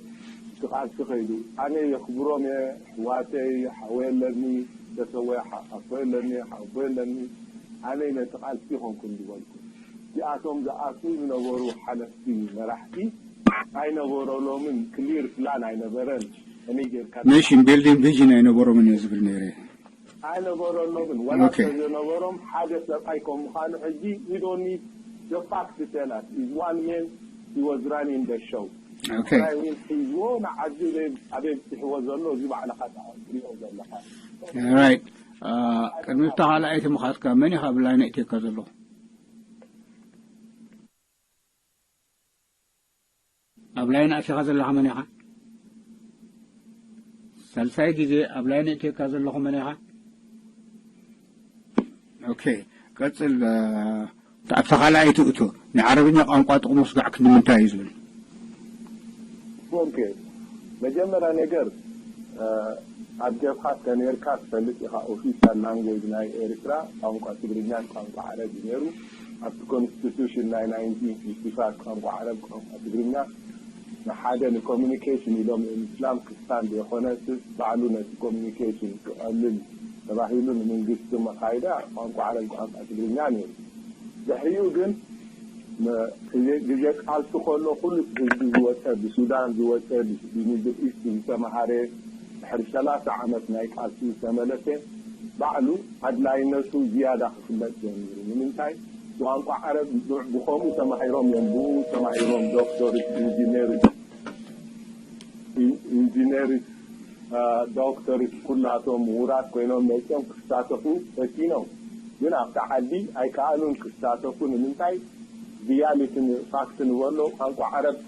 እቲ ቃልሲ ከይዱ ኣነ የኽብሮም እየ ኣሕዋተይ ሓወይ ኣለኒ ዝተሰወየ ሓፍቶ ኣለኒ ሓቦ ኣለኒ ኣነ ነቲ ቃልሲ ይኾንኩን ዝበልኩ እዚኣቶም ዝኣትዉ ዝነበሩ ሓለፍቲ መራሕቲ ኣይነበረሎምን clear plan ኣይነበረን ከመይ ጌርካ nation building vision ኣይነበሮምን እየ ዝብል ነይረ ኣይነበረሎምን ዋላ okay. ስለዝነበሮም ሓደ ሰብኣይ ከም ምዃኑ ሕጂ we don't need the fact to tell us is one man he was running the show okay. ሒዝዎ ንዓዲ ኣበይ ብፅሕዎ ዘሎ እዚ ባዕልኻ ትሪኦ ዘለኻ right ቅድሚ ተኻልኣይቲ ምኻትካ መን ኢኻ ብላይ ነእትየካ ዘለኹ ኣብ ላይን ኣቲኻ ዘለኻ መን ኢኻ? ሳልሳይ ግዜ ኣብ ላይን ኣእትየካ ዘለኹ መን ኢኻ? ኦኬ ቀጽል ኣብታ ካልኣይቲ እቶ ናይ ዓረብኛ ቋንቋ ጥቕሙ ስጋዕ ክንዲ ምንታይ እዩ ዝብል? ኦኬ መጀመርያ ነገር ኣብ ጀብሃ ከነርካ ትፈልጥ ኢኻ ኦፊሻል ላንጉጅ ናይ ኤርትራ ቋንቋ ትግርኛን ቋንቋ ዓረብ እዩ ነይሩ ኣብቲ ኮንስቲቱሽን ናይ ናይንቲን ፊፍቲ ፋይቭ ቋንቋ ዓረብ ቋንቋ ትግርኛ ንሓደ ንኮሚኒኬሽን ኢሎም እዮም እስላም ክስታን ዘይኮነ ባዕሉ ነቲ ኮሚኒኬሽን ክቐልል ተባሂሉ ንምንግስቲ መኻይዳ ቋንቋ ዓረብ ቋንቋ ትግርኛ ነይሩ ድሕሪኡ ግን ግዜ ቃልሲ ከሎ ኩሉ ህዝቢ ዝወፀ ብሱዳን ዝወፀ ብሚድል ኢስት ዝተምሃረ ድሕሪ ሰላሳ ዓመት ናይ ቃልሲ ዝተመለሰ ባዕሉ ኣድላይነቱ ዝያዳ ክፍለጥ ጀሚሩ ንምንታይ ብቋንቋ ዓረብ ብከምኡ ተማሂሮም እዮም ብኡ ተማሂሮም ዶክተርስ ኢንጂነርስ ኢንጂነርስ ዶክተርስ ኩላቶም ምሁራት ኮይኖም መፅኦም ክሳተፉ ፈቲኖም ግን ኣብቲ ዓዲ ኣይከኣሉን ክሳተፉ። ንምንታይ? ሪያሊቲ ፋክት ንበሎ፣ ቋንቋ ዓረብ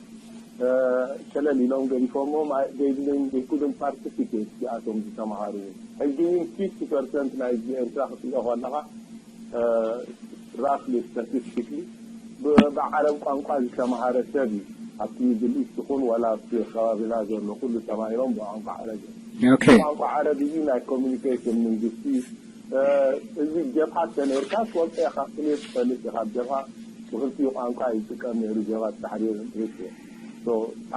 ሸለል ኢሎም ገዲፎሞ። ዘይብልን ዘይኩልን ፓርቲሲፔት እዚኣቶም ዝተምሃሩ። ሕጂ እውን ፊፍቲ ፐርሰንት ናይ ህዝቢ ኤርትራ ክትሪኦ ከለኻ፣ ራፍሊ ስታቲስቲክሊ ብዓረብ ቋንቋ ዝተምሃረ ሰብ እዩ ኣብቲ ሚድል ኢስት ይኹን ዋላ ኣብቲ ከባቢና ዘሎ ኩሉ ተማሂሮም ብቋንቋ ዓረብ እዮም። ኦኬ። ቋንቋ ዓረብ እዩ ናይ ኮሚኒኬሽን መንግስቲ። እዚ ጀብሃ ተነርካ ትፈልጦ ኢኻ፣ ክሊር ትፈልጥ ኢኻ። ጀብሃ ብክልቲኡ ቋንቋ ይጥቀም ነይሩ። ጀብሃ ተሕሪር ርት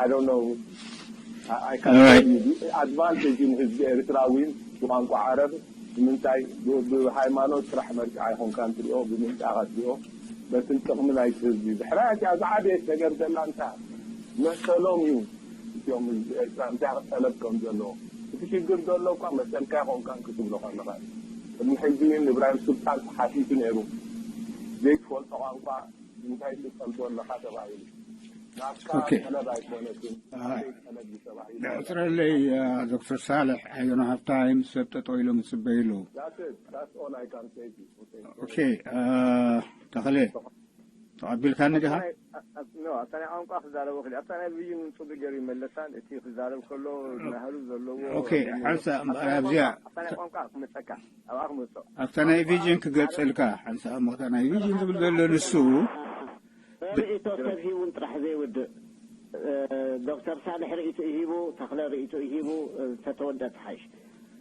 I don't know. I can't tell you. ኣድቫንቴጅ ንህዝቢ ኤርትራዊን ብቋንቋ ዓረብ ንምንታይ? ብሃይማኖት ጥራሕ መርጫ ኣይኮንካን ትሪኦ፣ ብምንጫኻ ትሪኦ፣ በትን ጥቕሚ ናይቲ ህዝቢ። ድሕራይ እቲኣ ዝዓበየት ነገር ዘላ እንታይ? መሰሎም እዩ። እቲኦም ህዝቢ ኤርትራ እንታይ ክጠለብ ከም ዘለዎ። እቲ ሽግር ዘሎ እኳ መሰልካ ኣይኮንካን ክትብሎ ከለኻ። ቅድሚ ሕጂ እውን እብራሂም ሱልጣን ተሓቲቱ ነይሩ። ዘይትፈልጦ ቋንቋ እንታይ ትጠልቦ ኣለኻ ተባሂሉ። ናትካ ኦኬ። ጠለብ ኣይኮነትን፣ ኣይ። ናተይ ጠለብ እዩ ተባሂሉ። ዕፅረለይ፣ አ፣ ዶክተር ሳልሕ፣ I don't have time፣ ሰብ ጠጠው ኢሎም ይፅበዩ ኣለዉ። That's it. That's all I can say to you. Okay. ኦኬ፣ አ፣ ተኽለ፣ ተቐቢልካኒ ዲኻ? ኣይ፣ ኣ-፣ ኣ-፣ ኖ፣ ኣብታ ናይ ቋንቋ ክዛረቦ ክእል። ኣብታ ናይ ቪዥን ጽቡቅ ገይሩ ይመለሳን፣ እቲ ክዛረብ ከሎ ናህሩ ዘለዎ ኦኬ፣ ሓንሳእ እምበኣር ኣብታ ናይ ኣብዚኣ ቋንቋ፣ ኣብታ ናይ ቋንቋ ክመጸካ፣ ኣብኣ ክመጾ። ኣብታ ናይ ቪዥን ክገልጸልካ፣ ሓንሳእ እሞ እታ ናይ ቪዥን ዝብል ዘሎ ንሱ ርእይቶ ሰብ ሂቡን ጥራሕ ዘይውድእ፣ እ፣ ዶክተር ሳልሕ ርእይቶ ሂቡ፣ ተኽለ ርእይቶ ሂቡ፣ እ፣ ተተወደ ትሓይሽ።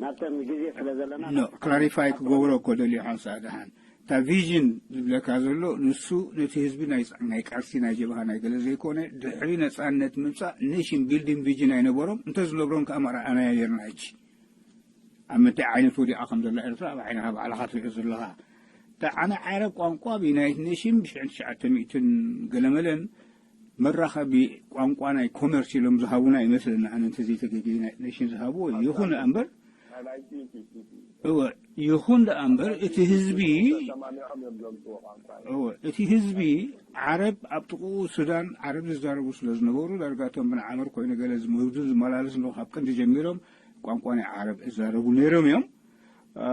ናብተን ግዜ ስለ ዘለና ኖ፣ ክላሪፋይ ክገብሮ እኮ ደልዩ ሓንሳእ ደሓን። እታ ቪዥን ዝብለካ ዘሎ ንሱ ነቲ ህዝቢ ናይ ጻ-፣ ናይ ቃልሲ ናይ ጀብሃ ናይ ገለ ዘይኮነ፣ ድሕሪ ነጻነት ምምጻእ ኔሽን ቢልዲንግ ቪዥን ኣይነበሮም። እንተ ዝነብሮም ከኣ መርኣናዮ ነርና። ሕጂ ኣብ ምንታይ ዓይነት ወዲቓ ከም ዘላ ኤርትራ ኣብ ዓይንኻ ባዕልኻ ትሪኦ ዘለኻ። እታ ዓነ ዓረብ ቋንቋ ብዩናይትድ ኔሽን ብሽሕን ትሽዓተ ሚእትን ገለመለን መራኸቢ ቋንቋ ናይ ኮመርስ ኢሎም ዝሃቡና ይመስለኒ። ኣነ እንተዘይተገጊ ዩናይትድ ኔሽን ዝሃብዎ ይኹን እምበር፣ እወ፣ ይኹን ደኣ እምበር እቲ ህዝቢ፣ እወ፣ እቲ ህዝቢ ዓረብ ኣብ ጥቕኡ ሱዳን ዓረብ ዝዛረቡ ስለ ዝነበሩ፣ ዳርጋ እቶም ብን ዓመር ኮይኑ ገለ ዝምህዙ ዝመላለስ ኣለዉ። ካብ ቅድሚ ጀሚሮም ቋንቋ ናይ ዓረብ እዛረቡ ነይሮም እዮም። እ፣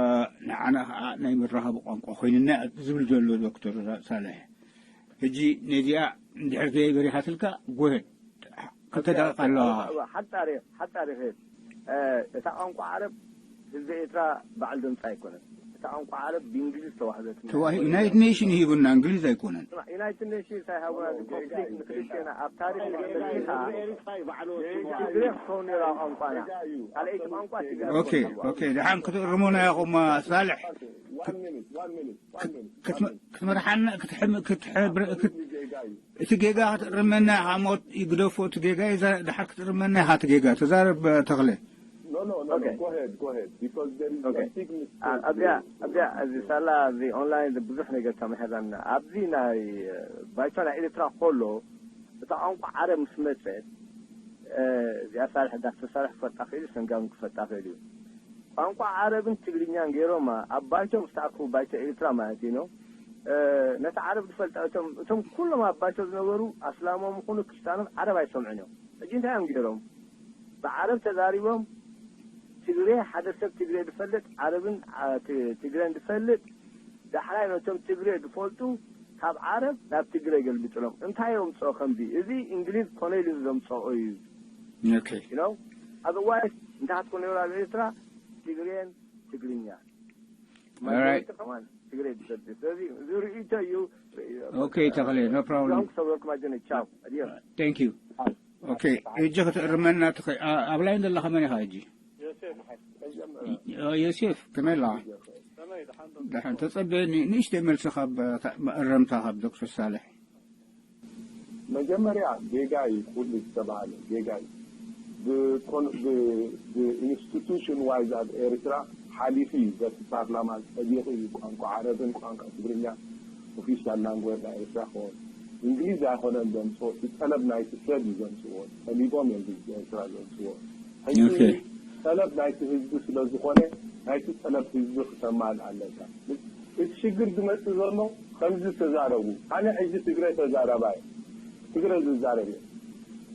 ንዓና ኸዓ ናይ መራኸቢ ቋንቋ ኮይንና ዝብል ዘሎ ዶክተር ሳልሕ። ሕጂ ነዚኣ እንድሕር ዘይበሪኻትልካ፣ ጎሄድ። ክልተ ደቂቕ ኣለዋ። ሓጻሪ፣ ሓጻሪ ኸይድ። እ፣ እታ ቋንቋ ዓረብ ህዝቢ ኤርትራ ባዕሉ ዘምጽኣ ኣይኮነን። እታ ቋንቋ ዓረብ ብእንግሊዝ ዝተዋህበት። ተዋሂ-፣ ዩናይትድ ኔሽን ሂቡና፣ እንግሊዝ ኣይኮነን። ስማዕ፣ ዩናይትድ ኔሽንስ ኣይሃቡና፣ እዚ ኮንፍሊክት ንክልቴና ኣብ ታሪኽ መሊኻ ትግሬ ክትከውን ነይራ ቋንቋና። ካልኣይቲ ቋንቋ ትግሬ ኦኬ፣ ክትከውን ነይራ። ኦኬ፣ ደሓን ክትእርሙና ኢኹም፣ ሳልሕ። One minute, one minute, one minute, one ክትመ-፣ minute. ክትመርሓና፣ ክትሕም-፣ ክትሕብር-፣ ክት-፣ ጌጋ እዩ። እቲ ጌጋ ክትእርመና ኢኻ፣ ሞት ይግደፎ፣ እቲ ጌጋ ይዛ-፣ ድሓር ክትእርመና ኢኻ፣ እቲ ጌጋ። ተዛረብ፣ ተኽለ። No, no, no, no. ኦኬ። Go ahead, go ahead. Because there is ኦኬ። a big mistake ኣ-፣ ኣብዚኣ፣ here. ኣብዚኣ፣ እዚ ሳላ፣ እዚ ኦንላይን፣ እዚ ብዙሕ ነገር ተማሂርና። ኣብዚ ናይ፣ እ፣ ባይቶ ናይ ኤርትራ ከሎ፣ እታ ቋንቋ ዓረብ ምስ መጸት፣ እ፣ እዚኣ ሳልሕ፣ ዳክተር ሳልሕ ክፈልጣ ክእል እዩ፣ ሰንጋም ክፈልጣ ክእል እዩ። ቋንቋ ዓረብን ትግርኛን ገይሮማ ኣብ ባይቶ ምስ ተኣከቡ፣ ባይቶ ኤርትራ ማለት እዩ፣ እ፣ ነቲ ዓረብ ዝፈልጣ፣ እቶም፣ እቶም ኩሎም ኣብ ባይቶ ዝነበሩ ኣስላሞም ይኹኑ ክርስትያኖም ዓረብ ኣይሰምዑን እዮም። ሕጂ እንታይ እዮም ገይሮም? ብዓረብ ተዛሪቦም፣ ትግሬ፣ ሓደ ሰብ ትግሬ ዝፈልጥ፣ ዓረብን፣ ዓ-፣ ት-፣ ትግሬን ዝፈልጥ፣ ዳሕራይ ነቶም ትግሬ ዝፈልጡ ካብ ዓረብ ናብ ትግሬ ገልብጥሎም። እንታይ የምጽኦ ከምዚ? እዚ እንግሊዝ ኮነ ኢሉ ዘምጽኦ እዩ። ኦኬ። You know? Otherwise፣ እንታይ ክትኮን ነይሩ ኣብ ኤርትራ? ትግሬን ትግርኛ። ኦራይት። ማጆሪቲ ከማን ትግሬ ዝፈልጥ። ስለዚ፣ እዚ ርእይቶ እዩ። ኦኬ፣ ተኽለ፣ no problem። ክሰብረኩም ኣጆነ። ቻው። ኣዲዮስ። Thank you። ኦኬ፣ ሕጂ ክትእርመና ትኸ-፣ ኣ-፣ ኣብ ላይን ዘለኻ መን ኢኻ ሕጂ? ዮሴፍ። ዮ-፣ ዮሴፍ፣ ከመይ ኣለኻ? ከመይ፣ ደሓን ዶ? ደሓን። ተጸበየኒ ንእሽተይ መልሲ ካብ፣ ካብ መእረምታ ካብ ዶክተር ሳልሕ። መጀመርያ ጌጋ እዩ ኩሉ ዝተባህለ፣ ጌጋ እዩ። ብኮን-፣ ብ-፣ ብኢንስቲቱሽን ዋይዝ ኣብ ኤርትራ ሓሊፉ እዩ፣ በቲ ፓርላማ ጸዲቑ እዩ ቋንቋ ዓረብን ቋንቋ ትግርኛ ኦፊሻል ላንጉዌጅ ናይ ኤርትራ ክኾን። እንግሊዝ ኣይኮነን ዘምጽኦ፣ እቲ ጠለብ ናይቲ ሰብ እዩ ዘምጽዎ። ጠሊቦም እዮም ህዝቢ ኤርትራ ዘምጽዎ። ሕጂ ኦኬ። ጠለብ ናይቲ ህዝቢ ስለ ዝኾነ፣ ናይቲ ጠለብ ህዝቢ ክተማልእ ኣለካ። እቲ ሽግር ዝመጽእ ዘሎ ከምዚ ተዛረቡ። ኣነ ሕጂ ትግረ ተዛረባይ፣ ትግረ ዝዛረብ እየ።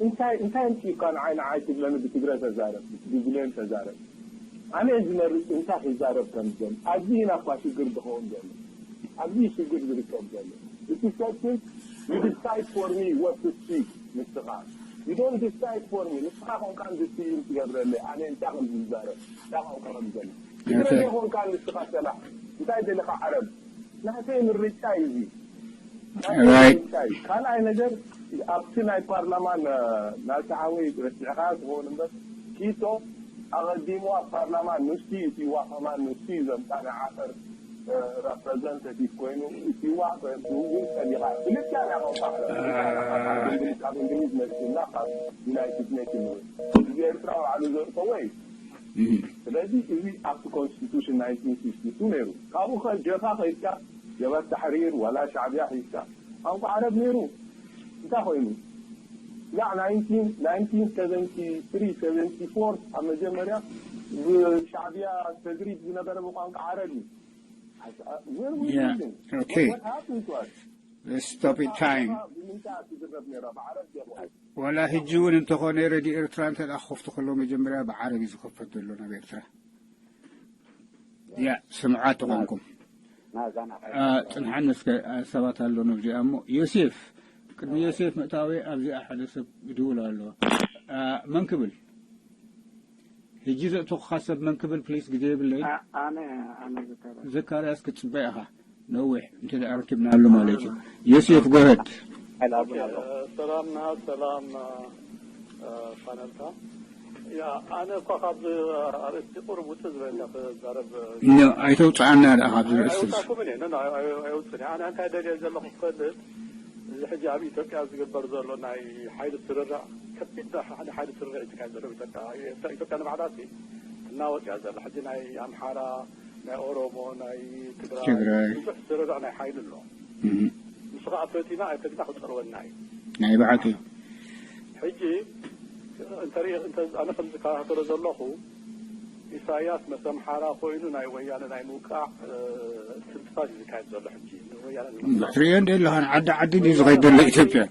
እንታይ፣ እንታይ ኣምጺኡካ ንዓይ፣ ንዓይ ትብለኒ ብትግረ ተዛረብ፣ ብብሌን ተዛረብ? ኣነ እየ ዝመርጽ እንታይ ክዛረብ ከም ዝደሊ። ኣብዚ ኢና እኳ ሽግር ዝኸውን ዘሎ። ኣብዚ ሽግር ዝርከብ ዘሎ እቲ ሰክስ you decide for me what to speak ንስኻ you don't decide for me ንስኻ ኮንካ እንድትይን ትገብረለይ ኣነ እንታይ ከም ዝዛረብ እንታይ ኮንካ ከም ዘሎ ትግረ ዘይኮንካ ንስኻ ሰላሕ እንታይ ደለኻ ዓረብ ናተይ ምርጫ እዩ ካልኣይ ነገር ኣብቲ ናይ ፓርላማ ናቲ ሓወይ ረሲዕካ ትኸውን እምበር ኪቶ ኣቐዲሙ ኣብ ፓርላማ ንሱ እዩ እቲ ዋኸማ ንሱ እዩ ዘምፃ ናይ ዓፈር ረፕረዘንታቲቭ ኮይኑ እቲ ዋኸ ጸሊኻ ክልተ ናይ ቋንቋ ካብ እንግሊዝ መፅና ካብ ዩናይትድ ኔሽን እዚ ኤርትራ ባዕሉ ዘእተወ እዩ ስለዚ እዚ ኣብቲ ኮንስቲቱሽን ናይንቲን ሲክስቲ ቱ ነይሩ ካብኡ ከ ጀፋ ከይድካ ጀበሃት ታሕሪር ዋላ ሻዕብያ ሒዝካ ቋንቋ ዓረብ ነይሩ እንታይ ኮይኑ ያ ናይንቲን ናይንቲን ሰቨንቲ ትሪ ሰቨንቲ ፎር ኣብ መጀመርያ ብሻዕብያ ተድሪብ ዝነበረ ብቋንቋ ዓረብ እዩ Where were you Yeah. living? Okay. What happened to us? Stop it time. ብምንታይ ትዝረብ ነይራ ብዓረብ ዲኹ ወላ ሕጂ እውን እንተኾነ ረድዮ ኤርትራ እንተ ደኣ ክኸፍቱ ከለዉ መጀመርያ ብዓረብ እዩ ዝኸፈት ዘሎ ናብ ኤርትራ ያ ስምዓ ተኾንኩም ናዛና ጽንሓን እስከ ሰባት ኣሎ ነብዚኣ እሞ ዮሴፍ ቅድሚ ዮሴፍ ምእታዊ ኣብዚኣ ሓደ ሰብ ይድውል ኣሎ መን ክብል ሕጂ ዘእተኹኻ ሰብ መን ክብል ፕሊስ ግዜ የብለይ ኣነ ኣነ ዘካርያስ ዘካርያስ ክትጽበ ኢኻ ነዊሕ እንተ ደኣ ረኪብናሉ ማለት እዩ ዮሴፍ ጎህድ ሰላምና ሰላም ፓነልካ ያ ኣነ እኳ ካብ ኣርእስቲ ቁሩብ ውፅእ ዝበለ ክዛረብ ኖ ኣይተውፅኣና ደኣ ካብዚ ርእስቲ ኣይወፃኩም እየ ኖ ኣይወፅን ኣነ እንታይ ደልየ ዘለኹ ክፈልጥ እዚ ሕጂ ኣብ ኢትዮጵያ ዝግበር ዘሎ ናይ ሓይሊ ስርርዕ ከቢድ ሓደ ሓይሊ ስርርዕ እዩ ዝካየድ ዘሎ ኢትዮጵያ ኢትዮጵያ ንባዕላ ትናወፅ እያ ዘላ ሕጂ ናይ ኣምሓራ ናይ ኦሮሞ ናይ ትግራይ ትግራይ ብዙሕ ስርርዕ ናይ ሓይሊ ኣሎ ንሱ ከዓ ፈቲና ኣይፈቲና ክፀልወና እዩ ናይ ብሓቂ ሕጂ እንተርኢ ኣነ ከም ዝከታተሎ ዘለኹ ኢሳያስ መስ ኣምሓራ ኮይኑ ናይ ወያነ ናይ ምውቃዕ ስልትታት እዩ ዝካየድ ዘሎ ሕጂ ወያነ ትሪኦ እንደ ኣለኻን ዓዲ ዓዲ ድዩ ዝኸይድ ዘሎ ኢትዮጵያ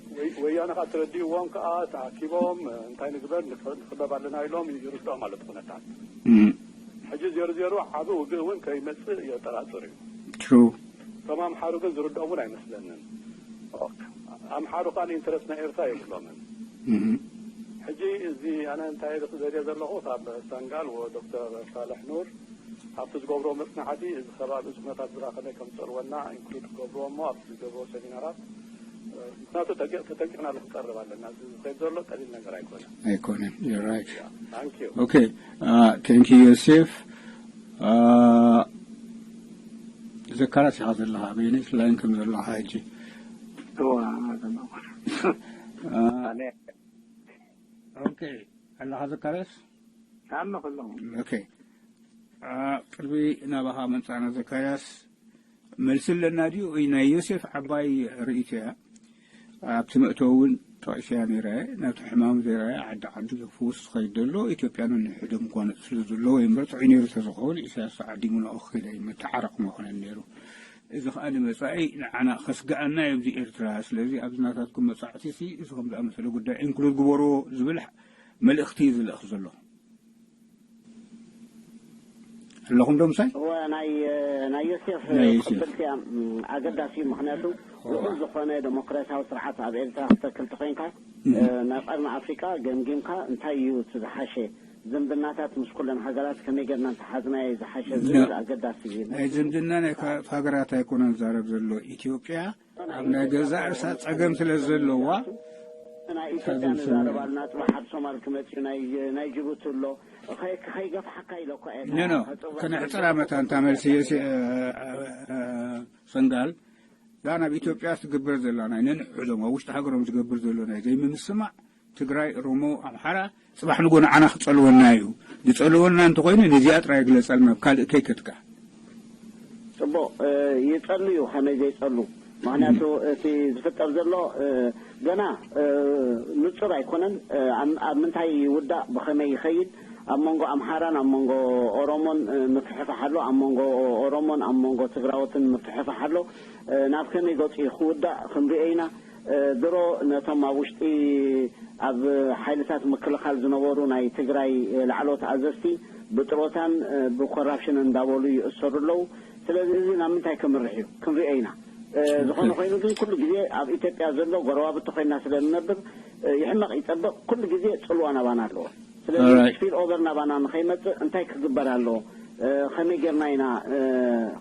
ወያነ ከዓ ተረዲእዎም ከዓ ተኣኪቦም እንታይ ንግበር ንክበብ ኣለና ኢሎም ይርድኦም ማለት ኩነታት ሕጂ ዜሮ ዜሮ ዓቢ ውግእ እውን ከይመፅእ የጠራጥር እዩ ትሩ እቶም ኣምሓሩ ግን ዝርድኦም እውን ኣይመስለንን ኣምሓሩ ከዓ ኢንተረስት ናይ ኤርትራ የብሎምን ሕጂ እዚ ኣነ እንታይ ክደልየ ዘለኹ ካብ ሰንጋል ዶክተር ሳልሕ ኑር ኣብቲ ዝገብሮ መፅናዕቲ እዚ ከባቢ እዚ ኩነታት ዝራ ከመይ ከም ዝፀልወና ኢንክሉድ ክገብርዎ እሞ ኣብቲ ዝገብሮ ሰሚናራት ምክንያቱ ተጠንቂቕና ክንቀርብ ኣለና እዚ ዝኸይድ ዘሎ ቀሊል ነገር ኣይኮነ ኣይኮነን right ታንኪዩ okay thank you ዮሴፍ ዘካርያስ ኢኻ ዘለኻ በየነች ላይን ከም ዘለኻ ሕጂ እዋ okay ኣለኻ ዘካርያስ ኣለኹ ኣለኹ okay ቅድሚ ናባኻ መምፃእና ዘካርያስ መልሲ ኣለና ድዩ ናይ ዮሴፍ ዓባይ ርእይቶ እያ ኣብቲ መእተዊ እውን ጠቒሰያ ነይረ ናብቲ ሕማም ዘይረኣየ ዓዲ ዓዱ ዘፍውስ ዝኸይድ ዘሎ ኢትዮጵያ ነንሕዶም እኳ ነጥስሉ ዘለዎ እምበር ጥዑይ ነይሩ ተዝኸውን ኢሳያስ ዓዲሙ ናብኡ ክኸይድ ኣይመተዓረቕ መኾነን ነይሩ እዚ ከዓ ንመፃኢ ንዓና ከስግኣና እዩ ኣብዚ ኤርትራ ስለዚ ኣብዚ ናታትኩም መፃዕቲ ሲ እዚ ከም ዝኣመሰለ ጉዳይ ኢንክሉድ ግበርዎ ዝብል መልእኽቲ እዩ ዝልእኽ ዘሎ ኣለኹም ዶ ምሳይ እወ ናይ ናይ ዮሴፍ ናይ ዮሴፍ። ቅብልቲ እያ ም፣ ኣገዳሲ እዩ ምክንያቱ ልዑል ዝኾነ ዴሞክራሲያዊ ስርዓት ኣብ ኤርትራ ክተክል ተኮይንካ እ፣ ናይ ቀርኒ ኣፍሪቃ ገምጊምካ እንታይ እዩ እቲ ዝሓሸ ዝምድናታት ምስ ኩለን ሃገራት ከመይ ጌርና እንተሓዝናዮ እዩ ዝሓሸ ዝብል ኣገዳሲ እዩ ናይ ዝምድና ናይ ካ- ሃገራት ኣይኮነን ዛረብ ዘሎ ኢትዮጵያ ኣብ ናይ ገዛእ ርእሳ ጸገም ስለ ዘለዋ ናይ ኢትዮጵያ ንዛረብ ኣለና ጽባሕ ኣብ ሶማል ክመጽእ እዩ ናይ ናይ ጅቡቲ ኣሎ ከይ- ከይገፍሓካ ኢለ እኮ እየ ኖ ኖ ከነሕጽራ መታን እታ መልሲ የሲ- እ- እ- እ- ሰንጋል እዛ ናብ ኢትዮጵያ ትግበር ዘላ ናይ ነንሕዶም ኣብ ውሽጢ ሃገሮም ዝገብር ዘሎ ናይ ዘይምምስማዕ ትግራይ ኦሮሞ ኣምሓራ ጽባሕ ንጎ ንዓና ክጸልወና እዩ ዝጸልወና እንተኾይኑ ነዚኣ ጥራይ ግለጸልና ኣብ ካልእ ከይከድካ ጽቡቕ ይጸሉ እዩ ከመይ ዘይጸሉ ምክንያቱ እቲ ዝፍጠር ዘሎ ገና ንጹር ኣይኮነን ኣብ ምንታይ ይውዳእ ብኸመይ ይኸይድ ኣብ መንጎ ኣምሓራን ኣብ መንጎ ኦሮሞን ምፍሕፋሕ ኣሎ ኣብ መንጎ ኦሮሞን ኣብ መንጎ ትግራዎትን ምፍሕፋሕ ኣሎ ናብ ከመይ ገጹ እዩ ክውዳእ ክንሪኦ ኢና ድሮ ነቶም ኣብ ውሽጢ ኣብ ሓይልታት ምክልኻል ዝነበሩ ናይ ትግራይ ላዕለዎት ኣዘዝቲ ብጥሮታን ብኮራፕሽን እንዳበሉ ይእሰሩ ኣለዉ ስለዚ እዚ ናብ ምንታይ ከምርሕ እዩ ክንሪኦ ኢና። ዝኾነ ኮይኑ ግን ኩሉ ግዜ ኣብ ኢትዮጵያ ዘሎ ጎረባብቲ ኮይና ስለ ንነብር ይሕመቕ ይጸብቕ ኩሉ ግዜ ጽልዋ ናባና ኣለዎ። ስለዚ ስፒል ኦቨር ናባና ንኸይመጽእ እንታይ ክግበር ኣለዎ፣ ከመይ ጌርና ኢና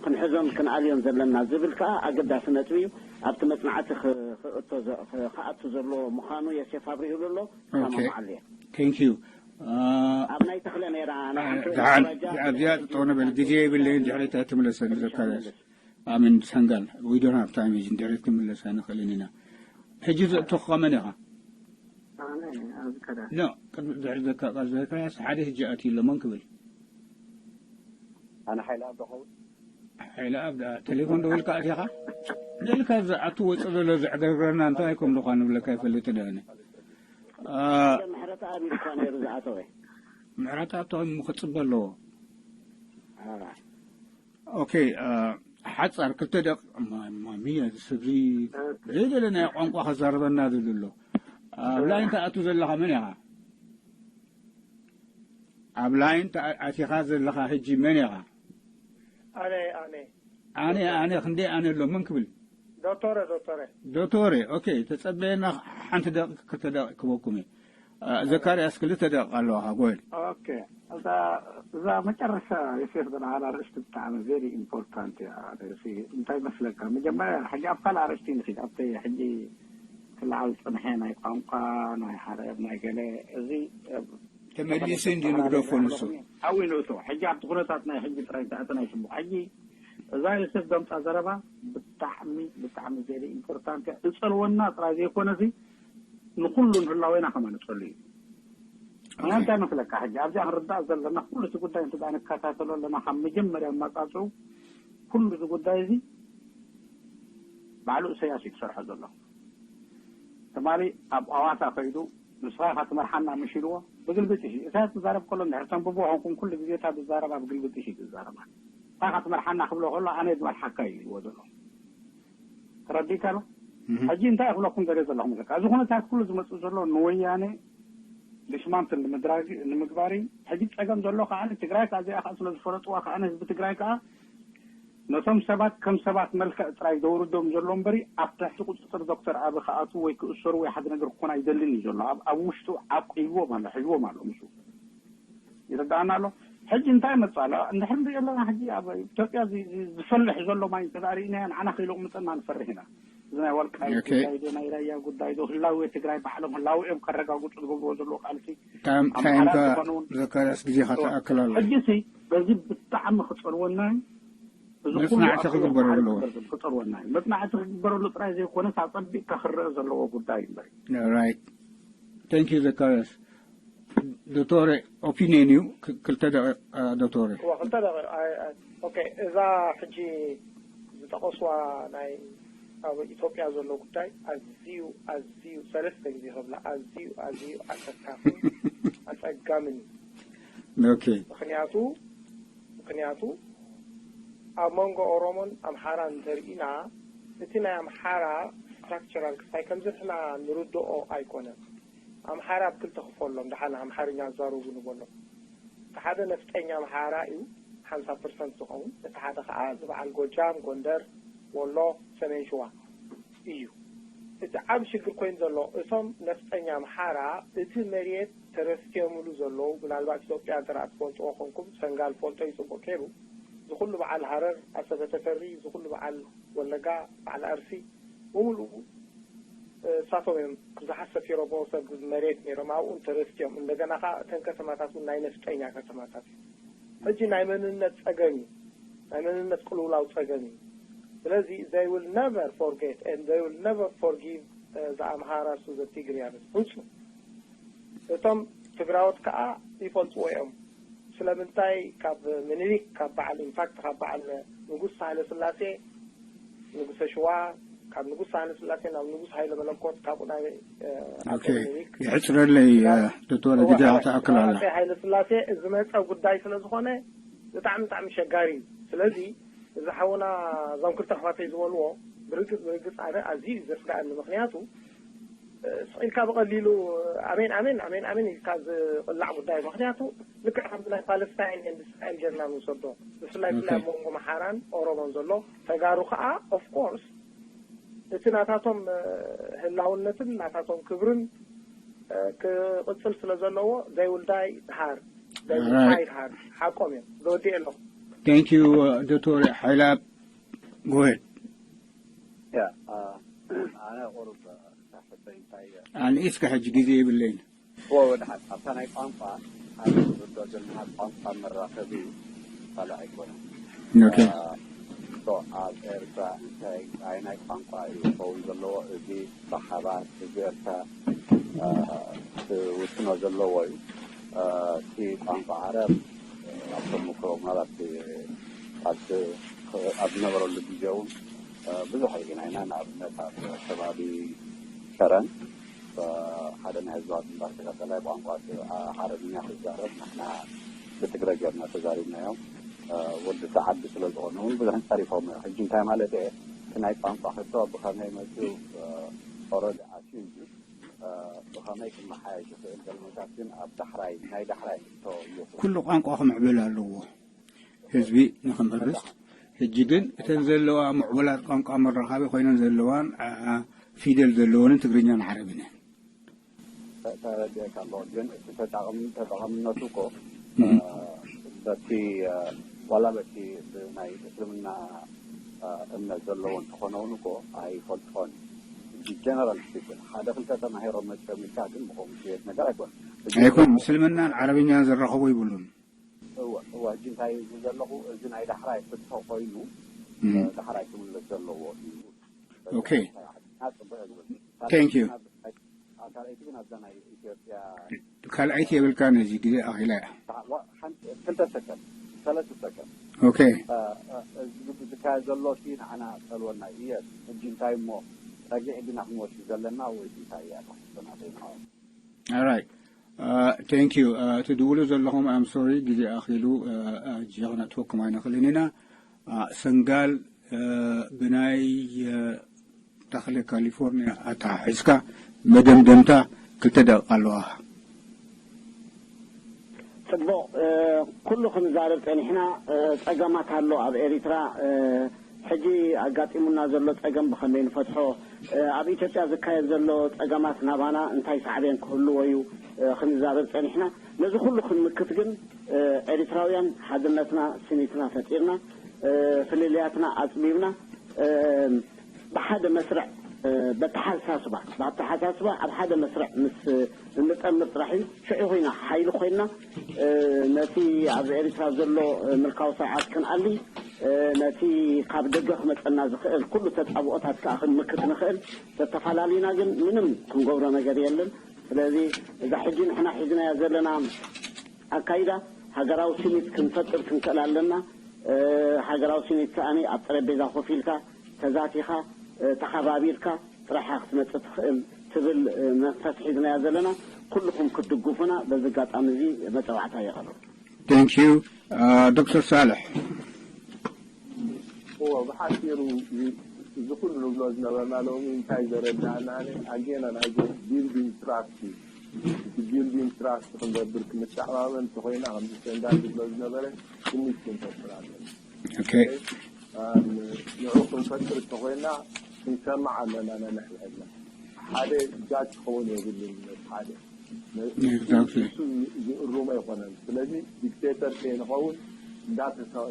ክንሕዞን ክንኣልዮን ዘለና ዝብል ከኣ ኣገዳሲ ነጥቢ እዩ። ኣብቲ መጽናዕቲ ክኣቱ ዘለዎ ምዃኑ የሴፍ ኣብሪሁሉ ኣሎ። ሰማማዓሉ እየ። Thank you። ኣብ ናይ ተኽለ ነይራ ናይ ሓንቲ ደሓን ደረጃ ኣብዚኣ ጠጠው ንበል፣ ግዜ የብለይን። ድሕሪት ኣይትምለሰኒ ዘካርያስ። ኣሜን። ሰንጋል፣ we don't have time፣ ድሕሪት ክንምለስ ኣይንኽእልን ኢና። ሕጂ ዘእተኹኻ መን ኢኻ? ኣነ ኣብዚ ከዳ ኖ፣ ቅድሚ ድሕሪ ዘካርያስ ሓደ ሕጂ ኣትዩ ኣሎ። መን ክብል? ኣነ ሓይለ ኣብ ዶ ኸውን? ሓይለ ኣብ ደኣ ቴሌፎን ደዊልካ ኣቲኻ? ንልካ ዝኣቱ ወፂ ዘሎ ዘዕገርግረና እንታይ ኮም ልኳ ንብለካ ይፈልጥ ደኣነ። ምሕረት ኣብ ኢልኳ ነይሩ ዝኣተወ። ምሕረት ኣብ ተቐሚሙ ክፅበ ኣለዎ። ኦኬ፣ ሓፃር ክልተ ደቂ ማሚያ ዝስብዚ ዘይደለ ናይ ቋንቋ ከዛርበና ዝብል ኣሎ። ኣብ ላይን ተኣቱ ዘለኻ መን ኢኻ? ኣብ ላይን ኣቲኻ ዘለኻ ሕጂ መን ኢኻ? ኣነ ኣነ ኣነ ኣነ ክንደይ ኣነ ኣሎ መን ክብል? ዶቶረ ዶቶረ ዶቶሬ። ኦኬ፣ ተጸበየና። ሓንቲ ደቂ ክልተ ደቂ ክበኩም እየ። ዘካርያስ ክልተ ደቂ ኣለዋኻ። ጎል ኦኬ፣ እዛ እዛ መጨረሻ የሴፍ ዘለዓል ኣርእስቲ ብጣዕሚ very important እያ። ኣርእስቲ እንታይ መስለካ? መጀመርያ ሕጂ ኣብ ካልእ ኣርእስቲ ንኺድ፣ ኣብቲ ሕጂ ክለዓል ዝጸንሐ ናይ ቋንቋ ናይ ሓረር ናይ ገለ እዚ ተመሊሱ እንዲ ንግደፎ ንሱ ሓዊ ንእቶ ሕጂ ኣብቲ ኩነታት ናይ ሕጂ ጥራይ ተኣተና ይስምዑ። ሕጂ እዛ የሴፍ ደምፃ ዘረባ ብጣዕሚ ብጣዕሚ very important እያ። እፀልወና ጥራይ ዘይኮነሲ ንኩሉ ንህላዌና ከማንፀሉ እዩ። ምክንያቱ እንታይ መስለካ፣ ሕጂ ኣብዚኣ ክንርዳእ ዘለና ኩሉ እቲ ጉዳይ እንተ ንከታተሎ ኣለና ካብ መጀመርያ ኣመፃፅኡ ኩሉ እዚ ጉዳይ እዚ ባዕሉ እሰያስ እዩ ክሰርሖ ዘሎ። ትማሊ ኣብ ኣዋሳ ከይዱ ንስኻ ኢኻ ትመርሓና ምሽ ኢልዎ ብግልብጥ እዩ። እሳያስ ክዛረብ ከሎ እንድሕር ተንብቦ ኮንኩም ኩሉ ግዜ እታ ዝዛረባ ብግልብጥ እዩ ዝዛረባ። ንስኻ ኢኻ ትመርሓና ክብሎ ከሎ ኣነ ዝመርሓካ እዩ ኢልዎ ዘሎ። ተረዲእካ ዶ? ሕጂ እንታይ ክብለኩም ደልየ ዘለኹ መስለካ፣ እዚ ኩነታት ኩሉ ዝመፅእ ዘሎ ንወያነ ዲስማንትል ንምድራግ ንምግባር እዩ። ሕጂ ፀገም ዘሎ ከዓ ትግራይ ከዓ እዚኣ ከዓ ስለ ዝፈለጥዋ ከዓ ንህዝቢ ትግራይ ከዓ ነቶም ሰባት ከም ሰባት መልክዕ ጥራይ ዘውርዶም ዘሎ እምበሪ ኣብ ትሕቲ ቁፅፅር ዶክተር ኣቢ ክኣትዉ ወይ ክእሰሩ ወይ ሓደ ነገር ክኾን ኣይደልን እዩ ዘሎ። ኣብ ኣብ ውሽጡ ዓቂብዎም ኣሎ፣ ሒዝዎም ኣሎ ምስኡ። ይርዳእና ኣሎ። ሕጂ እንታይ መፅእ ኣሎ? እንድሕር ንሪኦ ኣለና ሕጂ ኣብ ኢትዮጵያ እዚ- እዚ ዝፈልሕ ዘሎ ማይ እንተ ርኢናዮ ንዓና ከይለቕምጠና ንፈርሕ ኢና። እዚ ናይ ወልቃይት ኦኬ። ጉዳይ ዶ ናይ ራያ ጉዳይ ዶ ህላዌ ትግራይ ባዕሎም ህላዌኦም ከረጋግፁ ዝገብርዎ ዘለዉ ቃልሲ ታይም ኣምሓራ ታይምካ ዝኾነውን ዘካርያስ ግዜኻ ተኣክል ኣሎ። ሕጂ ሲ በዚ ብጣዕሚ ክፀልወና እዩ። እዚ ኩሉ መፅናዕቲ ኣብ ክግበረሉ ኣለዎ። ክግበረሉ ክፀልወና እዩ። መፅናዕቲ ክግበረሉ ጥራይ ዘይኮነ ሳፀቢቕካ ክረአ ዘለዎ ጉዳይ እዩ እምበሪ። ራይት። Thank you ዘካርያስ። ዶቶሬ፣ ኦፒኒየን እዩ። ክ- ክልተ ደቂቕ ዶቶሬ። እዋ ክልተ ደቂቕ ኣይ- ኣይ- ኦኬ፣ እዛ ሕጂ ዝጠቐስዋ ናይ ኣብ ኢትዮጵያ ዘሎ ጉዳይ ኣዝዩ ኣዝዩ ሰለስተ ግዜ ክብላ ኣዝዩ ኣዝዩ ኣሰካፍን ኣጸጋምን እዩ። ኦኬ። ምክንያቱ ምክንያቱ ኣብ መንጎ ኦሮሞን ኣምሓራን እንተርኢና እቲ ናይ ኣምሓራ ስትራክቸራል ክስታይ ከምዚ ንሕና ንርድኦ ኣይኮነን። ኣምሓራ ኣብ ክልተ ክፈሎም ደሓን ኣምሓርኛ ዝዛረቡ ንበሎም። እቲ ሓደ ነፍጠኛ ኣምሓራ እዩ ሓምሳ ፐርሰንት ዝኸውን፣ እቲ ሓደ ከዓ እዚ በዓል ጎጃም፣ ጎንደር፣ ወሎ፣ ሰሜን ሽዋ እዩ። እቲ ዓብ ሽግር ኮይኑ ዘሎ እቶም ነፍጠኛ ኣምሓራ እቲ መሬት ተረስትዮምሉ ዘለዉ ምናልባት ኢትዮጵያ እንተ ትፈልጥዎ ኮንኩም ሰንጋል ፈልጦ እዩ ፅቡቅ ከይሩ እዚ ኩሉ በዓል ሃረር ኣሰበ ተፈሪ እዚ ኩሉ በዓል ወለጋ በዓል ኣርሲ ብምሉኡ እሳቶም እዮም ብዙሓት ሰፊሮሞ ሰብ መሬት ነይሮም ኣብኡ ተረስቲዮም እንደገና ከዓ እተን ከተማታት እውን ናይ ነፍጠኛ ከተማታት እዩ ሕጂ ናይ መንነት ፀገም እዩ ናይ መንነት ቅልውላው ፀገም እዩ ስለዚ they will never forget and they will never forgive the Amharas to the Tigrayans ፍፁም እቶም ትግራዎት ከዓ ይፈልጥዎ እዮም ስለምንታይ ካብ ምኒሊክ ካብ በዓል ኢንፋክት ካብ በዓል ንጉስ ሃይለ ስላሴ ንጉሰ ሽዋ ካብ ንጉስ ሃይለ ስላሴ ናብ ንጉስ ሃይለ መለኮት ካብኡ ናይ ኦኬ የሕፅረለይ ዶክተር ግዜ ተኣክል ኣላ ሃይለ ስላሴ ዝመፀ ጉዳይ ስለ ዝኾነ ብጣዕሚ ብጣዕሚ ሸጋሪ እዩ ስለዚ እዚ ሓውና እዞም ክልተ ኣሕዋተይ ዝበልዎ ብርግፅ ብርግፅ ኣነ ኣዝዩ እዩ ዘስጋኣኒ ምክንያቱ ስቕ ኢልካ ብቐሊሉ ኣሜን ኣሜን ኣሜን ኣሜን ኢልካ ዝቕላዕ ጉዳይ። ምክንያቱ ልክዕ ከምዚ ናይ ፓለስታይን ኤንድ እስራኤል ጌርና ንውሰዶ፣ ብፍላይ ብፍላይ ኣብ መንጎ መሓራን ኦሮሞን ዘሎ ተጋሩ ከዓ ኦፍኮርስ እቲ ናታቶም ህላውነትን ናታቶም ክብርን ክቕፅል ስለ ዘለዎ they will die hard, they will fight hard. ሓቆም እዮም። ዘወዲእ ኣለኹ። Thank you. ዶክተር ሓይላ ጎሄድ። ያ ኣነ ቁሩብ ሳሕተይ እንታይ ኣንኢስካ ሕጂ ግዜ የብለይን። ወ ወድሓት ኣብታ ናይ ቋንቋ ሓደ ዝርዶ ዘለና ቋንቋ መራኸቢ ካልእ ኣይኮነን። Okay. ኣብ ኤርትራ እንታይ ዓይነት ቋንቋ እዩ ክኸውን ዘለዎ? እዚ ብሓባር እዚ ኤርትራ ክውስኖ ዘለዎ እዩ። እቲ ቋንቋ ዓረብ ኣብ ተመክሮ ምናልባት ኣብ ዝነበረሉ ግዜ እውን ብዙሕ ርኢና ኢና። ንኣብነት ኣብ ከባቢ ከረን ሓደ ናይ ህዝባዊ ግንባር ተጋዳላይ ቋንቋ ዓረብኛ ክዛረብ ንሕና ብትግረ ጌርና ተዛሪብናዮም። ወዲ ሰዓዲ ስለ ዝኾነ እውን ብዙሕ ጸሪፎም እዮም። ሕጂ እንታይ ማለት እየ እቲ ናይ ቋንቋ ሕቶ ብኸመይ መፅኡ ኦረዲ ኣትዩ እዩ። ብኸመይ ክመሓየሽ ይኽእል ገለመታት ግን ኣብ ዳሕራይ ናይ ዳሕራይ ሕቶ እዩ። ኩሉ ቋንቋ ክምዕብል ኣለዎ ህዝቢ ንኽምርስ። ሕጂ ግን እተን ዘለዋ ምዕቡላት ቋንቋ መራኻቢ ኮይነን ዘለዋን ፊደል ዘለወንን ትግርኛን ዓረብን እየን። ተረዲአካ ኣሎ ግን እቲ ተጠቐምነቱ እኮ በቲ ዋላ በቲ ናይ እስልምና እምነት ዘለዎ እንተኾነ እውን እኮ ኣይፈልጦን። ጀነራል ስፒክን ሓደ ክልተ ተማሂሮም መፅኦም ኢልካ ግን ብኸምኡ ዝሽየጥ ነገር ኣይኮነን። ኣይኮን ምስልምናን ዓረብኛን ዘራኸቦ ይብሉን። እወ እወ ሕጂ እንታይ እዩ ዝብል ዘለኹ እዚ ናይ ዳሕራይ ሕቶ ኮይኑ ዳሕራይ ክምለስ ዘለዎ እዩ። Okay. Thank you. ካልኣይቲ ግን ኣብዛ ናይ ኢትዮጵያ ካልኣይቲ የብልካ ነዚ ግዜ ኣኺላ እያ። ክልተ ሰከንድ ሰለስተ ሰከንድ Okay. ዝካየድ ዘሎ ሲ ንዓና ጸልወና እየ። ሕጂ እንታይ እሞ ረጊዕ ዲና ክንወስድ ዘለና ወይ እንታይ እያ? Alright. Thank you. እቲ ድውሉ ዘለኹም I'm sorry ግዜ ኣኺሉ ሕጂ ክነጥፈኩም ኣይንኽእልን ኢና። ሰንጋል ብናይ ተኽሊ ካሊፎርኒያ ኣተሓሒዝካ መደምደምታ ክልተ ደቂቕ ኣለዋ። ጽቡቕ ኩሉ ክንዛረብ ጸኒሕና። ጸገማት ኣሎ ኣብ ኤሪትራ። ሕጂ ኣጋጢሙና ዘሎ ጸገም ብኸመይ ንፈትሖ፣ ኣብ ኢትዮጵያ ዝካየድ ዘሎ ጸገማት ናባና እንታይ ሳዕቤን ክህልዎ እዩ ክንዛረብ ጸኒሕና። ነዚ ኩሉ ክንምክት ግን ኤሪትራውያን ሓድነትና ስኒትና ፈጢርና ፍልልያትና ኣጽቢብና ብሓደ መስርዕ በተሓሳስባ ብኣተሓሳስባ ኣብ ሓደ መስርዕ ምስ እንጠምር ጥራሕ እዩ። ሽዑ ኮይና ሓይሊ ኮይና ነቲ ኣብ ኤሪትራ ዘሎ ምልካዊ ስርዓት ክንኣሊ ነቲ ካብ ደገ ክመፀና ዝኽእል ኩሉ ተፃብኦታት ከዓ ክንምክት ንኽእል። ተተፈላለዩና ግን ምንም ክንገብሮ ነገር የለን። ስለዚ እዛ ሕጂ ንሕና ሒዝናያ ዘለና ኣካይዳ ሃገራዊ ስኒት ክንፈጥር ክንክእል ኣለና። ሃገራዊ ስኒት ከኣ ኣብ ጠረጴዛ ኮፍ ኢልካ ተዛቲኻ ተሓባቢርካ ጥራሕኻ ክትመፅእ ትኽእል ትብል መንፈስ ሒዝናያ ዘለና ኩልኹም ክትድግፉና በዚ ኣጋጣሚ እዚ መፀዋዕታ የቕርብ። Thank you. ዶክተር ሳልሕ እዎ ብሓፂሩ እዚ ኩሉ ንብሎ ዝነበርና ሎሚ እንታይ ዘረዳእና ኣነ ኣጌና ናይ ቢልዲንግ ትራስት እዩ። እቲ ቢልዲንግ ትራስት ክንገብር ክንተኣማመን እንተኮይና ከምዚ ሰንዳል ዝብሎ ዝነበረ ትንሽ ክንፈጥር ኣለና። Okay. ንዑ ክንፈጥር እንተኮይና ክንሰማዕ ኣለና ነንሕድሕድና። ሓደ ጃጅ ክኸውን የብሉን ነቲ ሓደ Exactly. እሱ ዝእሩም ኣይኮነን። ስለዚ ዲክቴተር ከይንኸውን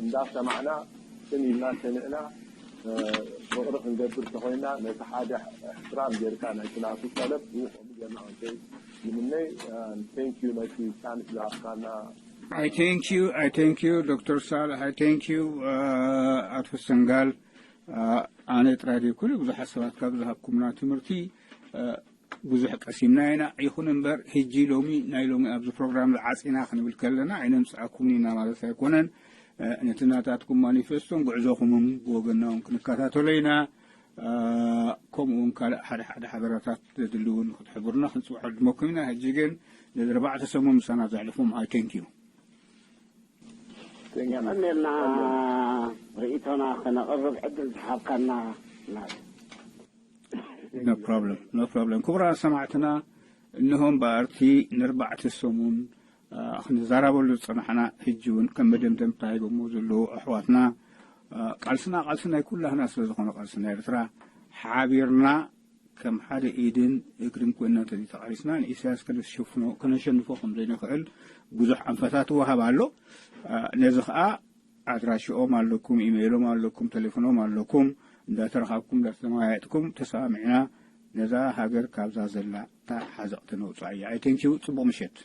እንዳሰማዕና ስም ኢልና ሰሚዕና ፍቕሪ ክንገብር ተኮይና ነቲ ሓደ እሕትራም ጌርካ ናይ ክላሱ ጠለብ ብኡ ከምኡ ጌርና ክንከይድ ይምነይ። Thank you ነቲ ቻንስ ዝሃብካና። I thank you, I thank you ዶክተር ሳልሕ፣ I thank you ኣቶ ሰንጋል። ኣነ ጥራይ ዘይኮነ ብዙሓት ሰባት ካብ ዝሃብኩምና ትምህርቲ ብዙሕ ቀሲምና ኢና። ይኹን እምበር ሕጂ ሎሚ ናይ ሎሚ ኣብዚ ፕሮግራም ዝዓፂና ክንብል ከለና ኣይነምፅኣኩምን ኢና ማለት ኣይኮነን። ነቲ ናታትኩም ማኒፌስቶን ጉዕዞኹምን ብወገናውን ክንከታተሎ ኢና። ከምኡ እውን ካልእ ሓደ ሓደ ሓበራታት ዘድሊ እውን ክትሕብሩና ክንፅውዕ ዕድመኩም ኢና። ሕጂ ግን ነዚ ኣርባዕተ ሰሙን ምሳና ዘሕልፉም I thank you። የቐንየልና ርእይቶና ከነቕርብ ዕድል ዝሃብካና። No problem, no problem። ክቡራት ሰማዕትና፣ እንሆ እምበኣርቲ ንርባዕተ ሰሙን ክንዛረበሉ ዝጸናሕና፣ ሕጂ እውን ከም መደምደምታ ሂቦሞ ዘለዉ ኣሕዋትና፣ ቃልስና ቃልሲ ናይ ኩላህና ስለ ዝኾነ፣ ቃልሲ ናይ ኤርትራ ሓቢርና ከም ሓደ ኢድን እግርን ኮይና እንተዘይተቓሊስና፣ ንኢሳያስ ከነሸፍኖ ከነሸንፎ ከም ዘይንኽእል ብዙሕ ኣንፈታት ይወሃብ ኣሎ። ነዚ ኸኣ ኣድራሽኦም ኣለኩም፣ ኢሜይሎም ኣለኩም፣ ቴሌፎኖም ኣለኩም። እንዳተረኻብኩም እንዳተመያየጥኩም ተሰማሚዕና ነዛ ሃገር ካብዛ ዘላ እታ ሓዘቕቲ ነውፅኣ እያ። I thank you። ጽቡቕ ምሸት።